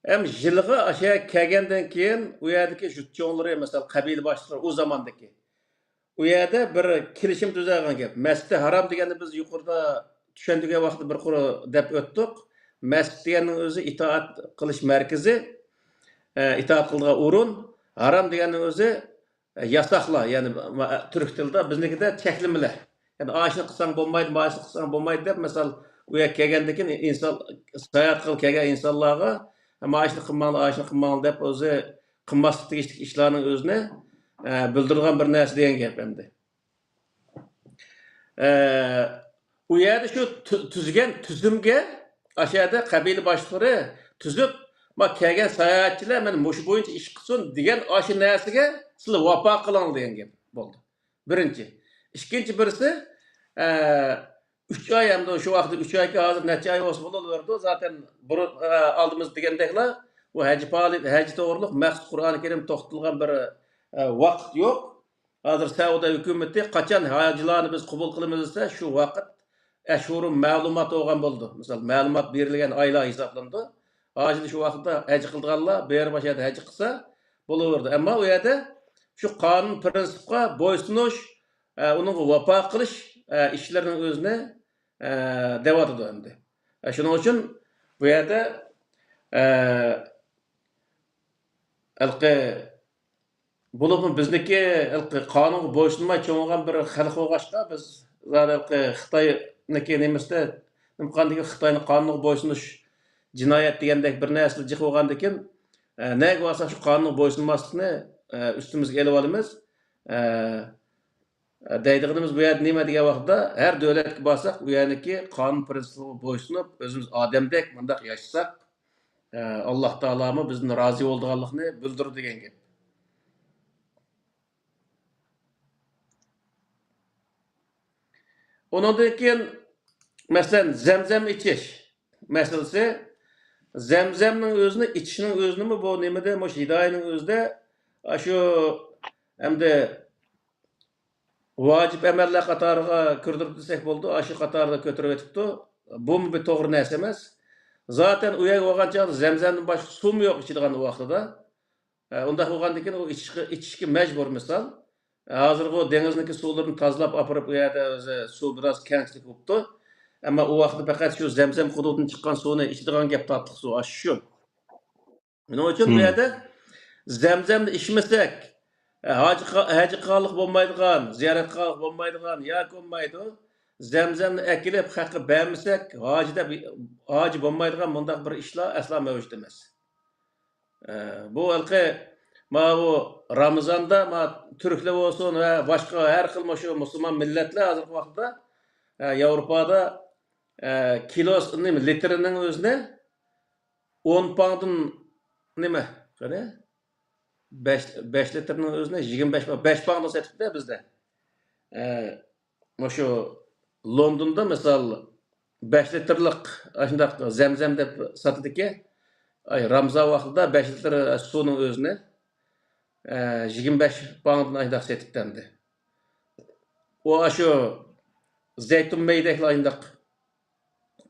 ھەم يىلغا ئاشۇ يەرگە كەلگەندىن كېيىن، ئۇ يەردىكى يۇرت چوڭلىرى، مەسىلەن، قەبىلە باشلىقلىرى ئۇ زاماندىكى ئۇ يەردە بىر كېلىشىم تۈزەلگەن گەپ. مەسچىتى ھارام دېگەننى بىز يۇقىرىدا چۈشەندۈرگەن ۋاقىتتا بىر قۇر دەپ ئۆتتۇق. مەسچىت دېگەننىڭ ئۆزى ئىتائەت قىلىش مەركىزى، ئە، ئىتائەت قىلىدىغان ئورۇن. ھارام دېگەننىڭ ئۆزى، ئە، ياساقلار، يەنى، ئە، تۈرك تىلىدا بىزنىڭكىدە چەكلىمىلەر. يەنى، ئاشۇنى قىلساڭ بولمايدۇ، ماشۇنى قىلساڭ بولمايدۇ دەپ، مىسال، ئۇ يەرگە كەلگەندىن كېيىن ئىنسان، ساياھەت قىلىپ كەلگەن ئىنسانلارغا، ماشۇنى قىلماڭلار، ئاشۇنى قىلماڭلار دەپ، ئۆزى قىلماسلىق تېگىشلىك ئىشلارنىڭ ئۆزىنى، ئە، بىلدۈرىدىغان بىر نەرسە دېگەن گەپ ئەمدى. ئە، ئۇ يەردە شۇ تۈ-، تۈزگەن تۈزۈمگە، ئاشۇ يەردە قەبىلە باشلىقلىرى تۈزۈپ، ما كەلگەن ساياھەتچىلەر مانا مۇشۇ بويىچە ئىش قىلسۇن دېگەن ئاشۇ نەرسىگە سىلەر ۋاپا قىلىڭ دېگەن گەپ بولدى. بىرىنچى. ئىككىنچى بىرسى، ئە، ئۈچ ئاي، ئەمدى شۇ ۋاقىتتا ئۈچ ئايكى، ھازىر نەچچە ئاي بولسا بولۇۋېرىدۇ. زاتەن بۇرۇن، ئە، ئالدىمىز دېگەندەكلا، بۇ ھەج پائالىيىتى، ھەج توغرۇلۇق مەخسۇس قۇرئانى كەرىم توختىتىلغان بىر، ئە، ۋاقىت يوق. ھازىر سەئۇدى ھۆكۈمىتى قاچان ھاجىلارنى بىز قوبۇل قىلىمىز دېسە، شۇ ۋاقىت ئەشھۇرۇ مەلۇمات بولغان بولىدۇ. مىسال، مەلۇمات بېرىلگەن ئايلار ھېسابلىنىدۇ. ھاجىنى شۇ ۋاقىتتا ھەج قىلىدىغانلار بۇ يەردە، ماشۇ يەردە ھەج قىلسا بولۇۋېرىدۇ. ئەمما ئۇ يەردە شۇ قانۇن پىرىنسىپقا بويسۇنۇش، ئە، ئۇنىڭغا ۋاپا قىلىش، ئە، ئىشلىرىنىڭ ئۆزىنى، ئە، دەۋاتىدۇ ئەمدى. ئە، شۇنىڭ ئۈچۈن بۇ يەردە، ئە، ھېلىقى بولۇپمۇ بىزنىكى ھېلىقى قانۇنغا بويسۇنماي چوڭىغان بىر خەلق بولغاچقا، بىز زادى ھېلىقى خىتاينىڭكى نېمىسىدە، نېمە قاندىكى خىتاينىڭ قانۇنىغا بويسۇنۇش جىنايەت دېگەندەك بىر نەرسىلەر جىق بولغاندىكىن، ئە، نەگە بارساق شۇ قانۇنغا بويسۇنماسلىقنى، ئە، ئۈستىمىزگە ئېلىۋالىمىز. ئە، دەيدىغىنىمىز بۇ يەردە نېمە دېگەن ۋاقىتتا، ھەر دۆلەتكە بارساق، ئۇ يەرنىكى قانۇن پىرىنسىپىغا بويسۇنۇپ، ئۆزىمىز ئادەمدەك مۇنداق ياشىساق، ئە، ئاللاھ تائالامۇ بىزدىن رازى بولىدىغانلىقىنى بىلدۈرىدۇ دېگەن گەپ. ئۇنىڭدىن كېيىن، مەسىلەن، زەمزەم ئىچىش مەسىلىسى. زەمزەمنىڭ ئۆزىنى ئىچىشنىڭ ئۆزىنىمۇ بۇ نېمىدە، مۇشۇ ھىدايىنىڭ ئۆزىدە، ئاشۇ ئەمدى ۋاجىپ ئەمەللەر قاتارىغا كىردۈرۈپ دېسەك بولىدۇ، ئاشۇ قاتاردا كۆتۈرۈۋېتىپتۇ. بۇمۇ بىر توغرا نەرسە ئەمەس. زاتەن ئۇ يەرگە بارغان چاغدا زەمزەمدىن باشقا سۇمۇ يوق ئىچىدىغان ئۇ ۋاقتىدا. ئە، ئۇنداق بولغاندىكىن ئۇ ئىچىشكە، ئىچىشكە مەجبۇر مىسال. ھازىرغۇ دېڭىزنىڭكى سۇلىرىنى تازىلاپ ئاپىرىپ، ئۇ يەردە ئۆزى سۇ بىراز كەڭچىلىك بوپتۇ. ئەمما ئۇ ۋاقىتتا پەقەت شۇ زەمزەم قۇدۇقىدىن چىققان سۇنى ئىچىدىغان گەپ تارتتۇق سۇ ئاشۇ. شۇنىڭ ئۈچۈن بۇ يەردە زەمزەمنى ئىچمىسەك، ھاجى قا-، ھەج قىلغانلىق بولمايدىغان، زىيارەت قىلغانلىق بولمايدىغان ياكى بولمايدۇ. زەمزەمنى ئەكېلىپ خەققە بەرمىسەك، ھاجى دەپ، ھاجى بولمايدىغان مۇنداق بىر ئىشلار ئەسلا مەۋجۇت ئەمەس. ئە، بۇ ھېلىقى، ماۋۇ رامىزاندا، ما تۈركلەر بولسۇن ۋە باشقا ھەر خىل مۇشۇ مۇسۇلمان مىللەتلەر ھازىرقى ۋاقىتتا، ئە، ياۋروپادا، ئە، كىلوسى، نېمە، لىتىرىنىڭ ئۆزىنى، ئون پاڭدىن نېمە؟ قېنى؟ بەش، بەش لىتىرنىڭ ئۆزىنى يىگىرمە بەش، بەش پاڭدىن سېتىپتۇ بىزدە. ئە، مۇشۇ لوندوندا مىسال، بەش لىتىرلىق ئاشۇنداق زەمزەم دەپ ساتىدىكى، ئاي، رامزان ۋاقتىدا بەش لىتىر سۇنىڭ ئۆزىنى، ئە، يىگىرمە بەش پاڭدىن ئاشۇنداق سېتىپتۇ ئەمدى. ئۇ ئاشۇ زەيتۇن مېيىدەكلا ئاشۇنداق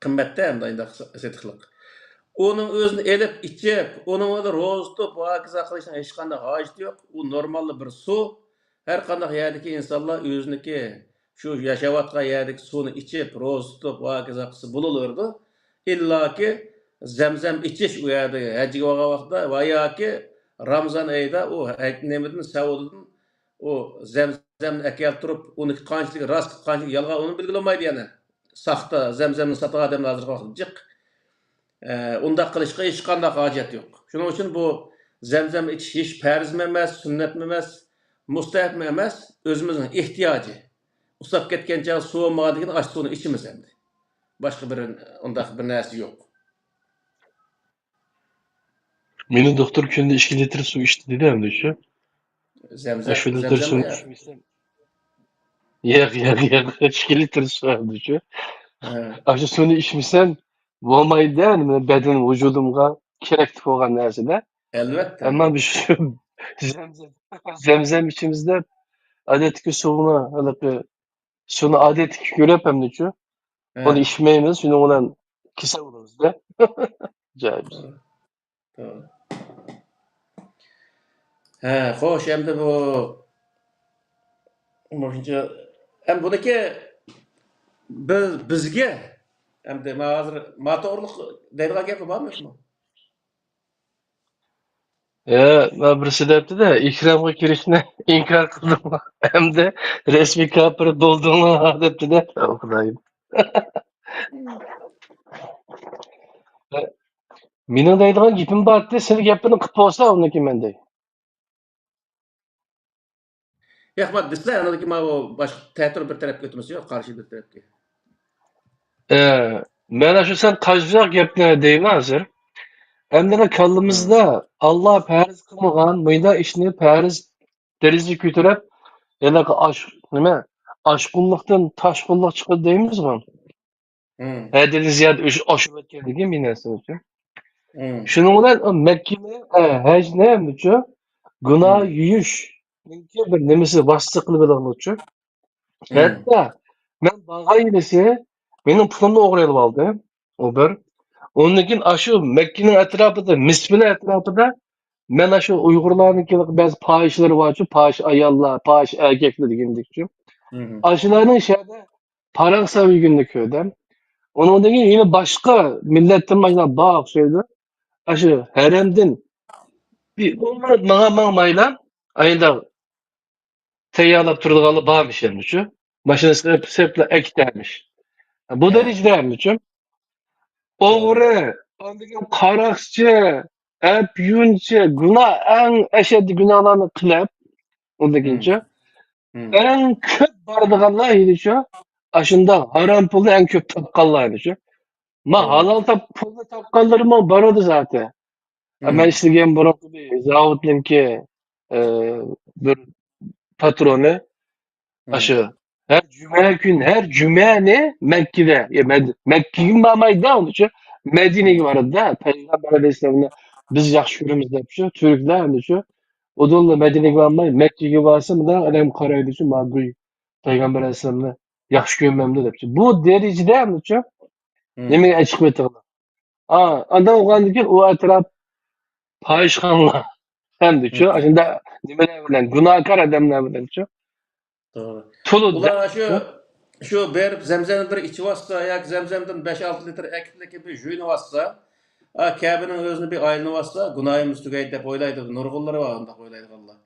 قىممەتتە ئەمدى ئاينداق سېتىقلىق. ئۇنىڭ ئۆزىنى ئېلىپ ئىچىپ، ئۇنىڭ بىلەن روزا تۇتۇپ، ۋاكىزا قىلىشنىڭ ھېچقانداق ھاجىتى يوق. ئۇ نورماللا بىر سۇ. ھەر قانداق يەردىكى ئىنسانلار ئۆزىنىڭكى شۇ ياشاۋاتقان يەردىكى سۇنى ئىچىپ، روزا تۇتۇپ، ۋاكىزا قىلسا بولۇۋېرىدۇ. ئىللاكى زەمزەم ئىچىش ئۇ يەردە ھەجگە بارغان ۋاقىتتا ۋە ياكى رامزان ئېيىدا ئۇ ھەج، نېمىدىن، سەئۇدىدىن ئۇ زەمزەمنى ئەكەلتۈرۈپ، ئۇنىڭكى قانچىلىك راست، قانچىلىك يالغان، ئۇنى بىلگىلى بولمايدۇ يەنە. ساختا زەمزەمنى ساتىدىغان ئادەملەر ھازىرقى ۋاقىتتا جىق. ئە، ئۇنداق قىلىشقا ھېچقانداق ھاجەت يوق. شۇنىڭ ئۈچۈن بۇ زەمزەم ئىچىش ھېچ پەرزمۇ ئەمەس، سۈننەتمۇ ئەمەس، مۇستەھەپمۇ ئەمەس، ئۆزىمىزنىڭ ئېھتىياجى. ئۇسساپ كەتكەن چاغدا سۇ بولمىغاندىن كېيىن ئاشۇ سۇنى ئىچىمىز ئەمدى. باشقا بىر ئۇنداق بىر نەرسە يوق. مېنىڭ دوختۇر كۈندە ئىككى لىتىر سۇ ئىچتى دېدى ئەمدى شۇ. زەمزەم، ئاشۇ لىتىر زەمزەم سۇنى يا؟ ئىچمىسەم. ياق، ياق، ياق، ئىككى لىتىر سۇ ئەمدى شۇ. ھە. ئاشۇ سۇنى ئىچمىسەم بولمايدۇ، نېمە، بەدەن ۋۇجۇدۇمغا كېرەكلىك بولغان نەرسىدە. ئەلۋەتتە. ئەمما بىز شۇ زەمزەم، زەمزەم ئىچىمىز دەپ، ئادەتتىكى سۇنى، ھېلىقى سۇنى ئادەتتىكى كۆرۈپ ئەمدىچۇ. ھە. ئۇنى ئىچمەيمىز، شۇنىڭ بىلەن كېسەل بولىمىز-دە. ئاجايىپ. توغرا. ھە، خوش، ئەمدى بۇ، بۇنىڭكى، ئەمدى بۇنىڭكى بىز، بىزگە، ئەمدى مانا ھازىر ما توغرىلىق دەيدىغان گەپمۇ بارمۇ يوقمۇ؟ ھە، مانا بىرسى دەپتۇ-دە، ئېكرانغا كىرىشنى ئىنكار قىلدىڭلار، ئەمدى رەسمىي كاپىر بولدۇڭلار دەپتۇ-دە. ئو خۇدايىم. مېنىڭ دەيدىغان گېپىم بار ئىدى، سىلەر گەپنى قىلىپ بولسا ئۇنىڭكى مەن دەي. ياق، مانا دېسىلە، ئاندىن كېيىن ماۋۇ باشقا تەتۈر بىر تەرەپكە ئۆتىمىز، ياق، قارشى بىر تەرەپكە. ئە، مانا شۇ سەن قاجىراق گەپنى دەيمەن ھازىر. ئەمدىلا كاللىمىزدا ئاللا پەرز قىلمىغان مۇنداق ئىشنى پەرز دەرىجىگە كۆتۈرۈپ، ھېلىقى ئاش-، نېمە، ئاشقۇنلۇقتىن تاشقۇنلۇق چىقىدۇ دەيمىزغۇ؟ مم. ھەددىدىن زىيادە ئۆش-، ئاشۇرۇۋەتكەنلىكى بىر نەرسە ئۈچۈن. مم. شۇنىڭ بىلەن ئۇ مەككىنى، ئە، ھەجنى ھەممىچۇ گۇناھ مم. يۇيۇش بىر نېمىسى ۋاسىتە قىلىپ ئېلىنغۇچۇ. مم. ھەتتا مەن بارغان يىلىسى مېنىڭ پۇلۇمنى ئوغرى ئېلىپ ئالدى. ئۇ بىر. ئۇندىن كېيىن ئاشۇ مەككىنىڭ ئەتراپىدا، مىسرىنىڭ ئەتراپىدا مەن ئاشۇ ئۇيغۇرلارنىڭكى بەزى پاھىشىلىرى بارچۇ، پاھىش ئاياللار، پاھىش ئەركەكلەر دېگەندەكچۇ. مم. ئاشۇلارنىڭ شەھەردە پاراڭ سالىۋاتقىنىنى كۆردۈم. ئۇنىڭدىن كېيىن يەنە باشقا مىللەتتىن مانا بار ئوخشايدۇ. ئاشۇ ھەرەمدىن بىر ئون مىنۇت ماڭا ماڭمايلا، ئايدا تەييارلاپ تۇرىدىغانلار بارمىش ئەمدىچۇ. ماشىنا سېلىپ، سېلىپلا ئەكېتەرمىش. بۇ ھە. دەرىجىدە ئەمدىچۇ. ئوغرى، ئاندىن كېيىن قاراقچى، ئەپيۈنچى، گۇناھ، ئەڭ ئەشەددىي گۇناھلارنى قىلىپ، ئۇندىن مم. كېيىنچۇ. مم. ئەڭ كۆپ بارىدىغانلار ھېلىچۇ، ئاشۇنداق ھارام پۇلنى ئەڭ كۆپ تاپقانلار ھېلىچۇ. ما توغرا. ھالال تاپ-، پۇلنى تاپقانلىرىمۇ بارىدۇ زاتەن. مم. مەن ئىشلىگەن بۇرۇنقى بىر زاۋۇتنىڭكى، ئە، بىر پاترونى مم. ئاشۇ ھەر جۈمە كۈن، ھەر جۈمەنى مەككىدە، يا مەد-، مەككىگىمۇ بارمايدۇ ئۇنىچۇ، مەدىنىگە بارىدۇ-دە. پەيغەمبەر ئەلەيھىسسالامنى بىز ياخشى كۆرىمىز دەپچۇ، تۈركلەر ئەمدىچۇ. ئۇدۇللا مەدىنىگە بارماي، مەككىگە بارسا، مۇنداق ئادەم قارايدۇچۇ، ما گۇي پەيغەمبەر ئەلەيھىسسالامنى ياخشى كۆرمەمدۇ دەپچۇ. بۇ دەرىجىدە ئەمدىچۇ، مم. نېمىگە چىقىپ ئۆتىدۇ؟ ئا، ئاندىن ئۇغاندىكىن ئۇ ئەتراپ پاھىشخانىلار ئەمدىچۇ، مم. ئاشۇنداق نېمىلەر بىلەن، گۇناھكار ئادەملەر بىلەنچۇ. توغرا. تولىدۇ. ئۇلار شۇ، شۇ بېرىپ زەمزەمنى بىر ئىچىۋاتسا ياكى زەمزەمدىن بەش-ئالتە لىتىر ئەكىپلىكى بىر يۇيۇنۇۋاتسا، ئا، كەبىنىڭ ئۆزىنى بىر ئايلىنىۋاتسا، گۇناھىمىز تۈگەيدۇ دەپ ئويلايدۇ. نۇرغۇنلىرى بار ئۇنداق ئويلايدىغانلار.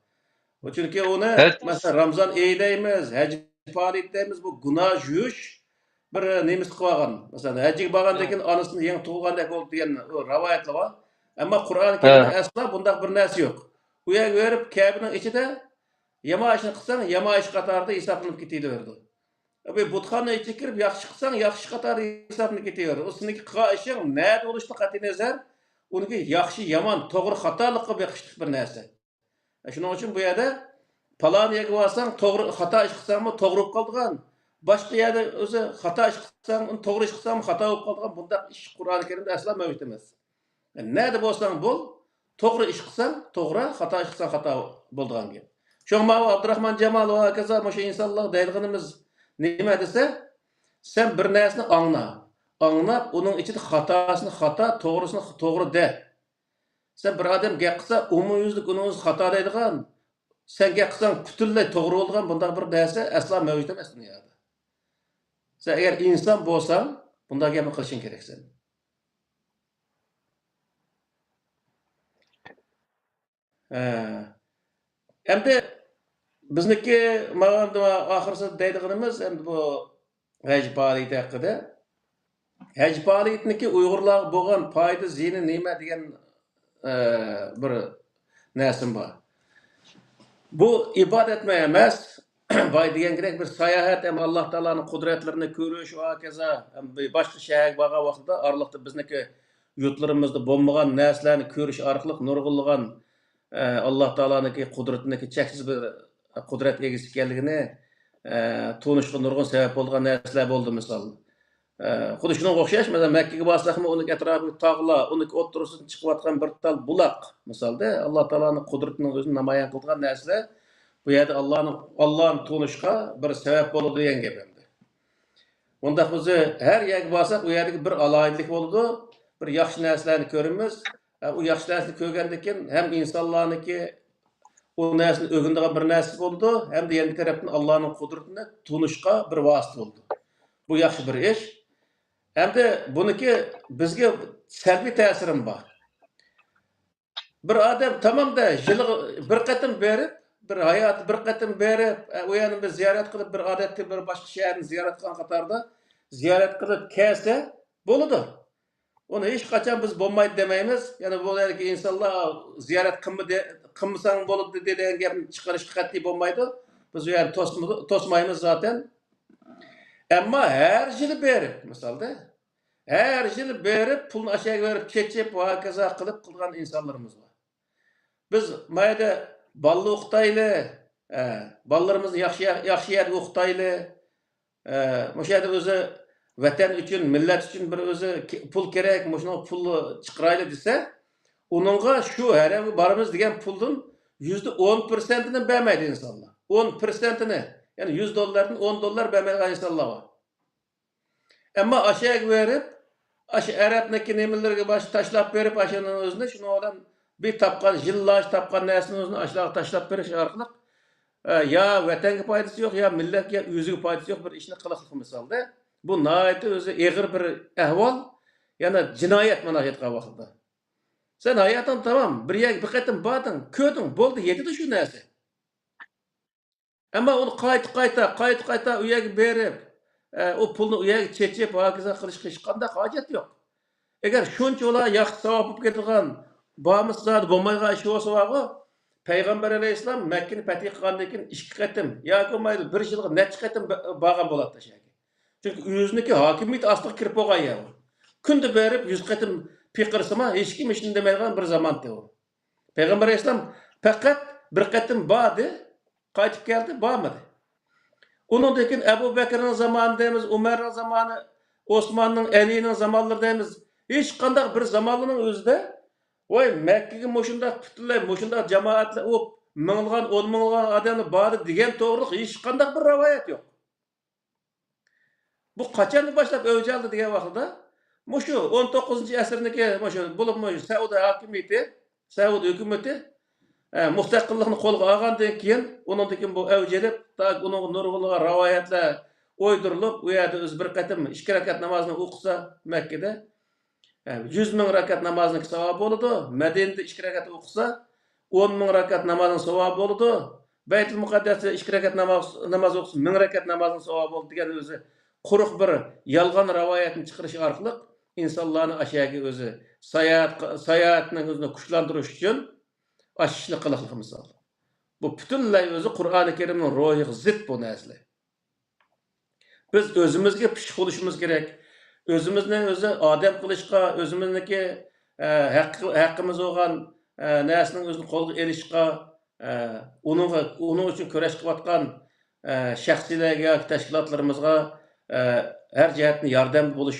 ئۇ چۈنكى ئۇنى، ھەتتا مەسىلەن، رامزان ئېيى دەيمىز، ھەج پائالىيىتى دەيمىز، بۇ گۇناھ يۇيۇش بىر نېمىسى قىلىۋالغان. مەسىلەن، ھەجگە بارغاندىن ھە. كېيىن ئانىسىنى يېڭى تۇغۇلغاندەك بولدى دېگەن ئۇ رىۋايەتلەر بار. ئەمما قۇرئان ھە. كەرىمدە ئەسلا بۇنداق بىر نەرسە يوق. ئۇ يەرگە بېرىپ، كەبىنىڭ ئىچىدە يامان ئىشنى قىلساڭ، يامان ئىش قاتارىدا ھېسابلىنىپ كېتىۋېرىدۇ. بۇ بۇتخانا ئىچىگە كىرىپ، ياخشى قىلساڭ، ياخشى قاتارىدا ھېسابلىنىپ كېتىۋېرىدۇ. ئۇ سېنىڭكى قىلغان ئىشىڭ نەدە بولۇشىدىن قەتئىينەزەر، ئۇنىڭكى ياخشى، يامان، توغرا، خاتالىققا بېقىشلىق بىر نەرسە. شۇنىڭ ئۈچۈن بۇ يەردە پالان يەرگە بارساڭ، توغرا، خاتا ئىش قىلساڭمۇ توغرا بولۇپ قالىدىغان. باشقا يەردە ئۆزى خاتا ئىش قىلساڭ، توغرا ئىش قىلساڭمۇ خاتا بولۇپ قالىدىغان بۇنداق ئىش قۇرئان كەرىمدە ئەسلا مەۋجۇت ئەمەس. نەدە بولساڭ بول، توغرا ئىش قىلساڭ توغرا، خاتا ئىش قىلساڭ خاتا بولىدىغان گەپ. شۇڭا ماۋۇ ئابدۇراخمان جامال ۋە ھاكازا مۇشۇ ئىنسانلار دەيدىغىنىمىز نېمە دېسە، سەن بىر نەرسىنى ئاڭلا. ئاڭلاپ، ئۇنىڭ ئىچىدە خاتاسىنى خاتا، توغرىسىنى توغرا دە. سەن بىر ئادەم گەپ قىلسا، ئومۇميۈزلۈك ئۇنىڭ ئۆزى خاتا دەيدىغان، سەن گەپ قىلساڭ پۈتۈنلەي توغرا بولىدىغان بۇنداق بىر نەرسە ئەسلا مەۋجۇت ئەمەس دۇنيادا. سەن ئەگەر ئىنسان بولساڭ، بۇنداق گەپنى قىلىشىڭ كېرەكسەن. ھە. ئەمدى بىزنىڭكى مانا ئەمدى ئاخىرسىدا دەيدىغىنىمىز ئەمدى بۇ ھەج پائالىيىتى ھەققىدە. ھەج پائالىيىتىنىڭكى ئۇيغۇرلارغا بولغان پايدا زىيىنى نېمە دېگەن، ئە، بىر نەرسىم بار. بۇ ئىبادەتمۇ ئەمەس، بايا دېگەنكىدەك بىر ساياھەت ھەم ئاللا تائالانىڭ قۇدرەتلىرىنى كۆرۈش، ۋە ھاكازا ھەم باشقا شەھەرگە بارغان ۋاقتىدا ئارىلىقتا بىزنىڭكى يۇرتلىرىمىزدا بولمىغان نەرسىلەرنى كۆرۈش ئارقىلىق نۇرغۇنلىغان، ئە، ئاللا تائالانىڭكى قۇدرىتىنىڭكى چەكسىز بىر قۇدرەت ئىگىسى ئىكەنلىكىنى، ئە، تونۇشقا نۇرغۇن سەۋەب بولىدىغان نەرسىلەر بولدى، مىسال. ئە، خۇددى شۇنىڭغا ئوخشاش، مەسىلەن، مەككىگە بارساقمۇ، ئۇنىڭ ئەتراپىدىكى تاغلار، ئۇنىڭ ئوتتۇرىسىدىن چىقىۋاتقان بىر تال بۇلاق، مىسالدا، ئاللا تائالانىڭ قۇدرىتىنىڭ ئۆزىنى نامايان قىلىدىغان نەرسىلەر بۇ يەردە ئاللانىڭ، ئاللانى تونۇشقا بىر سەۋەب بولىدۇ دېگەن گەپ ئەمدى. بۇنداق بولسا، ھەر يەرگە بارساق، ئۇ يەردىكى بىر ئالاھىدىلىك بولىدۇ، بىر ياخشى نەرسىلەرنى كۆرىمىز. ئە، ئۇ ياخشى نەرسىنى كۆرگەندىن كېيىن ھەم ئىنسانلارنىڭكى ئۇ نەرسىنى ئۆگىنىدىغان بىر نەرسە بولىدۇ، ھەمدە يەنە بىر تەرەپتىن ئاللانىڭ قۇدرىتىنى تونۇشقا بىر ۋاسىتە بولىدۇ. بۇ ياخشى بىر ئىش. ھەمدە بۇنىڭكى بىزگە سەلبىي تەسىرىمۇ بار. بىر ئادەم تامامدا يىلىغا بىر قېتىم بېرىپ، بىر ھاياتى بىر قېتىم بېرىپ، ئە، ئۇ يەرنى بىر زىيارەت قىلىپ، بىر ئادەتتە بىر باشقا شەھەرنى زىيارەت قىلغان قاتاردا زىيارەت قىلىپ كەلسە بولىدۇ. ئۇنى ھېچقاچان بىز بولمايدۇ دېمەيمىز. يەنى بۇ يەردىكى ئىنسانلار زىيارەت قىلمىدى، قىلمىساڭ بولىدۇ دېگەن گەپنى چىقىرىشقا قەتئىي بولمايدۇ. بىز ئۇ يەرنى توسمىدۇ-، توسمايمىز زاتەن. ئەمما ھەر يىلى بېرىپ، مىسالدا، ھەر يىلى بېرىپ، پۇلنى ئاشۇ يەرگە بېرىپ چېچىپ، ھاكازا قىلىپ قىلغان ئىنسانلىرىمىز بار. بىز مايدا بالىلار ئوقۇتايلى، ئە، بالىلىرىمىزنى ياخشى، ياخشى يەردە ئوقۇتايلى، ئە، مۇشۇ يەردە ئۆزى ۋەتەن ئۈچۈن، مىللەت ئۈچۈن بىر ئۆزى كې-، پۇل كېرەك، مۇشۇنىڭغا پۇل چىقىرايلى دېسە، ئۇنىڭغا شۇ ھەرەمگە بارىمىز دېگەن پۇلدىن يۈزدە ئون پىرسەنتىنى بەرمەيدۇ ئىنسانلار. ئون پىرسەنتىنى، يەنى يۈز دوللاردىن ئون دوللار بەرمەيدىغان ئىنسانلار بار. ئەمما ئاشۇ يەرگە بېرىپ، ئاشۇ ئەرەبنىڭكى نېمىلىرىگە باشقا تاشلاپ بېرىپ، ئاشۇنىڭ ئۆزىنى شۇنىڭ بىلەن بىر تاپقان، يىللارچە تاپقان نەرسىنى ئۆزىنى ئاشۇلارغا تاشلاپ بېرىش ئارقىلىق، ئە، يا ۋەتەنگە پايدىسى يوق، يا مىللەتكە، ئۆزىگە پايدىسى يوق بىر ئىشنى قىلىقلىق مىسالدا. بۇ ناھايىتى ئۆزى ئېغىر بىر ئەھۋال، يەنى جىنايەت مانا ئېيتقان ۋاقتىدا. سەن ھاياتىڭ تامام، بىر يەرگە بىر قېتىم باردىڭ، كۆردۈڭ، بولدى، يېتىدۇ شۇ نەرسە. ئەمما ئۇنى قايتا-قايتا، قايتا-قايتا ئۇ يەرگە بېرىپ، ئە، ئۇ پۇلنى ئۇ يەرگە چېچىپ، ھاكازا قىلىشقا ھېچقانداق ھاجەت يوق. ئەگەر شۇنچە ئۇلار ياخشى ساۋاب بولۇپ كېتىدىغان، بارمىسا زادى بولمايدىغان ئىش بولسا بارغۇ، پەيغەمبەر ئەلەيھىسسالام مەككىنى پەتھى قىلغاندىن كېيىن ئىككى قېتىم ياكى بولمايدۇ، بىر يىلغا نەچچە قېتىم با-، بارغان بولاتتى شۇ يەرگە. چۈنكى ئۆزىنىڭكى ھاكىمىيىتى ئاستىغا كىرىپ بولغان يەر ئۇ. كۈندە بېرىپ يۈز قېتىم پىقىرسىمۇ، ھېچكىم ھېچنېمە دېمەيدىغان بىر زامانتى ئۇ. پەيغەمبەر ئەلەيھىسسالام پەقەت بىر قېتىم باردى، قايتىپ كەلدى، بارمىدى. ئۇنىڭدىن كېيىن ئەبۇ بەكرىنىڭ زامانى دەيمىز، ئۆمەرنىڭ زامانى، ئوسماننىڭ، ئەلىنىڭ زامانلىرى دەيمىز. ھېچقانداق بىر زامانلارنىڭ ئۆزىدە، ۋاي، مەككىگە مۇشۇنداق پۈتۈنلەي، مۇشۇنداق جامائەتلەر، ئۇ مىڭلىغان، ئون مىڭلىغان ئادەملەر باردى دېگەن توغرىلىق ھېچقانداق بىر رىۋايەت يوق. بۇ قاچاندىن باشلاپ ئەۋج ئالدى دېگەن ۋاقتىدا، مۇشۇ ئون توققۇزىنچى ئەسىرنىڭكى مۇشۇ، بولۇپمۇ سەئۇدى ھاكىمىيىتى، سەئۇدى ھۆكۈمىتى، ئە، مۇستەقىللىقنى قولغا ئالغاندىن كېيىن، ئۇنىڭدىن كېيىن بۇ ئەۋج ئېلىپ، تاكى ئۇنىڭغا نۇرغۇنلىغان رىۋايەتلەر ئويدۇرۇلۇپ، ئۇ يەردە ئۆزى بىر قېتىم ئىككى رەكەت نامازنى ئوقۇسا مەككىدە، ھە، يۈز مىڭ رەكەت نامازنىڭكى ساۋابى بولىدۇ. مەدىنىدە ئىككى رەكەت ئوقۇسا، ئون مىڭ رەكەت نامازنىڭ ساۋابى بولىدۇ. بەيتۇل مۇقەددەستە ئىككى رەكەت ناماز، ناماز ئوقۇسا، مىڭ رەكەت نامازنىڭ ساۋابى بولىدۇ دېگەن ئۆزى قۇرۇق بىر يالغان رىۋايەتنى چىقىرىش ئارقىلىق ئىنسانلارنى ئاشۇ يەرگە ئۆزى ساياھەت، ساياھەتنىڭ ئۆزىنى كۈچلەندۈرۈش ئۈچۈن ئاشۇ ئىشنى قىلىقلىق مىسال. بۇ پۈتۈنلەي ئۆزى قۇرئانى كەرىمنىڭ روھىغا زىت بۇ نەرسىلەر. بىز ئۆزىمىزگە پىششىق بولۇشىمىز كېرەك. ئۆزىمىزنى ئۆزى ئادەم قىلىشقا، ئۆزىمىزنىڭكى، ئە، ھەققى-، ھەققىمىز بولغان، ئە، نەرسىنىڭ ئۆزىنى قولغا ئېلىشقا، ئە، ئۇنىڭغا، ئۇنىڭ ئۈچۈن كۈرەش قىلىۋاتقان، ئە، شەخسلەرگە ياكى تەشكىلاتلىرىمىزغا، ئە، ھەر جەھەتتىن ياردەم بولۇش،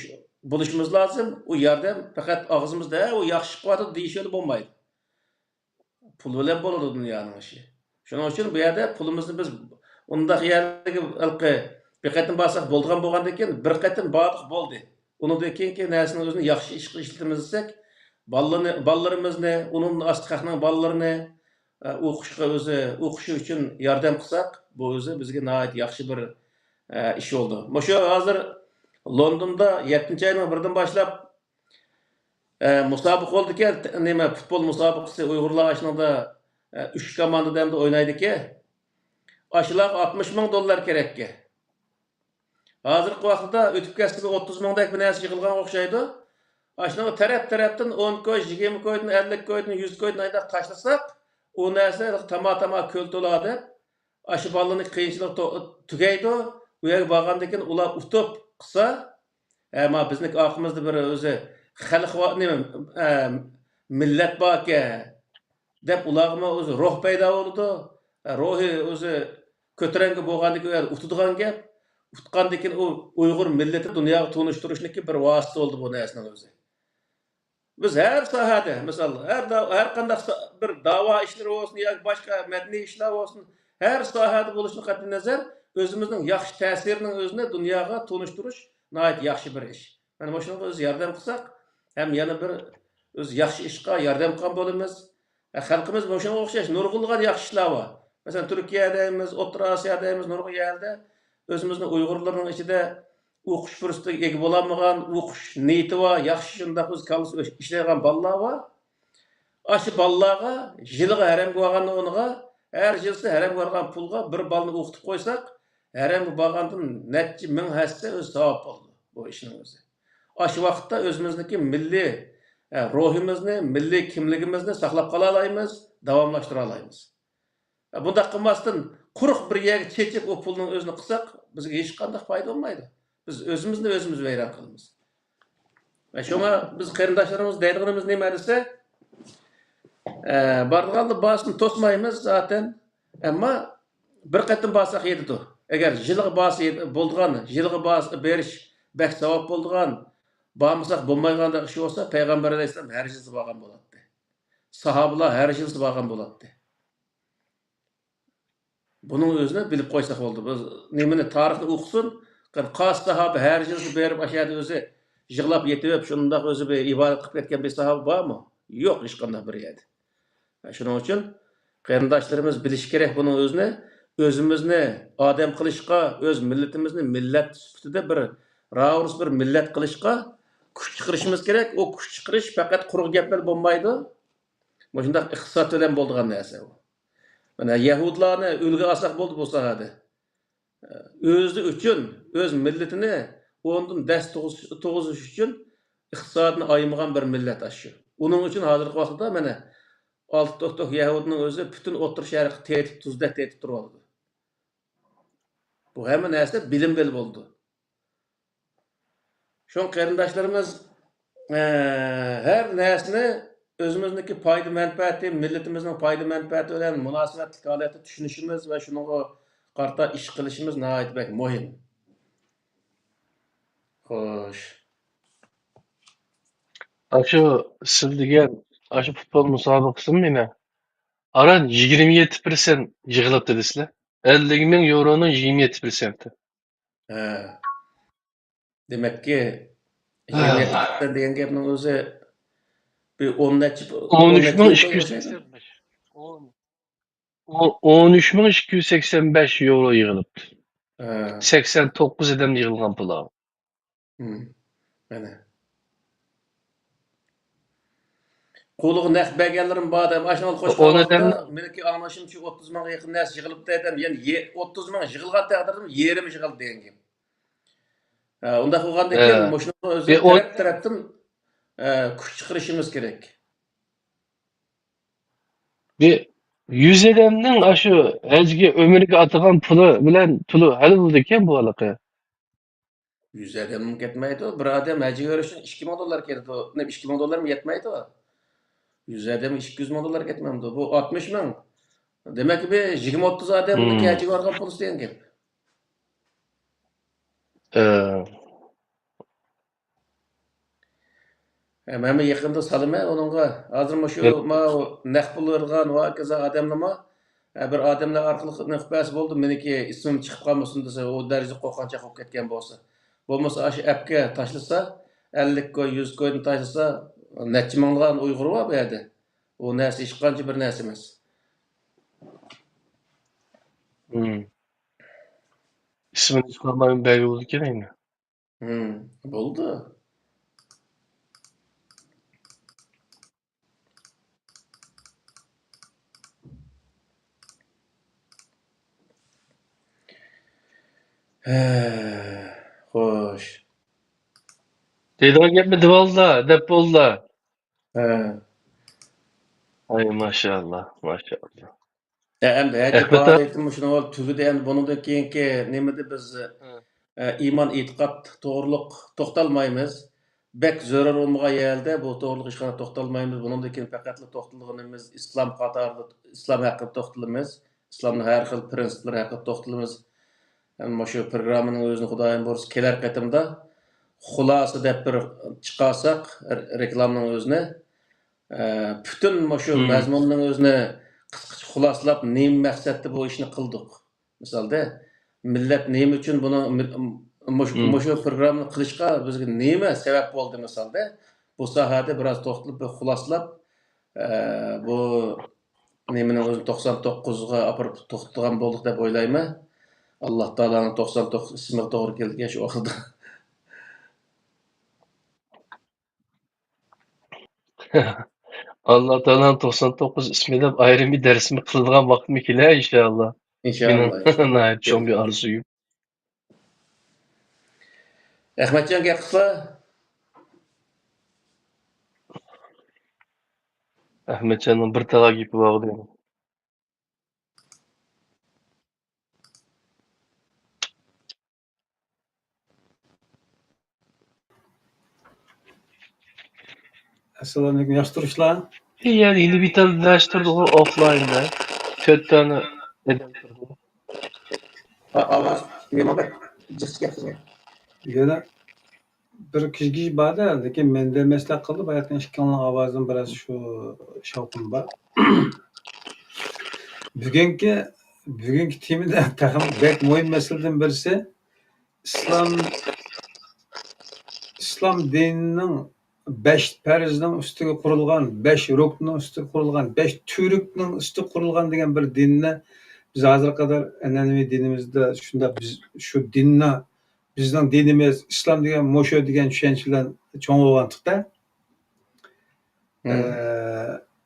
بولۇشىمىز لازىم. ئۇ ياردەم پەقەت ئاغزىمىزدا، «ھە، ئۇ ياخشى ئىش قىلىۋاتىدۇ» دېيىش بىلەن بولمايدۇ. پۇل بىلەن بولىدۇ دۇنيانىڭ ئىشى. شۇنىڭ ئۈچۈن بۇ يەردە پۇلىمىزنى بىز ئۇنداق يەرگە ھېلىقى بىر قېتىم بارساق بولىدىغان بولغاندىن كېيىن، بىر قېتىم باردۇق، بولدى. ئۇنىڭدىن كېيىنكى نەرسىنى ئۆزىنى ياخشى ئىشقا ئىشلىتىمىز دېسەك، بالىلىرىنى، بالىلىرىمىزنى، ئۇنىڭدىن ئاستى خەقنىڭ بالىلىرىنى، ئە، ئوقۇشقا ئۆزى، ئوقۇشى ئۈچۈن ياردەم قىلساق، بۇ ئۆزى بىزگە ناھايىتى ياخشى بىر، ئە، ئىش بولىدۇ. مۇشۇ ھازىر لوندوندا يەتتىنچى ئاينىڭ بىرىدىن باشلاپ، ئە، مۇسابىقە بولىدىكەن، نېمە، پۇتبول مۇسابىقىسى، ئۇيغۇرلار ئاشۇنىڭدا، ئە، ئۈچ كوماندا دەمدە ئوينايدىكەن. ئاشۇلارغا ئاتمىش مىڭ دوللار كېرەككەن. ھازىرقى ۋاقىتتا ئۆتۈپ كەتسىمۇ ئوتتۇز مىڭدەك بىر نەرسە يىغىلغان ئوخشايدۇ. ئاشۇنىڭغا تەرەپ تەرەپتىن ئون كوي، يىگىرمە كويدىن، ئەللىك كويدىن، يۈز كويدىن ئايداق تاشلىساق، ئۇ نەرسە تاما تاما كۆل تولا دەپ، ئاشۇ بالىنىڭ قىيىنچىلىقى تو-، تۈگەيدۇ. ئۇ يەرگە بارغاندىن كېيىن ئۇلار ئۇتۇپ قىلسا، ھە، ما بىزنىڭ ئارقىمىزدا بىر ئۆزى خەلق بار، نېمە، ئە، مىللەت باركەن دەپ ئۇلارغىمۇ ئۆزى روھ پەيدا بولىدۇ. ئە، روھى ئۆزى كۆتۈرەڭگۈ بولغاندىن كېيىن ئۇتىدىغان گەپ. ئۇتقاندىن كېيىن ئۇ ئۇيغۇر مىللىتى دۇنياغا تونۇشتۇرۇشنىڭكى بىر ۋاسىتە بولدى بۇ نەرسىنىڭ ئۆزى. بىز ھەر ساھەدە، مىسال، ھەر دا-، ھەر قانداق سا-، بىر داۋا ئىشلىرى بولسۇن ياكى باشقا مەدەنىي ئىشلار بولسۇن، ھەر ساھەدە بولۇشىدىن قەتئىينەزەر، ئۆزىمىزنىڭ ياخشى تەسىرىنىڭ ئۆزىنى دۇنياغا تونۇشتۇرۇش ناھايىتى ياخشى بىر ئىش. مانا مۇشۇنىڭغا ئۆزى ياردەم قىلساق، ھەم يەنە بىر ئۆزى ياخشى ئىشقا ياردەم قىلغان بولىمىز. ھە، خەلقىمىز مۇشۇنىڭغا ئوخشاش نۇرغۇنلىغان ياخشى ئىشلار بار. مەسىلەن، تۈركىيە دەيمىز، ئوتتۇرا ئاسىيا دەيمىز، نۇرغۇن يەردە ئۆزىمىزنىڭ ئۇيغۇرلىرىنىڭ ئىچىدە ئوقۇش پۇرسىتىگە ئىگە بولالمىغان، ئوقۇش نىيىتى بار، ياخشى شۇنداق ئۆز كاللىسى ئىشلەيدىغان بالىلار بار. ئاشۇ بالىلارغا يىلىغا ھەرەمگە بارغاندا ئۇنىغا، ھەر يىلسى ھەرەمگە بارغان پۇلغا بىر بالىنى ئوقۇتۇپ قويساق، ھەرەمگە بارغاندىن نەچچە مىڭ ھەسسە ئۆزى ساۋاب بولىدۇ بۇ ئىشنىڭ ئۆزى. ئاشۇ ۋاقىتتا ئۆزىمىزنىڭكى مىللىي، ئە، روھىمىزنى، مىللىي كىملىكىمىزنى ساقلاپ قالالايمىز، داۋاملاشتۇرالايمىز. ئە، بۇنداق قىلماستىن، قۇرۇق بىر يەرگە چېچىپ، ئۇ پۇلنىڭ ئۆزىنى قىلساق، بىزگە ھېچقانداق پايدا بولمايدۇ. بىز ئۆزىمىزنى ئۆزىمىز ۋەيران قىلىمىز. ئە، شۇڭا بىز قېرىنداشلىرىمىز دەيدىغىنىمىز نېمە دېسە، ئە، بارىدىغاندا بارسۇن، توسمايمىز زاتەن. ئەمما بىر قېتىم بارساق يېتىدۇ. ئەگەر يىلىغا بارسا يېتە-، بولىدىغان، يىلىغا بارسا بېرىش بەك ساۋاب بولىدىغان، بارمىساق بولمايدىغاندەك ئىش بولسا، پەيغەمبەر ئەلەيھىسسالام ھەر يىلسى بارغان بولاتتى. ساھابىلار ھەر يىلسى بارغان بولاتتى. بۇنىڭ ئۆزىنى بىلىپ قويساق بولدى. بىز نېمىنى، تارىخنى ئوقۇسۇن. قايسى ساھابە ھەر يىلسى بېرىپ، ئاشۇ يەردە ئۆزى يىغلاپ يېتىۋېپ، شۇنداق ئۆزى بىر ئىبادەت قىلىپ كەتكەن بىر ساھابە بارمۇ؟ يوق، ھېچقانداق بىر يەردە. شۇنىڭ ئۈچۈن قېرىنداشلىرىمىز بىلىشى كېرەك بۇنىڭ ئۆزىنى. ئۆزىمىزنى ئادەم قىلىشقا، ئۆز مىللىتىمىزنى مىللەت سۈپىتىدە بىر راۋۇرۇس بىر مىللەت قىلىشقا كۈچ چىقىرىشىمىز كېرەك. ئۇ كۈچ چىقىرىش پەقەت قۇرۇق گەپ بىلەن بولمايدۇ. مۇشۇنداق ئىقتىساد بىلەن بولىدىغان نەرسە ئۇ. مانا يەھۇدلارنى ئۈلگە ئالساق بولدى بۇ ساھەدە. ئۆزى ئۈچۈن، ئۆز مىللىتىنى ئورنىدىن دەس تۇغۇز-، تۇغۇزۇش ئۈچۈن ئىقتىسادىنى ئايىمىغان بىر مىللەت ئاشۇ. ئۇنىڭ ئۈچۈن ھازىرقى ۋاقىتتا مانا ئالتە توك توك يەھۇدنىڭ ئۆزى پۈتۈن ئوتتۇرا شەرققە تېتىپ، تۇزدەك تېتىپ تۇرۇۋالىدۇ. بۇ ھەممە نەرسە بىلىم بىلەن بولىدۇ. شۇڭا قېرىنداشلىرىمىز، ئە، ھەر نەرسىنى ئۆزىمىزنىڭكى پايدا مەنپەئەتى، مىللىتىمىزنىڭ پايدا مەنپەئەتى بىلەن مۇناسىۋەتلىك ھالەتتە چۈشىنىشىمىز ۋە شۇنىڭغا قارىتا ئىش قىلىشىمىز ناھايىتى بەك مۇھىم. خوش. ئاشۇ سىز دېگەن ئاشۇ پۇتبول مۇسابىقىسىمۇ مېنى ئاران يىگىرمە يەتتە پىرسەنت يىغىلىپتۇ دېسىلە. ئەللىك مىڭ يورونىڭ يىگىرمە يەتتە پىرسەنتى. ھە. دېمەككى، ھە. يىگىرمە يەتتە پىرسەنت دېگەن گەپنىڭ ئۆزى بىر ئون نەچچە، ئون ئۈچ مىڭ ئىككى يۈز سەكسەن بەش. ئون ئۈچ مىڭ ئىككى يۈز سەكسەن بەش يورو يىغىلىپتۇ. ھە. سەكسەن توققۇز ئادەم يىغىلغان پۇل. مم. مانا. قولىغا نەق بەرگەنلىرىم بار دەپ، ئاشۇنىڭغا قوشقان ۋاقىتتا، مېنىڭكى ئاڭلىشىمچە، ئوتتۇز مىڭغا يېقىن نەرسە يىغىلىپتۇ دەپ، يەنى يە-، ئوتتۇز مىڭ يىغىلغان تەقدىردىمۇ يېرىمى يىغىلدى دېگەن گەپ. ھە، ئۇنداق بولغاندىكىن، ھە. مۇشۇنىڭ ئۆزى تەرەپ-تەرەپتىن، ھە، كۈچ چىقىرىشىمىز كېرەك. بىر يۈز ئادەمنىڭ ئاشۇ ھەجگە، ئۆمرىگە ئاتىغان پۇلى بىلەن پۇلى ھەل بولىدىكەن بۇ ھېلىقى. يۈز ئادەممۇ كەتمەيدۇ. بىر ئادەم ھەجگە بېرىش ئۈچۈن ئىككى مىڭ دوللار كېتىدۇ. نېمە، ئىككى مىڭ دوللارمۇ يەتمەيدۇ. يۈز ئادەمگە ئىككى يۈز مىڭ دوللار كەتمەمدۇ؟ بۇ ئاتمىش مىڭ. دېمەك، بىر يىگىرمە ئوتتۇز ئادەمنىڭ ھەجگە بارغان پۇلى دېگەن گەپ. ئە، مەن يېقىندا سالىمەن ئۇنىڭغا. ھازىر مۇشۇ ماۋۇ نەق پۇل بېرىدىغان ۋە ھاكازا ئادەملىرىمۇ، ئە، بىر ئادەملەر ئارقىلىق نېقىپ بەرسە بولدى، مېنىڭكى ئىسمىم چىقىپ قالمىسۇن دېسە، ئۇ دەرىجىدە قورقۇنچاق بولۇپ كەتكەن بولسا. بولمىسا ئاشۇ ئەپكە تاشلىسا، ئەللىك كوي، يۈز كوينى تاشلىسا، نەچچە مىڭلىغان ئۇيغۇر بار بۇ يەردە. ئۇ نەرسە ھېچقانچە بىر نەرسە ئەمەس. ئىسمىنى چىقارمايمەن بەرگىلى بولىدىكەن ئەمدى. ھىم، بولدى. ھە، خوش. دەيدىغان گەپنى دېۋالدىلا، دەپ بولدىلا. ھە. ئاي، ماشائاللا، ماشائاللا. ھە، ئەمدى ھەجى پائالىيىتى مۇشۇنىڭغا تۈگىدى. ئەمدى بۇنىڭدىن كېيىنكى نېمىدە بىز، ھە، ئە، ئىمان، ئېتىقاد توغرۇلۇق توختالمايمىز. بەك زۆرۈر بولمىغان يەردە بۇ توغرۇلۇق ھېچقانداق توختالمايمىز. بۇنىڭدىن كېيىن پەقەتلا توختىلىدىغىنىمىز ئىسلام قاتارىدا، ئىسلام ھەققىدە توختىلىمىز. ئىسلامنىڭ ھەر خىل پىرىنسىپلىرى ھەققىدە توختىلىمىز. ھەم مۇشۇ پروگراممىنىڭ ئۆزىنى خۇدايىم بۇيرۇسا كېلەر قېتىمدا خۇلاسە دەپ بىر چىقارساق، رېكلامىنىڭ ئۆزىنى، ئە، پۈتۈن مۇشۇ مەزمۇننىڭ ئۆزىنى قىسقىچە خۇلاسىلاپ، نېمە مەقسەتتە بۇ ئىشنى قىلدۇق؟ مىسالدا، مىللەت نېمە ئۈچۈن بۇنى، مۇشۇ، مۇشۇ پروگراممىنى قىلىشقا بىزگە نېمە سەۋەب بولدى؟ مىسالدا، بۇ ساھەدە بىراز توختىلىپ، بىر خۇلاسىلاپ، ئە، بۇ نېمىنىڭ ئۆزىنى توقسان توققۇزغا ئاپىرىپ توختىتىدىغان بولدۇق دەپ ئويلايمەن. ئاللا تائالانىڭ توقسان توققۇز ئىسمىغا توغرا كەلگەن شۇ ئاخىردا. ئاللا تائالانىڭ توقسان توققۇز ئىسمى دەپ ئايرىم بىر دەرسمۇ قىلىدىغان ۋاقتىمۇ كېلەر ئىنشائاللا. ئىنشائاللا. مېنىڭ ناھايىتى چوڭ بىر ئارزۇيۇم. ئەخمەتجان گەپ قىلسا. ئەخمەتجاننىڭ بىر تاغار گېپى بار ئىدى. ئەسسالامۇئەلەيكۇم، ياخشى تۇرۇشلا؟ يەنە يېنى بىتەللەشتۈردىغۇ ئوفلايندا. تۆت دانە ئادەم تۇردى. ئاۋاز نېمە بىر جىق كەتتى. يەنە بىر كىشى بار-دە، لېكىن مەندە مەسلىھەت قىلدى، باياقتىن ئىككىڭلارنىڭ ئاۋازىدىن بىراز شۇ شاۋقۇن بار. بۈگۈنكى، بۈگۈنكى تېمىدا تېخىمۇ بەك مۇھىم مەسىلىدىن بىرسى، ئىسلام، ئىسلام دىنىنىڭ بەش پەرزنىڭ ئۈستىگە قۇرۇلغان، بەش رۇكنىنىڭ ئۈستىگە قۇرۇلغان، بەش تۈركنىڭ ئۈستىگە قۇرۇلغان دېگەن بىر دىننى بىز ھازىرغا قەدەر ئەنئەنىۋى دىنىمىزدە شۇنداق، بىز شۇ دىننى، بىزنىڭ دىنىمىز ئىسلام دېگەن مۇشۇ دېگەن چۈشەنچە بىلەن چوڭ بولغانتۇق-تە. ئە،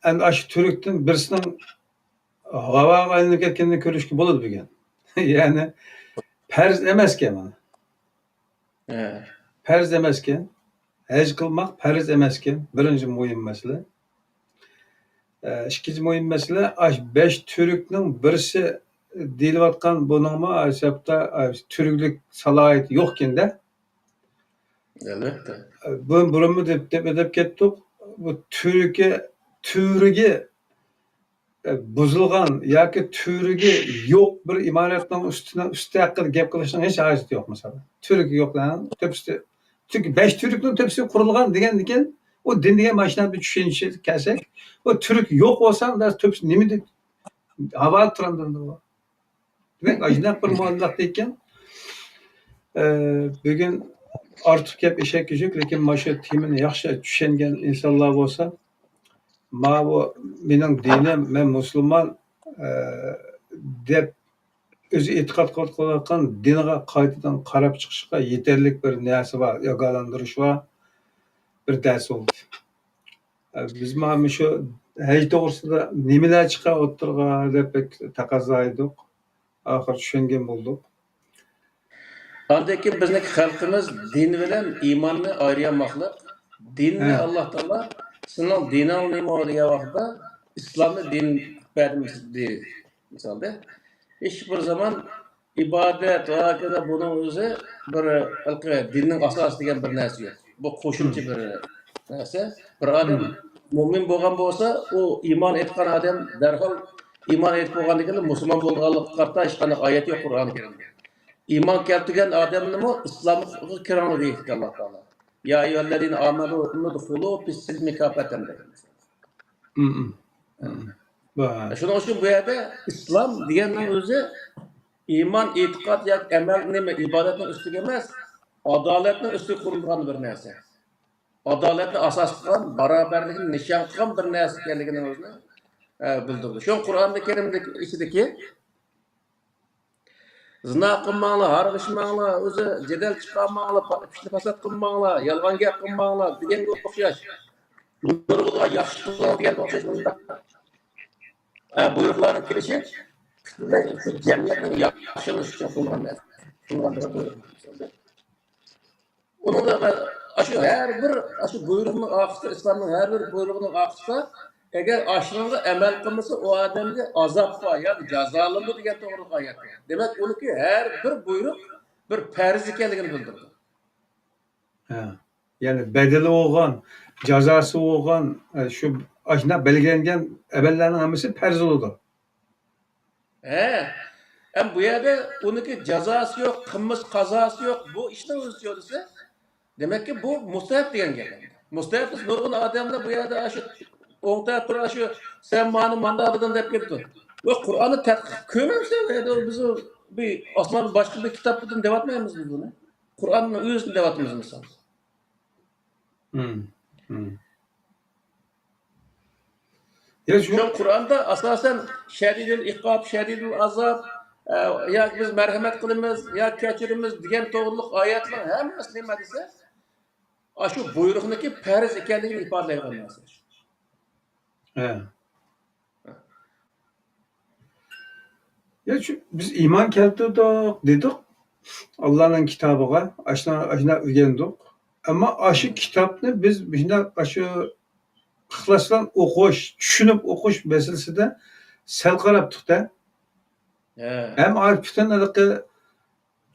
ئەمدى ئاشۇ تۈركتىن بىرسىنىڭ ھاۋاغا ئايلىنىپ كەتكىنىنى كۆرۈشكە بولىدۇ بۈگۈن. يەنى پەرز ئەمەسكەن مانا. پەرز ئەمەسكەن. ھەج قىلماق پەرز ئەمەسكەن. بىرىنچى مۇھىم مەسىلە. ئە، ئىككىنچى مۇھىم مەسىلە، ئاشۇ بەش تۈركنىڭ بىرسى دېيىلىۋاتقان بۇنىڭمۇ ھېسابتا، ئە، تۈركلۈك سالاھىيىتى يوقكەن-دە. ئەلۋەتتە. بۇ بۇرۇنمۇ دەپ، دەپ، دەپ كەتتۇق. بۇ تۈركى، تۈركى، ئە، بۇزۇلغان ياكى تۈركى يوق بىر ئىمارەتنىڭ ئۈستىنىڭ، ئۈستى ھەققىدە گەپ قىلىشنىڭ ھېچ ھاجىتى يوق، مىسالى. تۈركى يوقلارنىڭ تۆپىسى، چۈنكى بەش تۈركنىڭ تۆپىسى قۇرۇلغان دېگەندىكىن، ئۇ دىن دېگەن ماشىنا بىر چۈشىنىشكە كەلسەك، ئۇ تۈرك يوق بولسا، ئۇندا تۆپىسى نېمە دەپ ھاۋا تۇرامدۇ؟ دېمەك، ئاشۇنداق بىر مۇئەللەق ئىكەن. ئە، بۈگۈن ئارتۇق گەپ ئېشەككە يۈك، لېكىن مانا شۇ تېمىنى ياخشى چۈشەنگەن ئىنسانلار بولسا، ماۋۇ مېنىڭ دىنىم، مەن مۇسۇلمان، ئە، دەپ ئۆزى ئېتىقاد قىلىۋاتقان دىنىغا قايتىدىن قاراپ چىقىشقا يېتەرلىك بىر نەرسە بار، ئاگاھلاندۇرۇش بار، بىر دەرس بولدى. بىز مانا مۇشۇ ھەج توغرىسىدا نېمىلەر چىقار ئوتتۇرىغا دەپ بەك تەقەززا ئىدۇق. ئاخىر چۈشەنگەن بولدۇق. ئاندىن كېيىن بىزنىڭ خەلقىمىز دىن بىلەن ئىماننى ئايرىيالماقلىق. دىننى ھە. ئاللا تائالا سېنىڭ دىنىڭ نېمە دېگەن ۋاقىتتا ئىسلامنى دىن بەردى دېدى. مىسالدا، ھېچ بىر زامان ئىبادەت ۋە ھاكازا بۇنىڭ ئۆزى بىر ھېلىقى دىننىڭ ئاساسى دېگەن بىر نەرسە يوق. بۇ قوشۇمچە بىر نەرسە. بىر ئادەم مۇئمىن بولغان بولسا، ئۇ ئىمان ئېيتقان ئادەم دەرھال ئىمان ئېيتىپ بولغاندىن كېيىن مۇسۇلمان بولغانلىقىغا قارىتا ھېچقانداق ئايەت يوق قۇرئان كەرىمدە. ئىمان كەلتۈرگەن ئادەمنىمۇ ئىسلامغا كىرىڭلار دەيدىكەن ئاللا تائالا. يا أيها الذين آمنوا ادخلوا في السلم كافة دەيدۇ. شۇنىڭ ئۈچۈن بۇ يەردە ئىسلام دېگەننىڭ ئۆزى ئىمان، ئېتىقاد ياكى ئەمەل، نېمە، ئىبادەتنىڭ ئۈستىگە ئەمەس، ئادالەتنىڭ ئۈستىگە قۇرۇلغان بىر نەرسە. ئادالەتنى ئاساس قىلغان، باراۋەرلىكنى نىشان قىلغان بىر نەرسە ئىكەنلىكىنى ئۆزىنى، ئە، بىلدۈرىدۇ. شۇ قۇرئاندا كەرىمدىكى ئىچىدىكى زىنا قىلماڭلار، ھارغىشماڭلار، ئۆزى جېدەل چىقارماڭلار، پا-، پىتنە پاسات قىلماڭلار، يالغان گەپ قىلماڭلار دېگەنگە ئوخشاش. نۇرغۇنلار ياخشى قىلىڭ دېگەنگە ئوخشاش مۇنداق، ئە، بۇيرۇقلارنىڭ كېلىشى پۈتۈنلەي شۇ جەمئىيەتنىڭ ياخشىلىنىشى ئۈچۈن قىلغان نەرسە. قىلغان بىر بۇيرۇق. ئۇنىڭدا مەن ئاشۇ ھەر بىر، ئاشۇ بۇيرۇقنىڭ ئارقىسىدا، ئىسلامنىڭ ھەر بىر بۇيرۇقىنىڭ ئارقىسىدا، ئەگەر ئاشۇنىڭغا ئەمەل قىلمىسا، ئۇ ئادەمگە ئازاب بار، يەنى جازالىنىدۇ دېگەن توغرىلىق ئايەت بار. دېمەك، ئۇنىڭكى ھەر بىر بۇيرۇق بىر پەرز ئىكەنلىكىنى بىلدۈرىدۇ. ھە. يەنى بەدىلى بولغان، جازاسى بولغان، ئە، شۇ ئاشۇنداق بەلگىلەنگەن ئەمەللەرنىڭ ھەممىسى پەرز بولىدۇ. ھە، ئەم بۇ يەردە ئۇنىڭكى جازاسى يوق، قىلمىش قازاسى يوق، بۇ ئىشنىڭ ئۆزىچۇ دېسە، دېمەككى، بۇ مۇستەھەپ دېگەن گەپ. مۇستەھەپ دېسە، نۇرغۇن ئادەملەر بۇ يەردە ئاشۇ ئوڭ تەرەپ تۇرۇپ، ئاشۇ سەن مانى مانداق دېدىڭ دەپ كېتىدۇ. ۋە قۇرئاننى تەتقىق قىلىپ كۆرمەمسەن؟ بىز بىر ئاسمان باشقا بىر كىتابتىن دەۋاتمايمىز بىز بۇنى. قۇرئاننىڭ ئۆزىدىن دەۋاتىمىز مىسال. مم. مم. يا شۇ شۇ قۇرئاندا ئاساسەن شەدىدۇل ئىقاب، شەدىدۇل ئازاب، ئە، ياكى بىز مەرھەمەت قىلىمىز، يا كەچۈرىمىز دېگەن توغرۇلۇق ئايەتنىڭ ھەممىسى نېمە دېسە، ئاشۇ بۇيرۇقنىڭكى پەرز ئىكەنلىكىنى ئىپادىلەيدىغان نەرسە. ھە. يا، شۇ، بىز ئىمان كەلتۈردۇق، دېدۇق. ئاللانىڭ كىتابىغا، ئاشۇنا، ئاشۇنا ئۆگەندۇق. ئەمما ئاشۇ كىتابنى بىز مۇشۇنداق، ئاشۇ ئىخلاس بىلەن ئوقۇش، چۈشىنىپ ئوقۇش مەسىلىسىدە سەل قاراپتۇق-دە. ھە. ھەم ئارىپ پۈتۈن ھېلىقى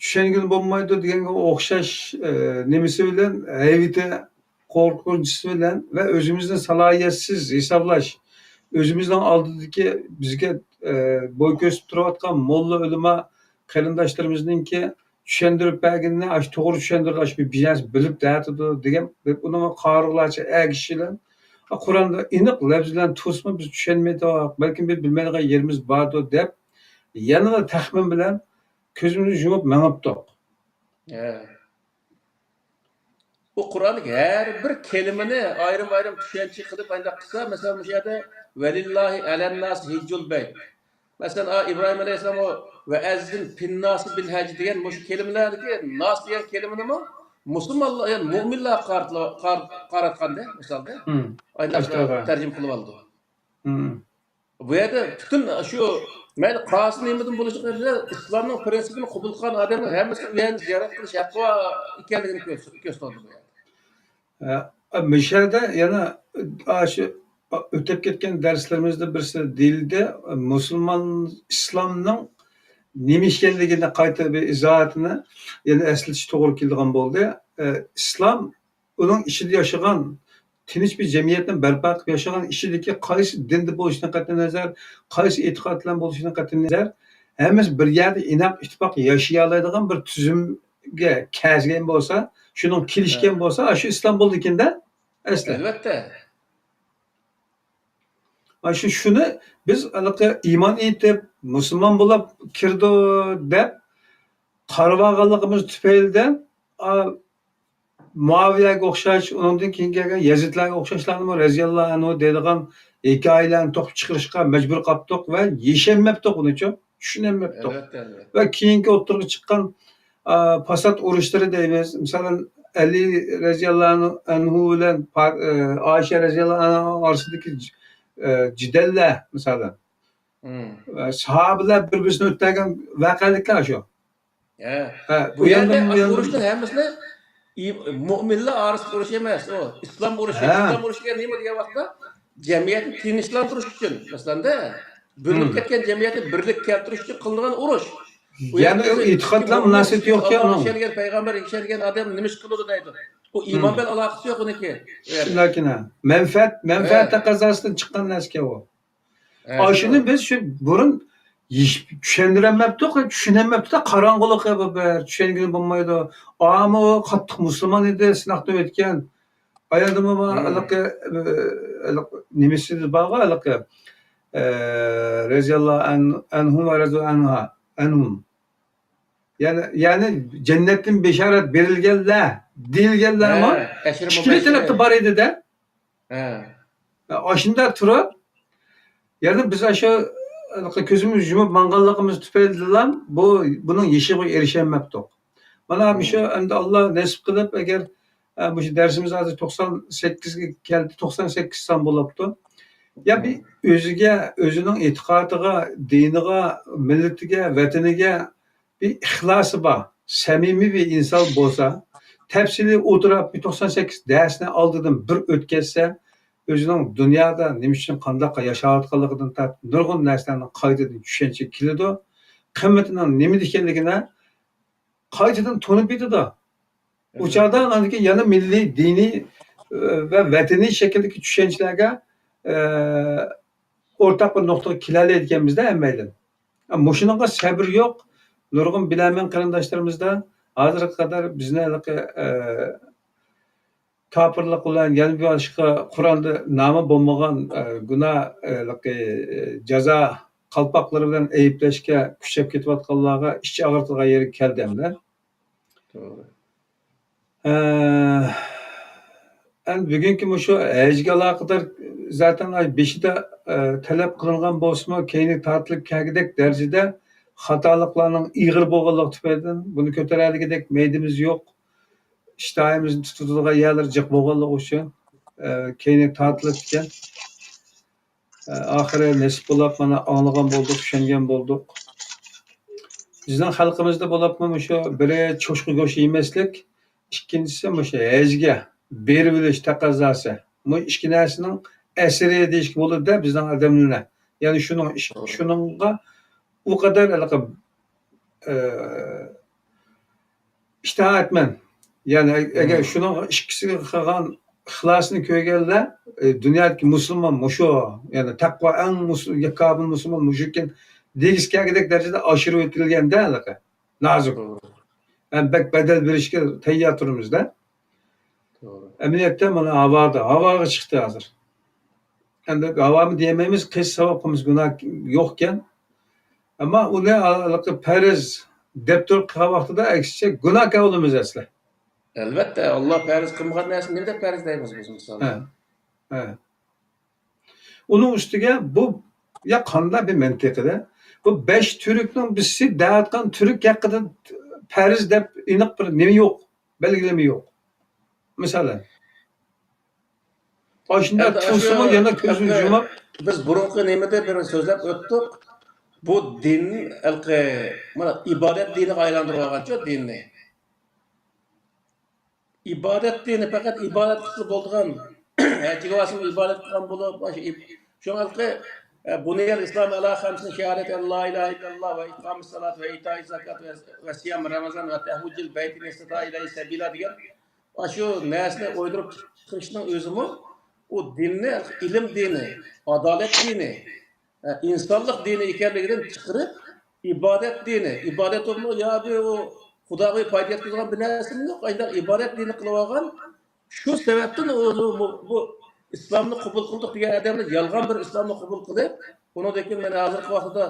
چۈشەنگىلى بولمايدۇ دېگەنگە ئوخشاش، ئە، نېمىسى بىلەن، ھەيۋىتى، قورقۇنچىسى بىلەن ۋە ئۆزىمىزنى سالاھىيەتسىز ھېسابلاش، ئۆزىمىزنىڭ ئالدىدىكى بىزگە، ئە، بوي كۆرسىتىپ تۇرۇۋاتقان موللا ئۆلىما قېرىنداشلىرىمىزنىڭكى چۈشەندۈرۈپ بەرگىنىنى، ئاشۇ توغرا چۈشەندۈرىدۇ، ئاشۇ بىر نەرسە بىلىپ دەۋاتىدۇ دېگەن، ئۇنىڭغا قارىغۇلارچە ئەگىشىش بىلەن، قۇرئاندا ئېنىق لەپز بىلەن تۇرسىمۇ بىز چۈشەنمەيدۇ، بەلكىم بىز بىلمەيدىغان يېرىمىز باردۇ دەپ، يەنىلا تەخمىن بىلەن كۆزىمىزنى يۇمۇپ مېڭىپتۇق. ھە. ئۇ قۇرئاندىكى ھەر بىر كەلىمىنى ئايرىم-ئايرىم چۈشەنچە قىلىپ، ئانداق قىلسا، مەسىلەن، مۇشۇ يەردە، «ۋەلىللاھى ئەلەنناسى ھىججۇل بەيت». مەسىلەن، ئا، ئىبراھىم ئەلەيھىسسالام ئۇ، «ۋەئەززىن فىنناسى بىل ھەج» دېگەن مۇشۇ كەلىمىلەردىكى ناس دېگەن كەلىمىنىمۇ مۇسۇلمانلار، يەنى مۇئمىنلارغا قارىتىلا-، قار-، قاراتقاندا، مىسالدا، مم. ئايلاپ تەرجىمە قىلىۋالىدۇ. مم. بۇ يەردە پۈتۈن شۇ، مەيلى قايسى نېمىدىن بولۇشىغا قارىماي، ئىسلامنىڭ پىرىنسىپىنى قوبۇل قىلغان ئادەمنىڭ ھەممىسى ئۇ يەرنى زىيارەت قىلىش ھەققى بار ئىكەنلىكىنى كۆرس-، كۆرسىتىۋاتىدۇ بۇ يەردە. ئە، مۇشۇ يەردە يەنە، ئاشۇ ئۆتۈپ كەتكەن دەرسلىرىمىزدە بىرسى دېيىلدى، مۇسۇلمان، ئىسلامنىڭ نېمە ئىكەنلىكىنى قايتا بىر ئىزاھاتىنى يەنە ئەسلىتىش توغرا كېلىدىغان بولدى. ئە، ئىسلام ئۇنىڭ ئىچىدە ياشىغان، تىنچ بىر جەمئىيەتنى بەرپا قىلىپ ياشىغان ئىچىدىكى قايسى دىندا بولۇشىدىن قەتئىينەزەر، قايسى ئېتىقاد بىلەن بولۇشىدىن قەتئىينەزەر، ھەممىسى بىر يەردە ئىناق ئىتتىپاق ياشىيالايدىغان بىر تۈزۈمگە كەلگەن بولسا، شۇنىڭ كېلىشكەن بولسا، ئاشۇ ئىسلام بولىدىكەن-دە، ئەسلى. ئەلۋەتتە. ئاشۇ شۇنى بىز ھېلىقى ئىمان ئېيتىپ، مۇسۇلمان بولاپ كىردۇ دەپ قارىۋالغانلىقىمىز تۈپەيلىدىن، ئا، مۇئاۋىيەگە ئوخشاش، ئۇنىڭدىن كېيىن كەلگەن يەزىدلەرگە ئوخشاشلارنىمۇ رەزىياللاھۇ ئەنھۇ دەيدىغان ھېكايىلەرنى توقۇپ چىقىرىشقا مەجبۇر قاپتۇق ۋە يېشەلمەپتۇق ئۇنىچۇ، چۈشىنەلمەپتۇق. ئەلۋەتتە، ئەلۋەتتە. ۋە كېيىنكى ئوتتۇرىغا چىققان، ئا، پاسات ئۇرۇشلىرى دەيمىز. مىسالەن، ئەلى رەزىياللاھۇ ئەنھۇ بىلەن پا-، ئە، ئائىشە رەزىياللاھۇ ئەنھا ئارىسىدىكى ج-، ئە، جېدەللەر، مىسالەن. مم. ئە، ساھابىلەر بىر-بىرسىنى ئۆلتۈرگەن ۋەقەلىكلەر شۇ. ھە. ھە، بۇ يەردە ئۇ ئۇرۇشنىڭ ھەممىسىنى ئى-، مۆمىنلەر ئارىسىدا ئۇرۇش ئەمەس، ئۇ ئىسلام ئۇرۇشى. ھە. ئىسلام ئۇرۇشى دېگەن نېمە دېگەن ۋاقىتتا، جەمئىيەتنى تىنچلاندۇرۇش ئۈچۈن، مەسىلەن-دە، بۆلۈنۈپ كەتكەن جەمئىيەتنى بىرلىككە كەلتۈرۈش ئۈچۈن قىلىنغان ئۇرۇش. يەنى ئۇ ئېتىقاد بىلەن مۇناسىۋىتى يوق ئىكەن ئۇنىڭ. ئىشەنگەن پەيغەمبەر ئىشەنگەن ئادەم نېمە ئىش قىلىدۇ دەيدۇ. بۇ ئىمان بىلەن ئالاقىسى يوق ئۇنىڭكى. شۇنداكىنا. مەنپەئەت، مەنپەئەت تەقەززاسىدىن چىققان نەرسىكەن ئۇ. ئاشۇنى بىز شۇ بۇرۇن چۈشەندۈرەلمەپتۇق، چۈشىنەلمەپتۇ-دە، قاراڭغۇلۇق بۇ بىر، چۈشەنگىلى بولمايدۇ. ئامۇ قاتتىق مۇسۇلمان ئىدى، سىناقتىن ئۆتكەن. ئايالدىمۇ بار، ھېلىقى، ھېلىقى نېمىسى بارغۇ، ھېلىقى، ئە، رەزىياللاھۇ ئەن-، ئەنھۇم ۋە رەزۇ ئەنھا، ئەنھۇم. يەنى، يەنى جەننەتتىن بېشارەت بېرىلگەنلەر، دېيىلگەنلەرمۇ ئىككىلا تەرەپتە بار ئىدى-دە. ئاشۇنداق تۇرۇپ، يەنى بىز ئاشۇ كۆزىمىزنى يۇمۇپ ماڭغانلىقىمىز تۈپەيلىدىنلا بۇ، بۇنىڭ يېشىغا ئېرىشەلمەپتۇق. مانا مۇشۇ ئەمدى ئاللا نېسىپ قىلىپ، ئەگەر، ئە، مۇشۇ دەرسىمىز ھازىر توقسان سەككىزگە كەلدى، توقسان سەككىز سان بولاپتۇ. يا بىر ئۆزىگە، ئۆزىنىڭ ئېتىقادىغا، دىنىغا، مىللىتىگە، ۋەتىنىگە بىر ئىخلاسى بار، سەمىمىي بىر ئىنسان بولسا، تەپسىلىي ئولتۇرۇپ بىر توقسان سەككىز دەرسنى ئالدىدىن بىر ئۆتكەزسە، ئۆزىنىڭ دۇنيادا نېمە ئۈچۈن، قانداق ياشاۋاتقانلىقىدىن تارتىپ نۇرغۇن نەرسىلەرنىڭ قايتىدىن چۈشەنچىگە كېلىدۇ. قىممىتىنىڭ نېمىدە ئىكەنلىكىنى قايتىدىن تونۇپ يېتىدۇ. ئۇ چاغدا ئاندىن كېيىن يەنە مىللىي، دىنىي، ئە، ۋە ۋەتىنىي شەكىلدىكى چۈشەنچىلەرگە، ئە، ئورتاق بىر نۇقتىغا كېلەلەيدىكەنمىز-دە ھەممەيلەن. مۇشۇنىڭغا سەۋر يوق. نۇرغۇن بىلەرمەن قېرىنداشلىرىمىزدا ھازىرغا قەدەر بىزنى ھېلىقى، ئە، كاپىرلىق بىلەن يەنە باشقا قۇرئاندا نامى بولمىغان، ئە، گۇناھ، ئە، ھېلىقى، ئە، جازا قالپاقلىرى بىلەن ئەيىبلەشكە كۈچەپ كېتىۋاتقانلارغا ئىچ ئاغرىتىدىغان يەرگە كەلدى ئەمدى. توغرا. ئە، ئەمدى بۈگۈنكى مۇشۇ ھەجگە ئالاقىدار زاتەن بېشىدا، ئە، تەلەپ قىلىنغان بولسىمۇ، كەينىگە تارتىلىپ كەلگۈدەك دەرىجىدە خاتالىقلارنىڭ ئېغىر بولغانلىقى تۈپەيلىدىن بۇنى كۆتۈرەلىگۈدەك مەيدىمىز يوق. ئىشتىھامىزنى تۇتىدىغان يەرلىرى جىق بولغانلىقى ئۈچۈن، ئە، كەينىگە تارتىلىپتىكەن. ئاخىرى نېسىپ بولۇپ، مانا، ئاڭلىغان بولدۇق، چۈشەنگەن بولدۇق. بىزنىڭ خەلقىمىزدە بولۇپمۇ مۇشۇ بىرى چوشقا گۆشى يېمەسلىك، ئىككىنچىسى مۇشۇ ھەجگە بېرىۋېلىش تەقەززاسى. بۇ ئىككى نەرسىنىڭ ئەسىرى دېيىشكە بولىدۇ-دە بىزنىڭ ئادەملەرنى. يەنى شۇنىڭ ئىش-، شۇنىڭغا ئۇ قەدەر ھېلىقى، ئە، ئىتائەتمەن. يەنى ئەگەر شۇنىڭ ئىككىسىگە قىلغان ئىخلاسىنى كۆرگەنلەر، ئە، دۇنيادىكى مۇسۇلمان مۇشۇ، يەنى تەقۋا ئەڭ مۇس-، كامىل مۇسۇلمان مۇشۇكەن دېگۈسى كەلگۈدەك دەرىجىدە ئاشۇرۇپ ئۆتۈلگەندە ھېلىقى نازۇك. ھەم بەك بەدەل بېرىشكە تەييار تۇرىمىزدە. توغرا. ئەمەلىيەتتە مانا ھاۋادا، ھاۋاغا چىقتى ھازىر. ئەمدى ھاۋامۇ دېيەلمەيمىز، قىلسا ساۋاب، قىلمىسا گۇناھ يوقكەن. ئەمما ئۇنى ھېلىقى پەرز دەپ تۇرۇپ قىلغان ۋاقتىدا ئەكسىچە گۇناھكار بولىمىز ئەسلى. ئەلۋەتتە، ئاللا پەرز قىلمىغان نەرسىنى نېمە دەپ پەرز دەيمىز بىز مىسالدا؟ ھە. ھە. ئۇنىڭ ئۈستىگە بۇ، يا قانداق بىر مەنتىقىدە، بۇ بەش تۈركنىڭ بىرسى دەۋاتقان تۈرك ھەققىدە پەرز دەپ ئېنىق بىر نېمە يوق، بەلگىلىمە يوق. مىسالەن، ئاشۇنداق ئەمدى تۇرسىمۇ ئاشۇ يەنە كۆزىنى ئەمدى يۇمۇپ، بىز بۇرۇنقى نېمىدە بىر سۆزلەپ ئۆتتۇق. بۇ دىن ھېلىقى، مانا، ئىبادەت دىنىغا ئايلاندۇرۇۋالغانچۇ دىننى. ئىبادەت دىنى پەقەت ئىبادەت قىلسا بولىدىغان، ھەجگە بارسىمۇ ئىبادەت قىلغان بولۇپ، مانا شۇ ئىب-، شۇڭا ھېلىقى، ئە، بۇنىيەل ئىسلام ئەلا خەمسىن شاھادەتى ئەن لا ئىلاھە ئىللاللا ۋە ئىقامىس سالات ۋە ئىتائىز زاكات ۋە، ۋە سىيام رامازان ۋە تەھۋىجىل بەيتى مەن ئىستەتائە ئىلەيھى سەبىلا دېگەن ئاشۇ نەرسىنى ئويدۇرۇپ چىقىرىشنىڭ ئۆزىمۇ ئۇ دىننى ئىلىم دىنى، ئادالەت دىنى، ئە، ئىنسانلىق دىنى ئىكەنلىكىدىن چىقىرىپ، ئىبادەت دىنى، ئىبادەت بولمىغان يا بىر ئۇ خۇداغا پايدا يەتكۈزىدىغان بىر نەرسىمۇ يوق، ئانداق ئىبادەت دىنى قىلىۋالغان. شۇ سەۋەبتىن ئۇ، بۇ، بۇ ئىسلامنى قوبۇل قىلدۇق دېگەن ئادەملەر يالغان بىر ئىسلامنى قوبۇل قىلىپ، ئۇنىڭدىن كېيىن مانا ھازىرقى ۋاقىتتا،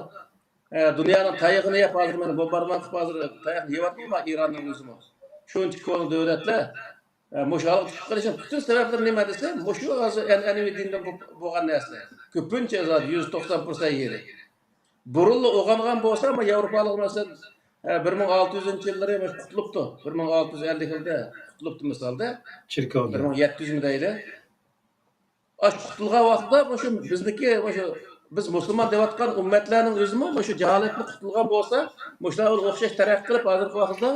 ئە، دۇنيانىڭ تايىقىنى يەپ، ھازىر مانا بومباردىمان قىلىپ، ھازىر تاياقنى يەۋاتىدۇ، ئىراننىڭ ئۆزىمۇ. شۇنچە كونا دۆلەتلەر، ئە، مۇشۇ ھالغا چۈشۈپ قېلىشنىڭ پۈتۈن سەۋەبلىرى نېمە دېسە، مۇشۇ ھازىر ئەنئەنىۋى دىندىن بو-، بولغان نەرسىلەر. كۆپىنچە زادى يۈز توقسان پىرسەنت يېرى. بۇرۇنلا ئويغانغان بولسا، مانا ياۋروپالىق مەسىلەن، ئە، بىر مىڭ ئالتە يۈزىنچى يىللىرى مۇشۇ قۇتۇلۇپتۇ. بىر مىڭ ئالتە يۈز ئەللىك يىلدا قۇتۇلۇپتۇ مىسالدا. چېركاۋدا. بىر مىڭ يەتتە يۈزمۇ دەيلى. ئاشۇ قۇتۇلغان ۋاقتىدا مۇشۇ بىزنىڭكى مۇشۇ بىز مۇسۇلمان دەۋاتقان ئۈممەتلەرنىڭ ئۆزىمۇ مۇشۇ جاھالەتنى قۇتۇلغان بولسا، مۇشۇلار بىلەن ئوخشاش تەرەققىي قىلىپ، ھازىرقى ۋاقىتتا،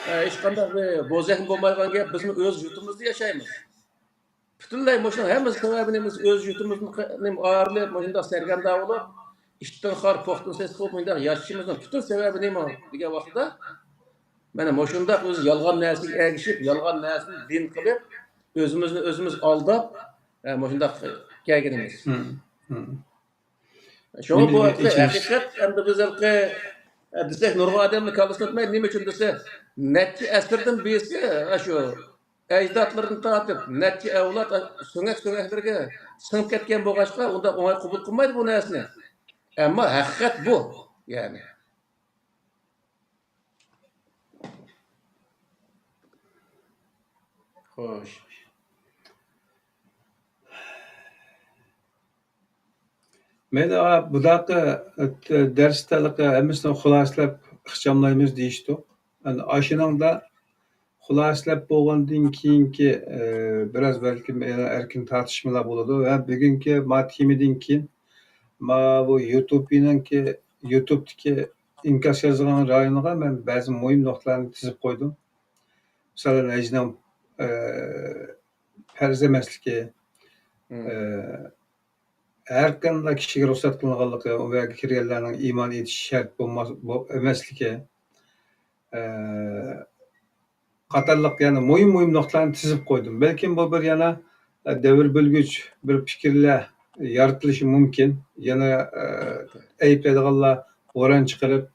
ئە، ھېچقانداق بىر بوزەكمۇ بولمايدىغان گەپ، بىزمۇ ئۆز يۇرتىمىزدا ياشايمىز. پۈتۈنلەي مۇشۇنىڭ ھەممىسى سەۋەبىنى بىز ئۆز يۇرتىمىزدىن قى-، نېمە ئايرىلىپ، مۇشۇنداق سەرگەردان بولۇپ، ئىتتىن خار، پوختىن سېسىق بولۇپ مۇنداق ياشىشىمىزنىڭ پۈتۈن سەۋەبى نېمە دېگەن ۋاقتىدا، مانا مۇشۇنداق ئۆزى يالغان نەرسىگە ئەگىشىپ، يالغان نەرسىنى دىن قىلىپ، ئۆزىمىزنى ئۆزىمىز ئالداپ، ئە، مۇشۇنداق كەلگىنىمىز. مم، مم. شۇڭا بۇ ھەقىقەت ئەمدى بىز ھېلىقى، ئە، دېسەك نۇرغۇن ئادەمنىڭ كاللىسىنى ئۆتمەيدۇ. نېمە ئۈچۈن دېسە، نەچچە ئەسىردىن بېرى ئاشۇ ئەجدادلىرىدىن تارتىپ نەچچە ئەۋلاد سۆڭەك-سۆڭەكلىرىگە سىڭىپ كەتكەن بولغاچقا، ئۇنداق ئوڭاي قوبۇل قىلمايدۇ بۇ نەرسىنى. ئەمما ھەقىقەت بۇ، يەنى. خوش. مەيلى، ئا، بۇداقى، ئە، دەرستە ھەممىسىنى خۇلاسىلەپ ئىخچاملايمىز دېيىشتۇق. ئەنە ئاشۇنىڭدا خۇلاسىلەپ بولغاندىن كېيىنكى، ئە، بىراز بەلكىم يەنە ئەركىن تارتىشمىلار بولىدۇ ۋە بۈگۈنكى ما تېمىدىن كېيىن ماۋۇ يۇتۇبنىڭكى، يۇتۇبتىكى ئىنكاس يازغان رايونىغا مەن بەزى مۇھىم نۇقتىلارنى تىزىپ قويدۇم. مىسالەن، ھەجنىڭ، ئە، پەرز ئەمەسلىكى، مم. ئە، ھەر قانداق كىشىگە رۇخسەت قىلىنغانلىقى، ئۇ يەرگە كىرگەنلەرنىڭ ئىمان ئېيتىشى شەرت بولماس-، بو-، ئەمەسلىكى، ئە، قاتارلىق يەنە مۇھىم، مۇھىم نۇقتىلارنى تىزىپ قويدۇم. بەلكىم بۇ بىر يەنە، ئە، دەۋر بۆلگۈچ بىر پىكىرلەر يارىتىلىشى مۇمكىن. يەنە، ئە، ئەيىبلەيدىغانلار ھوران چىقىرىپ،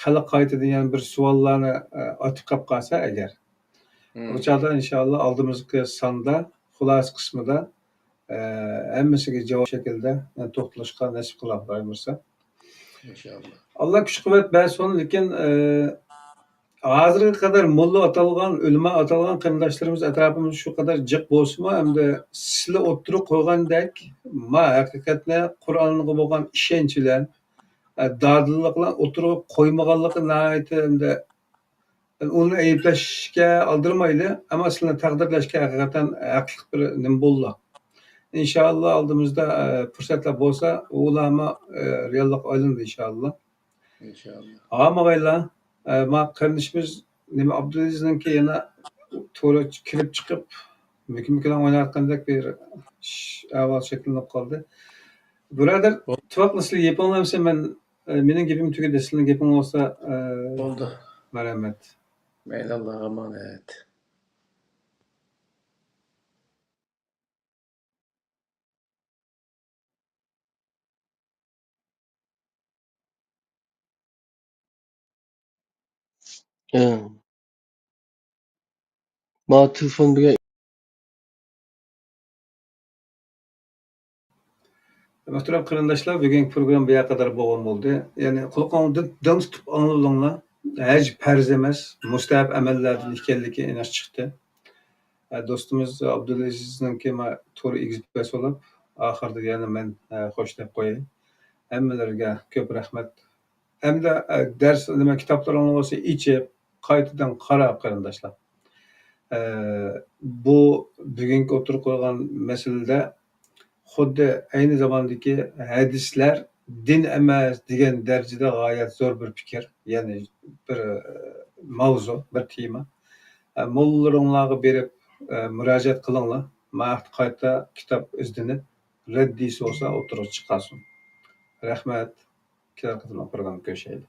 خەلق قايتىدىن يەنە بىر سوئاللارنى، ئە، ئاتىپ قاپ قالسا ئەگەر. مم. بۇ چاغدا ئىنشائاللا ئالدىمىزدىكى ساندا، خۇلاسە قىسمىدا، ئە، ھەممىسىگە جاۋاب شەكلىدە، ئە، توختىلىشقا نەسىپ قىلار، خۇدايىم بۇيرۇسا. ئىنشائاللا. ئاللا كۈچ-قۇۋۋەت بەرسۇن، لېكىن، ئە، ھازىرغا قەدەر موللا ئاتالغان، ئۆلىما ئاتالغان قېرىنداشلىرىمىز ئەتراپىمىزدا شۇ قەدەر جىق بولسىمۇ، ئەمدى سىلەر ئوتتۇرىغا قويغاندەك، ما ھەقىقەتنى قۇرئانغا بولغان ئىشەنچ بىلەن، ئە، دادىللىق بىلەن ئوتتۇرىغا قويمىغانلىقى ناھايىتى ئەمدى ئۇنى ئەيىبلەشكە ئالدىرىمايلى، ئەمما سىلەرنى تەقدىرلەشكە ھەقىقەتەن ھەقلىق بىر نېمە بولدى. ئىنشائاللا ئالدىمىزدا، ئە، پۇرسەتلەر بولسا، ئۇلارمۇ، ئە، رېئاللىققا ئايلىنىدۇ ئىنشائاللا. ئىنشائاللا. ھامىغايلا، ئە، ما قېرىندىشىمىز نېمە ئابدۇلئەزىزنىڭكى يەنە تورى كىرىپ چىقىپ، مۆكۈن-مۆكۈن ئويناۋاتقاندەك بىر ئەھۋال شەكىللىنىپ قالدى. بۇرادەر، بولدى. تۇپراق نەسلى گېپىڭلارمىسى مەن ئە، مېنىڭ گېپىم تۈگىدى، سىلىنىڭ گېپىڭ بولسا، ئە، بولدى. مەرھەمەت. مەيلى، ئاللاغا ئامانەت. ئە. ما تېلېفون بىلەن. مۆھتەرەم قېرىنداشلار، بۈگۈنكى پروگرامما بۇ يەرگە قەدەر بولغان بولدى. يەنى قۇلىقىڭلاردىن دىڭ تۇتۇپ ئاڭلىۋېلىڭلار. ھەج پەرز ئەمەس، مۇستەھەپ ئەمەللەردىن ئىكەنلىكى ئېنىق چىقتى. ئە، دوستىمىز ئابدۇلئەزىزنىڭكى ما تورى ئېگىز پەس بولۇپ، ئاخىرىدا يەنە مەن، ئە، خوش دەپ قوياي. ھەممىلەرگە كۆپ رەھمەت. ھەمدە، ئە، دەرس، نېمە، كىتابلىرىڭلار بولسا ئېچىپ، قايتىدىن قاراپ قېرىنداشلار. ئە، بۇ بۈگۈنكى ئوتتۇرىغا قويغان مەسىلىدە خۇددى ئەينى زاماندىكى ھەدىسلەر دىن ئەمەس دېگەن دەرىجىدە غايەت زور بىر پىكىر، يەنى بىر، ئە، ماۋزۇ، بىر تېما. ئە، موللىلىرىڭلارغا بېرىپ، ئە، مۇراجىئەت قىلىڭلار. ما ھەقتە قايتا كىتاب ئىزدىنىپ، رەددىيسى بولسا ئوتتۇرىغا چىقارسۇن. رەھمەت. كېلەر قېتىملىق پروگراممىدا كۆرۈشەيلى.